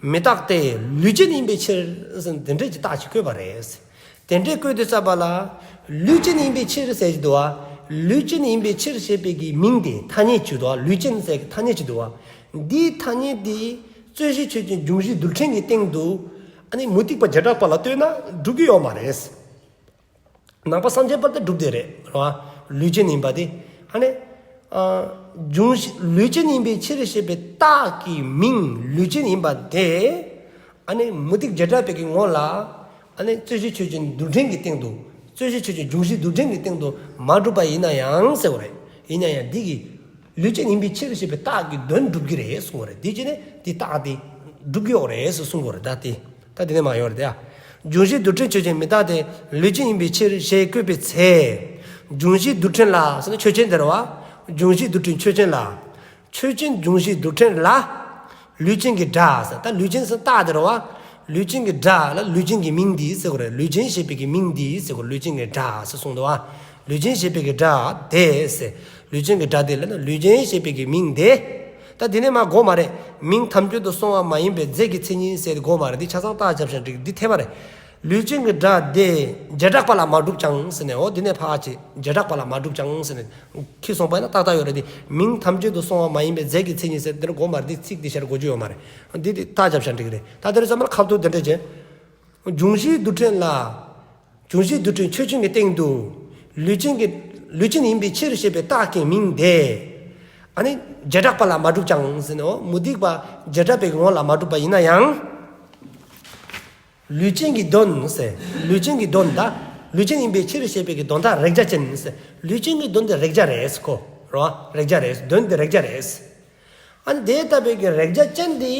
མི་རྟག་སྟེ། ལུས་ཅན་ཡིན་པའི་ཕྱིར་ཟེར། འདི་འདྲ་ཅིག་རྟགས་ཅིག་བཀོད་པ་རེད་ཟེར། དེ་འདྲའི་བཀོད་དུས་ཙམ་པ་ལ། ལུས་ཅན་ཡིན་པའི་ཕྱིར་ཟེར་གྱི་འདུག་བ། ལུས་ཅན་ཡིན་པའི་ཕྱིར་ཞེས་པའི་གི་མིང་དེ་ཐ་སྙད་ཅིག་འདུག་བ། ལུས་ཅན་ཟེར་གྱི་ཐ་སྙད་ཅིག་འདུག་བ། འདིའི་ཐ་སྙད་དེ་རྩོད་གཞི་ཆོས་ཅན་འབྱུང་བཞིའི་རྡུལ་ཕྲན་གྱི་སྟེང་དུ་ཨ་ནི་མུ་སྟེགས་པ་བྱེ་བྲག་པ་ལ་ལྟོས་ན་འགྲུབ་ཀྱི་ཡོད་མ་རེད། ནང་པ་སངས་རྒྱས་པ་ལ་ད་འགྲུབ་བསྡད་རེད་རོ། ལུས་ཅན་ཡིན་པ་དེ། ཨ་ནི། ཨ། འབྱུང་བཞི་ལུས་ཅན་ཡིན་པའི་ཕྱིར་ཞེས་པའི་རྟགས་ཀྱི་མིང་ལུས་ཅན་ཡིན་པ་དེ། ཨ་ནི་མུ་སྟེགས་བྱེ་བྲག་པའི་གི་ངོ་ལ། ཨ་ནི་རྩོད་གཞི་ཆོས་ཅན་རྡུལ་ཕྲན་གྱི་སྟེང་དུ། རྩོད་གཞི་ཆོས་ཅན་འབྱུང་བཞི་རྡུལ་ཕྲན་གྱི་སྟེང་དུ་མ་གྲུབ་པ་ཡིན་ན་ཡང་ཟེར་བ་རེད། ཡིན་ན་ཡང་འདི་གི་ལུས་ཅན་ཡིན་པའི་ཕྱིར་ཞེས་པའི་རྟགས་ཀྱི་དོན་འགྲུབ་ཀྱི་རེད་གསུང་བ་རེད། འདི་བྱས་ནས་འདི་རྟགས་འདི་གྲུབ་ཀྱི་ཡོད་རེད་ཟེར་གསུང་གི་ཡོད་རེད། ད་དེ། ད་དེ་ནས་མ་ཡོང་རེད་དེ། ཨ། འབྱུང་བཞིའི་རྡུལ་ཕྲན་ཆོས་ཅན་མི་རྟག་སྟེ། ལུས་ཅན་ཡིན་པའི་ཕྱིར་ཞེས་བཀོད་པའི་ཚེ། འབྱུང་བཞིའི་རྡུལ་ཕྲན་ལ་ཟེར་ན་ཆོས་ཅན་དེ་རེད་བ། འབྱུང་བཞིའི་རྡུལ་ཕྲན་ཆོས་ཅན་ལ། ཆོས་ཅན་འབྱུང་བཞིའི་རྡུལ་ཕྲན་ལ། ལུས་ཅན་གྱི་སྒྲ་ཟེར། ད་ལུས་ཅན་ཟེར་རྟགས་དེ་རེད་བ། ལུས་ཅན་གྱི་སྒྲ་ལ་ལུས་ཅན་གྱི་མིང་འདི་ཟེར་གོ་རེད། ལུས་ཅན་ཞེས་པའི་གི་མིང་འདི་ཟེར་གོ། ལུས་ཅན་གྱི་སྒྲ་ཟེར་གསུངས་འདུག་བ། ལུས་ཅན་ཞེས་པའི་གི་སྒྲ་དེ་ཟེར། ལུས་ཅན་གྱི་སྒྲ་དེ་ལ་ན་ལུས་ཅན་ཞེས་པའི་གི་མིང་དེ། ད་དེ་ནས་མ་གོ་མ་རེད། མིང་ཐམས་ཅད་དུ་སོང་བ་མ་ཡིན་པའི་རྫས་ཀྱི་མཚན་ཉིད་ཟེར་དེ་གོ་མ་རེད། འདི་ཆ་ཚང་རྟགས་རྒྱབ་བཞག་འགྲིག་འདི་འཐད་པ་རེད། ལུས་ཅན་གྱི་སྒྲ་དེ་བྱེ་བྲག་པ་ལ་མ་གྲུབ་ཀྱང་ཟེར་ནས། འོ་འདི་ནས་ཕར་ཅིག་བྱེ་བྲག་པ་ལ་མ་གྲུབ་ཀྱང་ཟེར་ནས་ཁྱེར་སོང་པ་ཡིན་ན་ཏག་ཏག་ཡོད་རེད། འདི་མིང་ཐམས་ཅད་དུ་སོང་བ་མ་ཡིན་པའི་རྫས་ཀྱི་མཚན་ཉིད་ཟེར་འདི་ནས་གོ་མ་རེད། འདི་ཚིག་འདི་ཤར་གོ་རྒྱུ་ཡོད་མ་རེད། འདི་འདི་རྟགས་རྒྱབ་བཞག་འགྲིག་རེད། ད་དེ་རེད་ཙམ་ལ་ཁ་ཐུག་དེ་འདྲ་བྱས། འབྱུང་བཞིའི་རྡུལ་ཕྲན་ལ། འབྱུང་བཞིའི་རྡུལ་ཕྲན་ཆོས་ཅན་གྱི་སྟེང་དུ། ལུས་ཅན་གྱི་ལུས་ཅན་ཡིན་པའི་ཕྱིར་ཞེས་པའི་རྟགས་ཀྱི་མིང་དེ། ཨ་ནི་བྱེ་བྲག་པ་ལ་མ་གྲུབ་ཀྱང་ཟེར་ནས། འོ་མུ་སྟེགས་པ་བྱེ་བྲག་པའི་ངོ་ལ་མ་གྲུབ་པ་ཡིན་ན་ཡང་། ལུས་ཅན་གྱི་དོན་ཟེར། ལུས་ཅན་གྱི་དོན་ད། ལུས་ཅན་ཡིན་པའི་ཕྱིར་ཞེས་པའི་གི་དོན་དག་རེག་བྱ་ཅན་ཟེར། ལུས་ཅན་གྱི་དོན་དེ་རེག་བྱ་རེད་ཟེར་གོ། རོ། རེག་བྱ་རེད། དོན་དེ་རེག་བྱ་རེད། ཨ་ནི་དེ་ལྟ་བུའི་གི་རེག་བྱ་ཅན་དེ་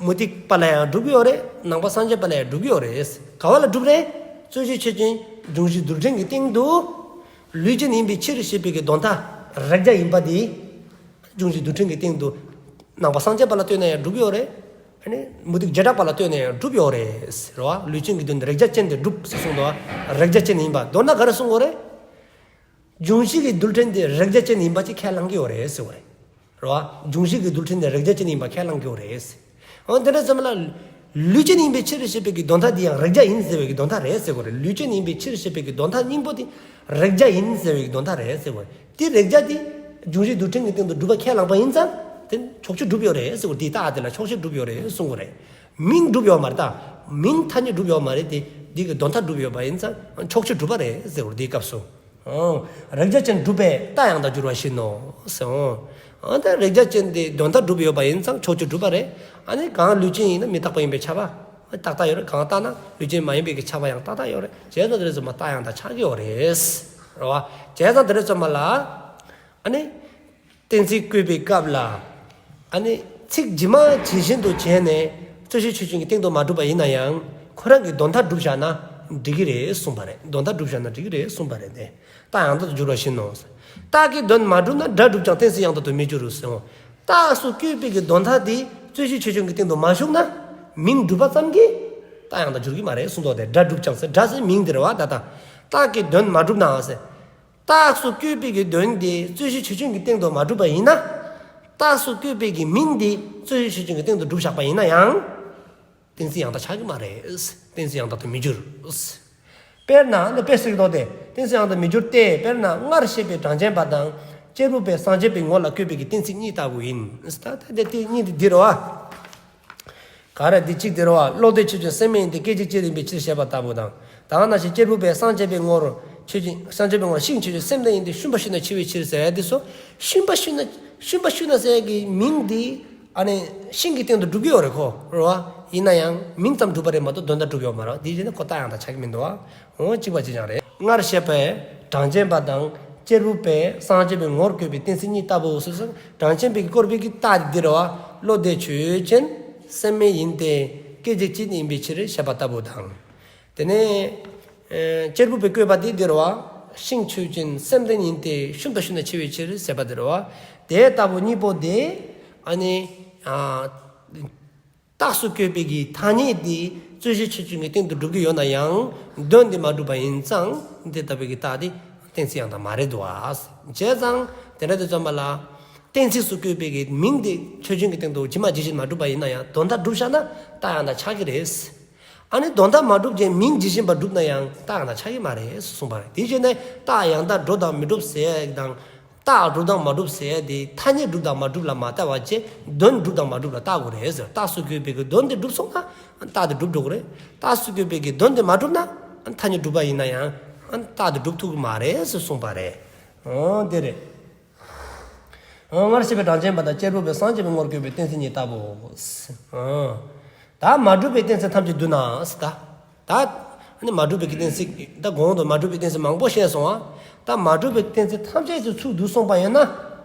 མུ་སྟེགས་པ་ལ་ཡང་འགྲུབ་ཡོད་རེད། ནང་པ་སངས་རྒྱས་པ་ལ་ཡང་འགྲུབ་ཡོད་རེད། ག་བ་ལ་འགྲུབ་རེད། རྩོད་གཞི་ཆོས་ཅན་འབྱུང་བཞིའི་རྡུལ་ཕྲན་གྱི་སྟེང་དུ། ལུས་ཅན་ཡིན་པའི་ཕྱིར་ཞེས་པའི་གི་དོན་དག་རེག་བྱ་ཡིན་པ་དེ། འབྱུང་བཞིའི་རྡུལ་ཕྲན་གྱི་སྟེང་དུ། ནང་པ་སངས་རྒྱས་པ་ལ་ལྟོས་ན་ཡང་འགྲུབ་ཡོད་རེད། ཨ་ནི་མུ་སྟེགས་བྱེ་བྲག་པ་ལ་ལྟོས་ན་ཡང་འགྲུབ་ཡོད་རེད། རེད་བ། ལུས་ཅན་གྱི་དོན་དེ་རེག་བྱ་ཅན་དེ་འགྲུབ་ཟེར་གསུངས་འདུག་བ། རེག་བྱ་ཅན་ཡིན་པ། མདོར་ན་ག་རེ་གསུང་གི་ཡོད་རེད། འབྱུང་བཞི་གི་རྡུལ་ཕྲན་དེ་རེག་བྱ་ཅན་ཡིན་པ་ཅིག་ཁས་བླངས་ཀྱི་ཡོད་རེད་ཟེར་བ་རེད། རེད་བ། འབྱུང་བཞི་གི་རྡུལ་ཕྲན་དེ་རེག་བྱ་ཅན་ཡིན་པ་ཁས་བླངས་ཀྱི་ཡོད་རེད་ཟེར། འོ་དེ་འདྲ་ཙམ་ལ། ལུས་ཅན་ཡིན་པའི་ཕྱིར་ཞེས་པའི་གི་དོན་དག་འདི་ཡང་རེག་བྱ་ཡིན་ཟེར་བའི་གི་དོན་དག་རེད་ཟེར་བ་རེད། ལུས་ཅན་ཡིན་པའི་ཕྱིར་ཞེས་པའི་གི་དོན་དག་སྙིང་པོ་དེ་རེག་བྱ་ཡིན་ཟེར་བའི་གི་དོན་དག་རེད་ཟེར་བ་རེད། དེ་རེག་བྱ་དེ་འབྱུང་བཞིའི་རྡུལ་ཕྲན་གྱི་སྟེང་དུ་གྲུབ་པ་ཁས་བླངས་པ་ཡིན་ཙང་དེ་ཕྱོགས་ཆོས་གྲུབ་ཡོད་རེད་ཟེར་བ་རེད། དེའི་རྟགས་དེ་ལ་ཕྱོགས་ཆོས་གྲུབ་ཡོད་རེད་གསུང་གི་རེད། མིང་གྲུབ་ཡོད་མ་རེད་ད། མིང་ཐ་སྙད་གྲུབ་ཡོད་མ་རེད་དེ། འདི་གི་དོན་དག་གྲུབ་ཡོད་པ་ཡིན་ཙང་ཕྱོགས་ཆོས་གྲུབ་པ་རེད་ཟེར་བ་རེད་དེའི་སྐབས་སུ། ཨོ། རེག་བྱ་ཅན་གྲུབ་པས་རྟགས་ཡང་དག་འགྱུར་བ་བཞིན་ནོ། ཟེར་ཨོ། ཨ་ད་རེག་བྱ་ཅན་དེ་དོན་དག་གྲུབ་ཡོད་པ་ཡིན་ཙང་ཕྱོགས་ཆོས་གྲུབ་པ་རེད། ཨ་ནི་གང་ལུས་ཅན་ཡིན་ན་མི་རྟག་པ་ཡིན་པས་ཁྱབ་པ། ཏག་ཏག་ཡོད་རེད། གང་ལྟར་ན་ལུས་ཅན་མ་ཡིན་པའི་གི་ཁྱབ་པ་ཡང་ཏག་ཏག་ཡོད་རེད། བྱས་ཙང་དེ་རེད་ཙམ་མ་རྟགས་ཡང་དག་ཆགས་ཀྱི་ཡོད་རེད། རེད་བ། བྱས་ཙང་དེ་རེད་ཙམ་མ་ལ། ཨ་ནི། གཏན་ཚིགས་བཀོད་པའི་སྐབས་ལ། ཨ་ནི་ཚིག་ཇི་མ་ཇི་བཞིན་དུ་བྱས་ནས་རྩོད་གཞི་ཆོས་ཅན་གྱི་སྟེང་དུ་མ་གྲུབ་པ་ཡིན་ན་ཡང་ཁོ་རང་གི་དོན་དག་གྲུབ་བཞག་ན་འགྲིག་གི་རེད་གསུངས་པ་རེད། དོན་དག་གྲུབ་བཞག་ན་འགྲིག་གི་རེད་གསུངས་པ་རེད་དེ། རྟགས་ཡང་དག་ཏུ་འགྱུར་བ་བཞིན་ནོ། རྟགས་ཀྱི་དོན་མ་གྲུབ་ན་སྒྲ་གྲུབ་ཀྱང་གཏན་ཚིགས་ཡང་དག་ཏུ་མི་འགྱུར་རོ་ཟེར། རྟགས་སུ་བཀོད་པའི་གི་དོན་དག་དེ་རྩོད་གཞི་ཆོས་ཅན་གྱི་སྟེང་དུ་མ་ཞུགས་ན་མིང་གྲུབ་པ་ཙམ་གྱིས་ རྟགས་ཡང་དག་འགྱུར་གྱི་མ་རེད་གསུངས་འདུག་སྟེ། སྒྲ་སྒྲུབ་ཀྱང་ཟེར། སྒྲ་ཟེར་མིང་དེ་རེད་བ། ད་ལྟ་རྟགས་ཀྱི་དོན་མ་གྲུབ་ན་ཟེར། རྟགས་སུ་བཀོད་པའི་གི་དོན་དེ་རྩོད་གཞི་ཆོས་ཅན་གྱི་སྟེང་དུ་མ་གྲུབ་པ་ཡིན་ན། རྟགས་སུ་བཀོད་པའི་གི་མིང་དེ་རྩོད་གཞི་ཆོས་ཅན་གྱི་སྟེང་དུ་གྲུབ་བཞག་པ་ཡིན་ན་ཡང་། གཏན་ཚིགས་ཡང་དག་ཆགས་ཀྱི་མ་རེད། གཏན་ཚིགས་ཡང་དག་ཏུ་མི་འགྱུར། དཔེར་ན་འདི་དཔེ་ཟེར་གྱི་འདུག་སྟེ། གཏན་ཚིགས་ཡང་དག་མི་འགྱུར་ཏེ། དཔེར་ན་སྔར་བཤད་པའི་གྲངས་ཅན་པ་དང་། གཅེར་བུ་པའི་སངས་རྒྱས་པའི་ངོ་ལ་བཀོད་པའི་གི་གཏན་ཚིགས་གཉིས་ལྟ་བུ་ཡིན། ད་ད་དེ་དེ་གཉིས་དེ་འདི་རེད་བ། ག་རེ་འདི་གཅིག་དེ་རེད་བ། བློ་དེ་ཆོས་ཅན་སེམས་མེད་ཡིན་ཏེ། སྐད་ཅིག་གཅིག་ཡིན་པའི་ཕྱིར་ཞེས་པ་ལྟ་བུ་དང་། ད་ག་ནང་བཞིན་གཅེར་བུ་པས་སངས་རྒྱས་པའི་ངོར་ཆོས་ཅན། སངས་རྒྱས་པའི་ངོར་ཤིང་ཆོས་ཅན་སེམས་ལྡན་ཡིན་ཏེ། ཤུན་པ་ཤུན་ན་འཆི་བའི་ཕྱིར་ཟེར་ཡ་དེ་ཚོ། ཤུན་པ་ཤུན་ན། ཤུན་པ་ཤུན་ན་ཟེར་ཡ་གི་མིང་དེ། ཨ་ནི་ཤིང་གི་སྟེང་དུ་གྲུབ་ཀྱི་ཡོད་རེད་ཁོ། རེད་བ། ཡིན་ན་ཡང་མིང་ཙམ་གྲུབ་པ་རེད་མ་གཏོགས་དོན་དག་གྲུབ་ཡོད་མ་རེད། དེ་བྱས་ན་ཁོ་རྟགས་ཡང་དག་ཆགས་ཀྱི་མི་འདུག་བ། འོ་གཅིག་པ་གཅིག་རྐྱང་རེད། སྔར་བཤད་པའི་གྲངས་ཅན་པ་དང་། གཅེར་བུ་པས་སངས་རྒྱས་པའི་ངོར་བཀོད་པའི་གཏན་ཚིགས་གཉིས་ལྟ་བུའོ་ཟེར་སོང་། གྲངས་ཅན་པའི་སྐོར་པའི་གི་རྟགས་འདི་རེད་བ། བློ་དེ་ཆོས་ཅན་སེམས་མེད་ཡིན་ཏེ། སྐད་ཅིག་གཅིག་ཡིན་པའི་ཕྱིར་ཞེས་པ་ལྟ་བུ་དང་། དེ་ནས་ཨེ་གཅེར་བུ་པས་བཀོད་པ་དེ་འདི་རེད་བ། ཤིང་ཆོས་ཅན་སེམས་ལྡན་ཡིན་ཏེ། ཤུན་པ་ཤུན་ན་འཆི་བའི་ཕྱིར་ཟེར་བ་འདི་རེད་བ། དེ་ལྟ་བུ་གཉིས་པོ་དེ་ཨ་ནི་ཨ། རྟགས་སུ་བཀོད་པའི་གི་ཐ་སྙད་དེ་རྩོད་གཞི་ཆོས་ཅན་གྱི་སྟེང་དུ་གྲུབ་ཀྱི་ཡོད་ན་ཡང་། དོན་དེ་མ་གྲུབ་པ་ཡིན་ཙང་། དེ་ལྟ་བུའི་གི་རྟགས་དེ་གཏན་ཚིགས་ཡང་དག་མ་རེད་འདུག་བ། བྱས་ཙང་དེ་འདྲ་དུས་ཙམ་པ་ལ། གཏན་ཚིགས་སུ་བཀོད་པའི་གི་མིང་དེ་ཆོས་ཅན་གྱི་སྟེང་དུ་ཇི་མ་ཇི་བཞིན་མ་གྲུབ་པ་ཡིན་ན་ཡང་། དོན་དག་གྲུབ་བཞག་ན་རྟགས་ཡང་དག་ཆགས་ཀྱི་རེད། ཨ་ནི་དོན་དག་མ་གྲུབ་ཀྱང་མིང་ཇི་བཞིན་པ་གྲུབ་ན་ཡང་རྟགས་ཡང་དག་ཆགས་ཀྱི་མ་རེད་གསུངས་པ་རེད། དེ་བྱས་ནས་རྟགས་ཡང་དག་འགྲོ་དང་མི་འགྲུབ་ཟེར་ཡ་དང་། རྟགས་གྲུབ་དང་མ་གྲུབ་ཟེར་ཡ་དེ་ཐ་སྙད་གྲུབ་དང་མ་གྲུབ་ལ་མ་ལྟ་བ་བྱས། དོན་གྲུབ་དང་མ་གྲུབ་ལ་ལྟ་དགོས་རེད་ཟེར། རྟགས་སུ་བཀོད་པའི་གི་དོན་དེ་གྲུབ་སོང་ན་རྟགས་དེ་གྲུབ་འགྲོ་གི་རེད། རྟགས་སུ་བཀོད་པའི་གི་དོན་དེ་མ་གྲུབ་ན་ཐ་སྙད་གྲུབ་པ་ཡིན་ན་ཡང་རྟགས་དེ་གྲུབ་ཐུབ་ཀྱི་མ་རེད་ཟེར་གསུངས་པ་རེད། འོ་དེ་རེད། འོ་སྔར་བཤད་པའི་གྲངས་ཅན་པ་དང་། གཅེར་བུ་པས་སངས་རྒྱས་པའི་ངོར་བཀོད་པའི་གཏན་ཚིགས་གཉིས་ལྟ་བུའོ། འོ་ད་མ་གྲུབ་པའི་གཏན་ཚིགས་ཐམས་ཅད་བསྡུ་ན་ཟེར། ད་ད་ནི་མ་གྲུབ་པའི་གི་གཏན་ཚིགས། ད་གོང་དུ་མ་གྲུབ་པའི་གཏན་ཚིགས་མང་པོ་བཤད་སོང་བ། ད་མ་གྲུབ་པའི་གཏན་ཚིགས་ཐམས་ཅད་ཀྱི་ཚུར་བསྡུ་སོང་པ་ཡིན་ན།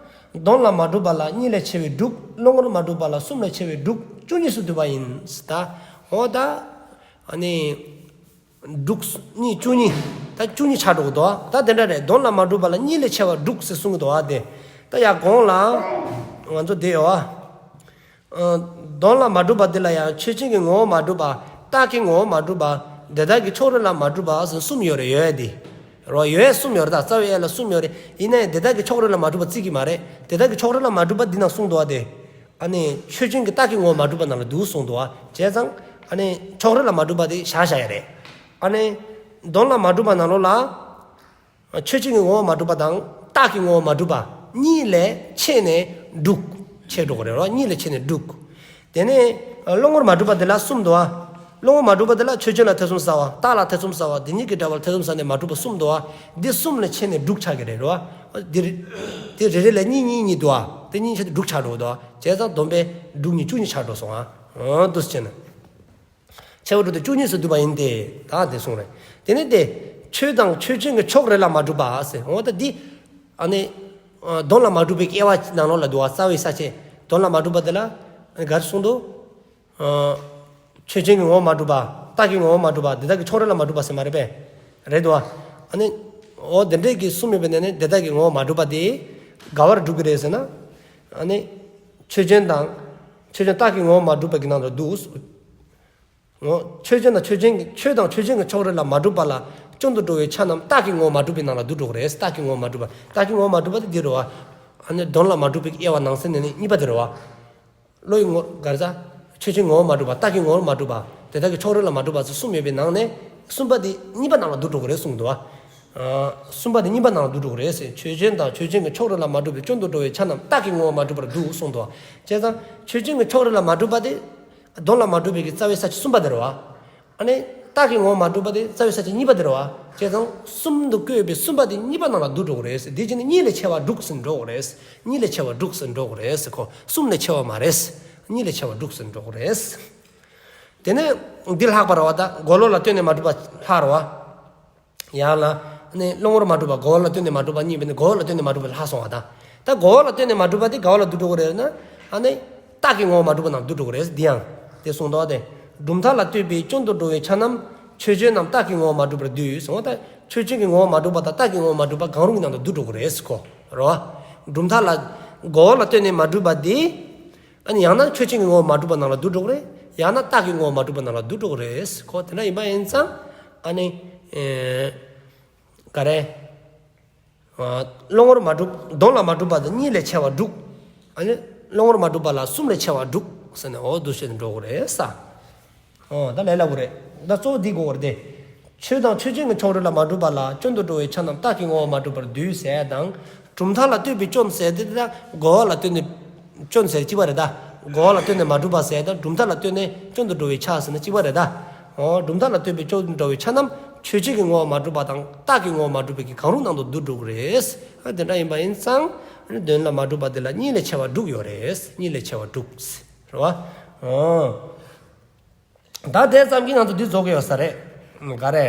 དོན་ལ་མ་གྲུབ་པ་ལ་གཉིས་ལས་ཆེ་བའི་དྲུག། བློ་ངོར་མ་གྲུབ་པ་ལ་གསུམ་ལས་ཆེ་བའི་དྲུག། བཅུ་གཉིས་སུ་བསྡུ་བ་ཡིན་ཟེར། ད་འོ་ད་ཨ་ནི། དྲུག་གཉིས་བཅུ་གཉིས། ད་བཅུ་གཉིས་ཆགས་འགྲོ་གི་འདུག་བ། ད་དེ་འདྲ་རེད། དོན་ལ་མ་གྲུབ་པ་ལ་གཉིས་ལས་ཆེ་བ་དྲུག་ཟེར་གསུང་གི་འདུག་བ། དེ་ད་ཡར་གོང་ལ་ང་ཚོ་བསྡད་ཡོད་བ། ཨ་དོན་ལ་མ་གྲུབ་པ་འདི་ལ་ཡང་ཆོས་ཅན་གྱི་ངོ་བོ་མ་གྲུབ་པ། རྟགས་ཀྱི་ངོ་བོ་མ་གྲུབ་པ། དེ་དག་གི་ཕྱོགས་རིས་ལ་མ་གྲུབ་པ་ཟེར་གསུམ་ཡོད་རེད། ཡོད་ཡ་དེ་རོ། ཡོད་ཡ་གསུམ་ཡོད་རེད། ད་རྩ་བའི་ཡ་ལ་གསུམ་ཡོད་རེད། ཡིན་ན་ཡང་དེ་དག་གི་ཕྱོགས་རིས་ལ་མ་གྲུབ་པ་བརྩི་གི་མ་རེད། དེ་དག་གི་ཕྱོགས་རིས་ལ་མ་གྲུབ་པ་འདི་ནང་གསུངས་འདུག་བ། དེ་ཨ་ནི་ཆོས་ཅན་གྱི་རྟགས་ཀྱི་ངོ་བོ་མ་གྲུབ་པ་ནང་ལ་འདུག་གསུངས་འདུག་བ། བྱས་ཙང་ཨ་ནི་ཕྱོགས་རིས་ལ་མ་གྲུབ་པ་དེ་བཞག་བཞག་ཡ་རེད། ཨ་ནི་དོན་ལ་མ་གྲུབ་པ་ནང་ལོགས་ལ། ཆོས་ཅན་གྱི་ངོ་བོ་མ་གྲུབ་པ་དང་རྟགས་ཀྱི་ངོ་བོ་མ་གྲུབ་པ། གཉིས་ལས་ཆེ་ནས་དྲུག་ཆེ་འགྲོ་གི་རེད་རོ། གཉིས་ལས་ཆེ་ནས་དྲུག། དེ་ནས་བློ་ངོར་མ་གྲུབ་པ་དེ་ལ་གསུམ་འདུག་བ། བློ་ངོར་མ་གྲུབ་པ་དེ་ལ་ཆོས་ཅན་ལ་ཐེ་ཚོམ་ཟ་བ། རྟགས་ལ་ཐེ་ཚོམ་ཟ་བ། དེ་གཉིས་ཀྱི་འབྲེལ་བ་ལ་ཐེ་ཚོམ་ཟ་ནས་མ་གྲུབ་པ་གསུམ་འདུག་བ། འདི་གསུམ་ལས་ཆེ་ནས་དྲུག་ཆགས་ཀྱི་རེད་རོ། འདི་རེ་དེ་རེ་རེ་ལ་གཉིས་གཉིས་གཉིས་འདུག་བ། དེ་གཉིས་ཆ་དེ་དྲུག་ཆགས་འགྲོ་འདུག་བ། བྱས་ཙང་བསྡོམས་པས་དྲུག་གཉིས་བཅུ་གཉིས་ཆགས་འགྲོ་སོང་བ། འོ་འདུག་སེ་བྱས་ན། ཆེ་བ་དྲུག་སྟེ་བཅུ་གཉིས་སུ་བསྡུ་བ་ཡིན་ཏེ། ད་དེ་གསུངས་རེད། དེ་ནི་དེ། ཆོས་དང་ཆོས་ཅན་གྱི་ཕྱོགས་རེ་ལ་མ་གྲུབ་པ་ཟེར། འོ་ད་འདི། ཨ་ནི། ཨ་དོན་ལ་མ་གྲུབ་པའི་དབྱེ་བ་ནང་ལོགས་ལ་འདུག་བ། རྩ་བའི་ས་བཅད། དོན་ལ་མ་གྲུབ་པ་དེ་ལ། ག་རེ་གསུངས་འདུག། ཨ་ཆོས་ཅན་གྱི་ངོ་བོ་མ་གྲུབ་པ། རྟགས་ཀྱི་ངོ་བོ་མ་གྲུབ་པ། དེ་དག་གི་ཕྱོགས་རེ་ལ་མ་གྲུབ་པ་ཟེར་མ་རེད་པས། རེད་འདུག་བ། ཨ་ནི། འོ་དེ་འདྲས་ཀྱི་གསུམ་ཡོད་པའི་ནང་ནས་དེ་དག་གི་ངོ་བོ་མ་གྲུབ་པ་དེ། ག་བར་གྲུབ་ཀྱི་རེད་ཟེར་ན། ཨ་ནི། ཆོས་ཅན་དང་། ཆོས་ཅན་རྟགས་ཀྱི་ངོ་བོ་མ་གྲུབ་པ་གི་ནང་དུ་འདུག། འོ། ཆོས་ཅན་དང་ཆོས་ཅན་གྱི་ཆོས་དང་ཆོས་ཅན་གྱི་ཕྱོགས་རེ་ལ་མ་གྲུབ་པ་ལ་སྐྱོན་དུ་འགྲོ་བའི་ཆ་རྣམས་རྟགས་ཀྱི་ངོ་བོ་མ་གྲུབ་པའི་ནང་ལ་བསྡུ་འགྲོ་གི་རེད། རྟགས་ཀྱི་ངོ་བོ་མ་གྲུབ་པ། རྟགས་ཀྱི་ངོ་བོ་མ་གྲུབ་པ་དེ་འདི་རེད་བ། ཨ་ནི་དོན་ལ་མ་གྲུབ་པའི་དབྱེ་བ་ནང་གསེས་ནས་ནི་གཉིས་པ་དེ་རེད་བ། བློ་ཡི་ངོ་ག་རེ་ཟ། ཆོས་ཅན་ངོ་བོ་མ་གྲུབ་པ། རྟགས་ཀྱི་ངོ་བོ་མ་གྲུབ་པ། དེ་དག་གི་ཕྱོགས་རེ་ལ་མ་གྲུབ་པ་ཟེར་གསུམ་ཡོད་པའི་ནང་ནས་གསུམ་པ་དེ་གཉིས་པ་ནང་ལ་བསྡུ་འགྲོ་གི་རེད་གསུངས་འདུག་བ། ཨ་གསུམ་པ་དེ་གཉིས་པ་ནང་ལ་བསྡུ་འགྲོ་གི་རེད་ཟེར། ཆོས་ཅན་དང་ཆོས་ཅན་གྱི་ཕྱོགས་རེ་ལ་མ་གྲུབ་པའི་སྐྱོན་དུ་འགྲོ་བའི་ཆ་རྣམས་རྟགས་ཀྱི་ངོ་བོ་མ་གྲུབ་པར་འདུག་གསུངས་འདུག་བ། བྱས་ཙང་ཆོས་ཅན་གྱི་ཕྱོགས་རེ་ལ་མ་གྲུབ་པ་དེ། དོན་ལ་མ་གྲུབ་པའི་གི་རྩ་བའི་ས་བཅད་གསུམ་པ་དེ་རེད་བ། ཨ་ནི། རྟགས་ཀྱི་ངོ་བོ་མ་གྲུབ་པ་དེ་རྩ་བའི་ས་བཅད་གཉིས་པ་དེ་རེད་བ། བྱས་ཙང་གསུམ་དུ་བཀོད་པའི་གསུམ་པ་དེ་གཉིས་པ་ནང་ལ་བསྡུ་འགྲོ་གི་རེད་ཟེར། དེ་བྱས་ནས་གཉིས་ལས་ཆེ་བ་དྲུག་ཟེར་འགྲོ་གི་རེད། གཉིས་ལས་ཆེ་བ་དྲུག་ཟེར་འགྲོ་གི་རེད་ཟེར། ཁོ་གསུམ་ལས་ཆེ་བ་མ་རེད། གཉིས་ལས་ཆེ་བ་དྲུག་ཟེར་འགྲོ་གི་རེད། དེ་ནས་འདི་ལྷག་པ་རེད་བ། ད་གོ་ལོག་ལ་ལྟོས་ནས་མ་གྲུབ་པ་ལྷག་རེད་བ། ཡང་ན། ཨ་ནི་བློ་ངོར་མ་གྲུབ་པ། གོ་བ་ལ་ལྟོས་ནས་མ་གྲུབ་པ་གཉིས་པས་ནི་གོ་བ་ལ་ལྟོས་ནས་མ་གྲུབ་པ་ལྷག་སོང་བ་དང་། ད་གོ་བ་ལ་ལྟོས་ནས་མ་གྲུབ་པ་དེ་ག་བ་ལ་བསྡུ་འགྲོ་གི་རེད་ན། ཨ་ནི། རྟགས་ཀྱི་ངོ་བོ་མ་གྲུབ་པ་ནང་བསྡུ་འགྲོ་གི་རེད། འདི་ཡང་། དེ་གསུངས་འདུག་བ། དེ། གྲུབ་མཐའ་ལ་ལྟོས་པའི་སྐྱོན་དུ་འགྲོ་བའི་ཆ་རྣམས་ཆོས་ཅན་རྣམས་རྟགས་ཀྱི་ངོ་བོ་མ་གྲུབ་པར་འདུས་སོང་བ་དང་། ཆོས་ཅན་གྱི་ངོ་བོ་མ་གྲུབ་པ་དང་རྟགས་ཀྱི་ངོ་བོ་མ་གྲུབ་པ་གང་རུང་གི་ནང་དུ་བསྡུ་འགྲོ་གི་རེད་ཟེར་ཁོ། རེད་བ། གྲུབ་མཐའ་ལ། གོ་བ་ལ་ལྟོས་ནས་མ་གྲུབ་པ་དེ། ཨ་ནི་ཡང་ན་ཆོས་ཅན་གྱི་ངོ་བོ་མ་གྲུབ་པ་ནང་ལ་བསྡུ་འགྲོ་གི་རེད། ཡང་ན་རྟགས་ཀྱི་ངོ་བོ་མ་གྲུབ་པ་རྣམས་ལ་བསྡུ་འགྲོ་གི་རེད། ཁོ་དེ་འདྲ་ཡིན་པ་ཡིན་ཙང་ཨ་ནི་ཨེ་ག་རེ། ཨ་བློ་ངོར་མ་གྲུབ། དོན་ལ་མ་གྲུབ་པ་དང་གཉིས་ལས་ཆེ་བ་དྲུག། ཨ་ནི་བློ་ངོར་མ་གྲུབ་པ་ལ་གསུམ་ལས་ཆེ་བ་དྲུག་ཟེར་ནས་འོ་འདུག་བཤད་ནས་འགྲོ་གི་རེད་ས། ཨོ་ད་ལས་སླ་པོ་རེད། ད་གཙོ་བོ་འདི་དགོས་པ་རེད་དེ། ཆོས་དང་ཆོས་ཅན་གྱི་ཕྱོགས་རིས་ལ་མ་གྲུབ་པ་ལ་སྐྱོན་དུ་འགྲོ་བའི་ཆ་རྣམས་རྟགས་ཀྱི་ངོ་བོ་མ་གྲུབ་པར་འདུས་ཟེར་དང་། གྲུབ་མཐའ་ལ་ལྟོས་པའི་སྐྱོན་ཟེར་དེ་ད་རྒོལ་བ་ལ་ལྟོས་ནས་སྐྱོན་ཟེར་གཅིག་པ་རེད་ད། རྒོལ་བ་ལ་ལྟོས་ནས་མ་གྲུབ་པ་ཟེར་དང་གྲུབ་མཐའ་ལ་ལྟོས་ནས་སྐྱོན་དུ་འགྲོ་བའི་ཆ་ཟེར་ན་གཅིག་པ་རེད་ད། ཨོ་གྲུབ་མཐའ་ལ་ལྟོས་པའི་སྐྱོན་དུ་འགྲོ་བའི་ཆ་རྣམས་ཆོས་ཅན་གྱི་ངོ་བོ་མ་གྲུབ་པ་དང་རྟགས་ཀྱི་ངོ་བོ་མ་གྲུབ་པའི་གི་གང་རུང་ནང་དུ་བསྡུ་འགྲོ་གི་རེད། ཨ་དེ་འདྲ་ཡིན་པ་ཡིན་ཙང་ཨ་ནི་དོན་ལ་མ་གྲུབ་པ་དེ་ལ་གཉིས་ལས་ཆེ་བ་དྲུག་ཡོད་རེད། གཉིས་ལས་ཆེ་བ་དྲུག་རེད་བ། ཨོ། ད་དེ་ཙམ་གྱིས་ང་ཚོ་འདི་རྫོགས་ཀྱི་ཡོད་ས་རེད། ག་རེ།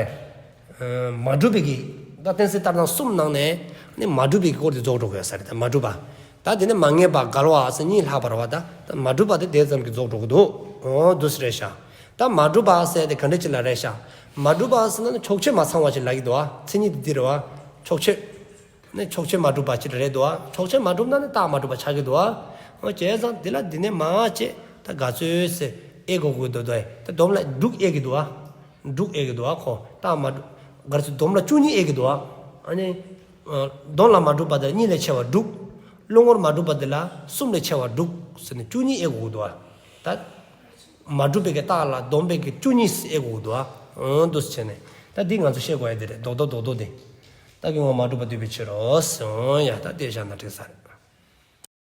ཨ་མ་གྲུབ་པའི་གི། ད་གཏན་ཚིགས་ལྟར་སྣང་གསུམ་ནང་ནས་ནི་མ་གྲུབ་པའི་གི་སྐོར་དེ་རྫོགས་འགྲོ་གི་ཡོད་ས་རེད། ད་མ་གྲུབ་པ། ད་དེ་ནི་མ་ངེས་པ་འགལ་བ་ཟེར་གཉིས་ལྷག་པ་རེད་བ། ད་ད་མ་གྲུབ་པ་དེ་དེ་ཙམ་གྱིས་རྫོགས་འགྲོ་གི་འདུག། ཨོ་འདུག་སེ་རེད་ཤག། ད་མ་གྲུབ་པ་ཟེར་དེ་ག་འདྲ་ཅིག་ལ་རེད་ཤག། མ་གྲུབ་པ་ཟེར་ན་ནི་ཕྱོགས་ཆོས་མ་ཚང་བ་ཅིག་ལབ་ཀྱི་འདུག་བ། མཚན་ཉིད་དེ་འདི་རེད་བ། ཕྱོགས་ཆོས། ནི་ཕྱོགས་ཆོས་མ་གྲུབ་པ་ཅིག་རེད་འདུག་བ། ཕྱོགས་ཆོས་མ་གྲུབ་ན་ནི་རྟགས་མ་གྲུབ་པ་ཆགས་ཀྱི་འདུག་བ། འོ་བྱས་ཙང་འདི་ལ་འདི་ནས་མ་བྱས་ད་ག་ཚོད་ཟེར་དབྱེ་དགོས་ཀྱི་འདུག་དོ། ད་སྡོམ་ལ་དྲུག་དབྱེ་གི་འདུག་བ། དྲུག་དབྱེ་གི་འདུག་བ། ཁོ་རྟགས་མ་གྲུབ། ག་རེ་ཟེར་སྡོམ་ལ་བཅུ་གཉིས་དབྱེ་གི་འདུག་བ། ཨ་ནི་ཨ་དོན་ལ་མ་གྲུབ་པ་དེ་ལ་གཉིས་ལས་ཆེ་བ་དྲུག། བློ་ངོར་མ་གྲུབ་པ་དེ་ལ་གསུམ་ལས་ཆེ་བ་དྲུག་ཟེར་ནས་བཅུ་གཉིས་དབྱེ་དགོས་ཀྱི་འདུག་བ། ད་མ་གྲུབ་པའི་གི་རྟགས་ལ་སྡོམ་པའི་གི་བཅུ་གཉིས་དབྱེ་དགོས་ཀྱི་འདུག་བ། འོ་འདུག་སེ་བྱས་ནས་ད་འདི་ང་ཚོ་ཤེས་དགོས་ཡ་འདི་རེད། རྡོག་རྡོག་རྡོག་རྡོག་འདི། རྟགས་ཀྱི་ངོ་བོ་མ་གྲུབ་པ་བསྡུས་པའི་ཕྱིར་རོ་ཟེར། འོ་ཡ་ད་དེ་བཞག་ན་འགྲིག་ས་རེད།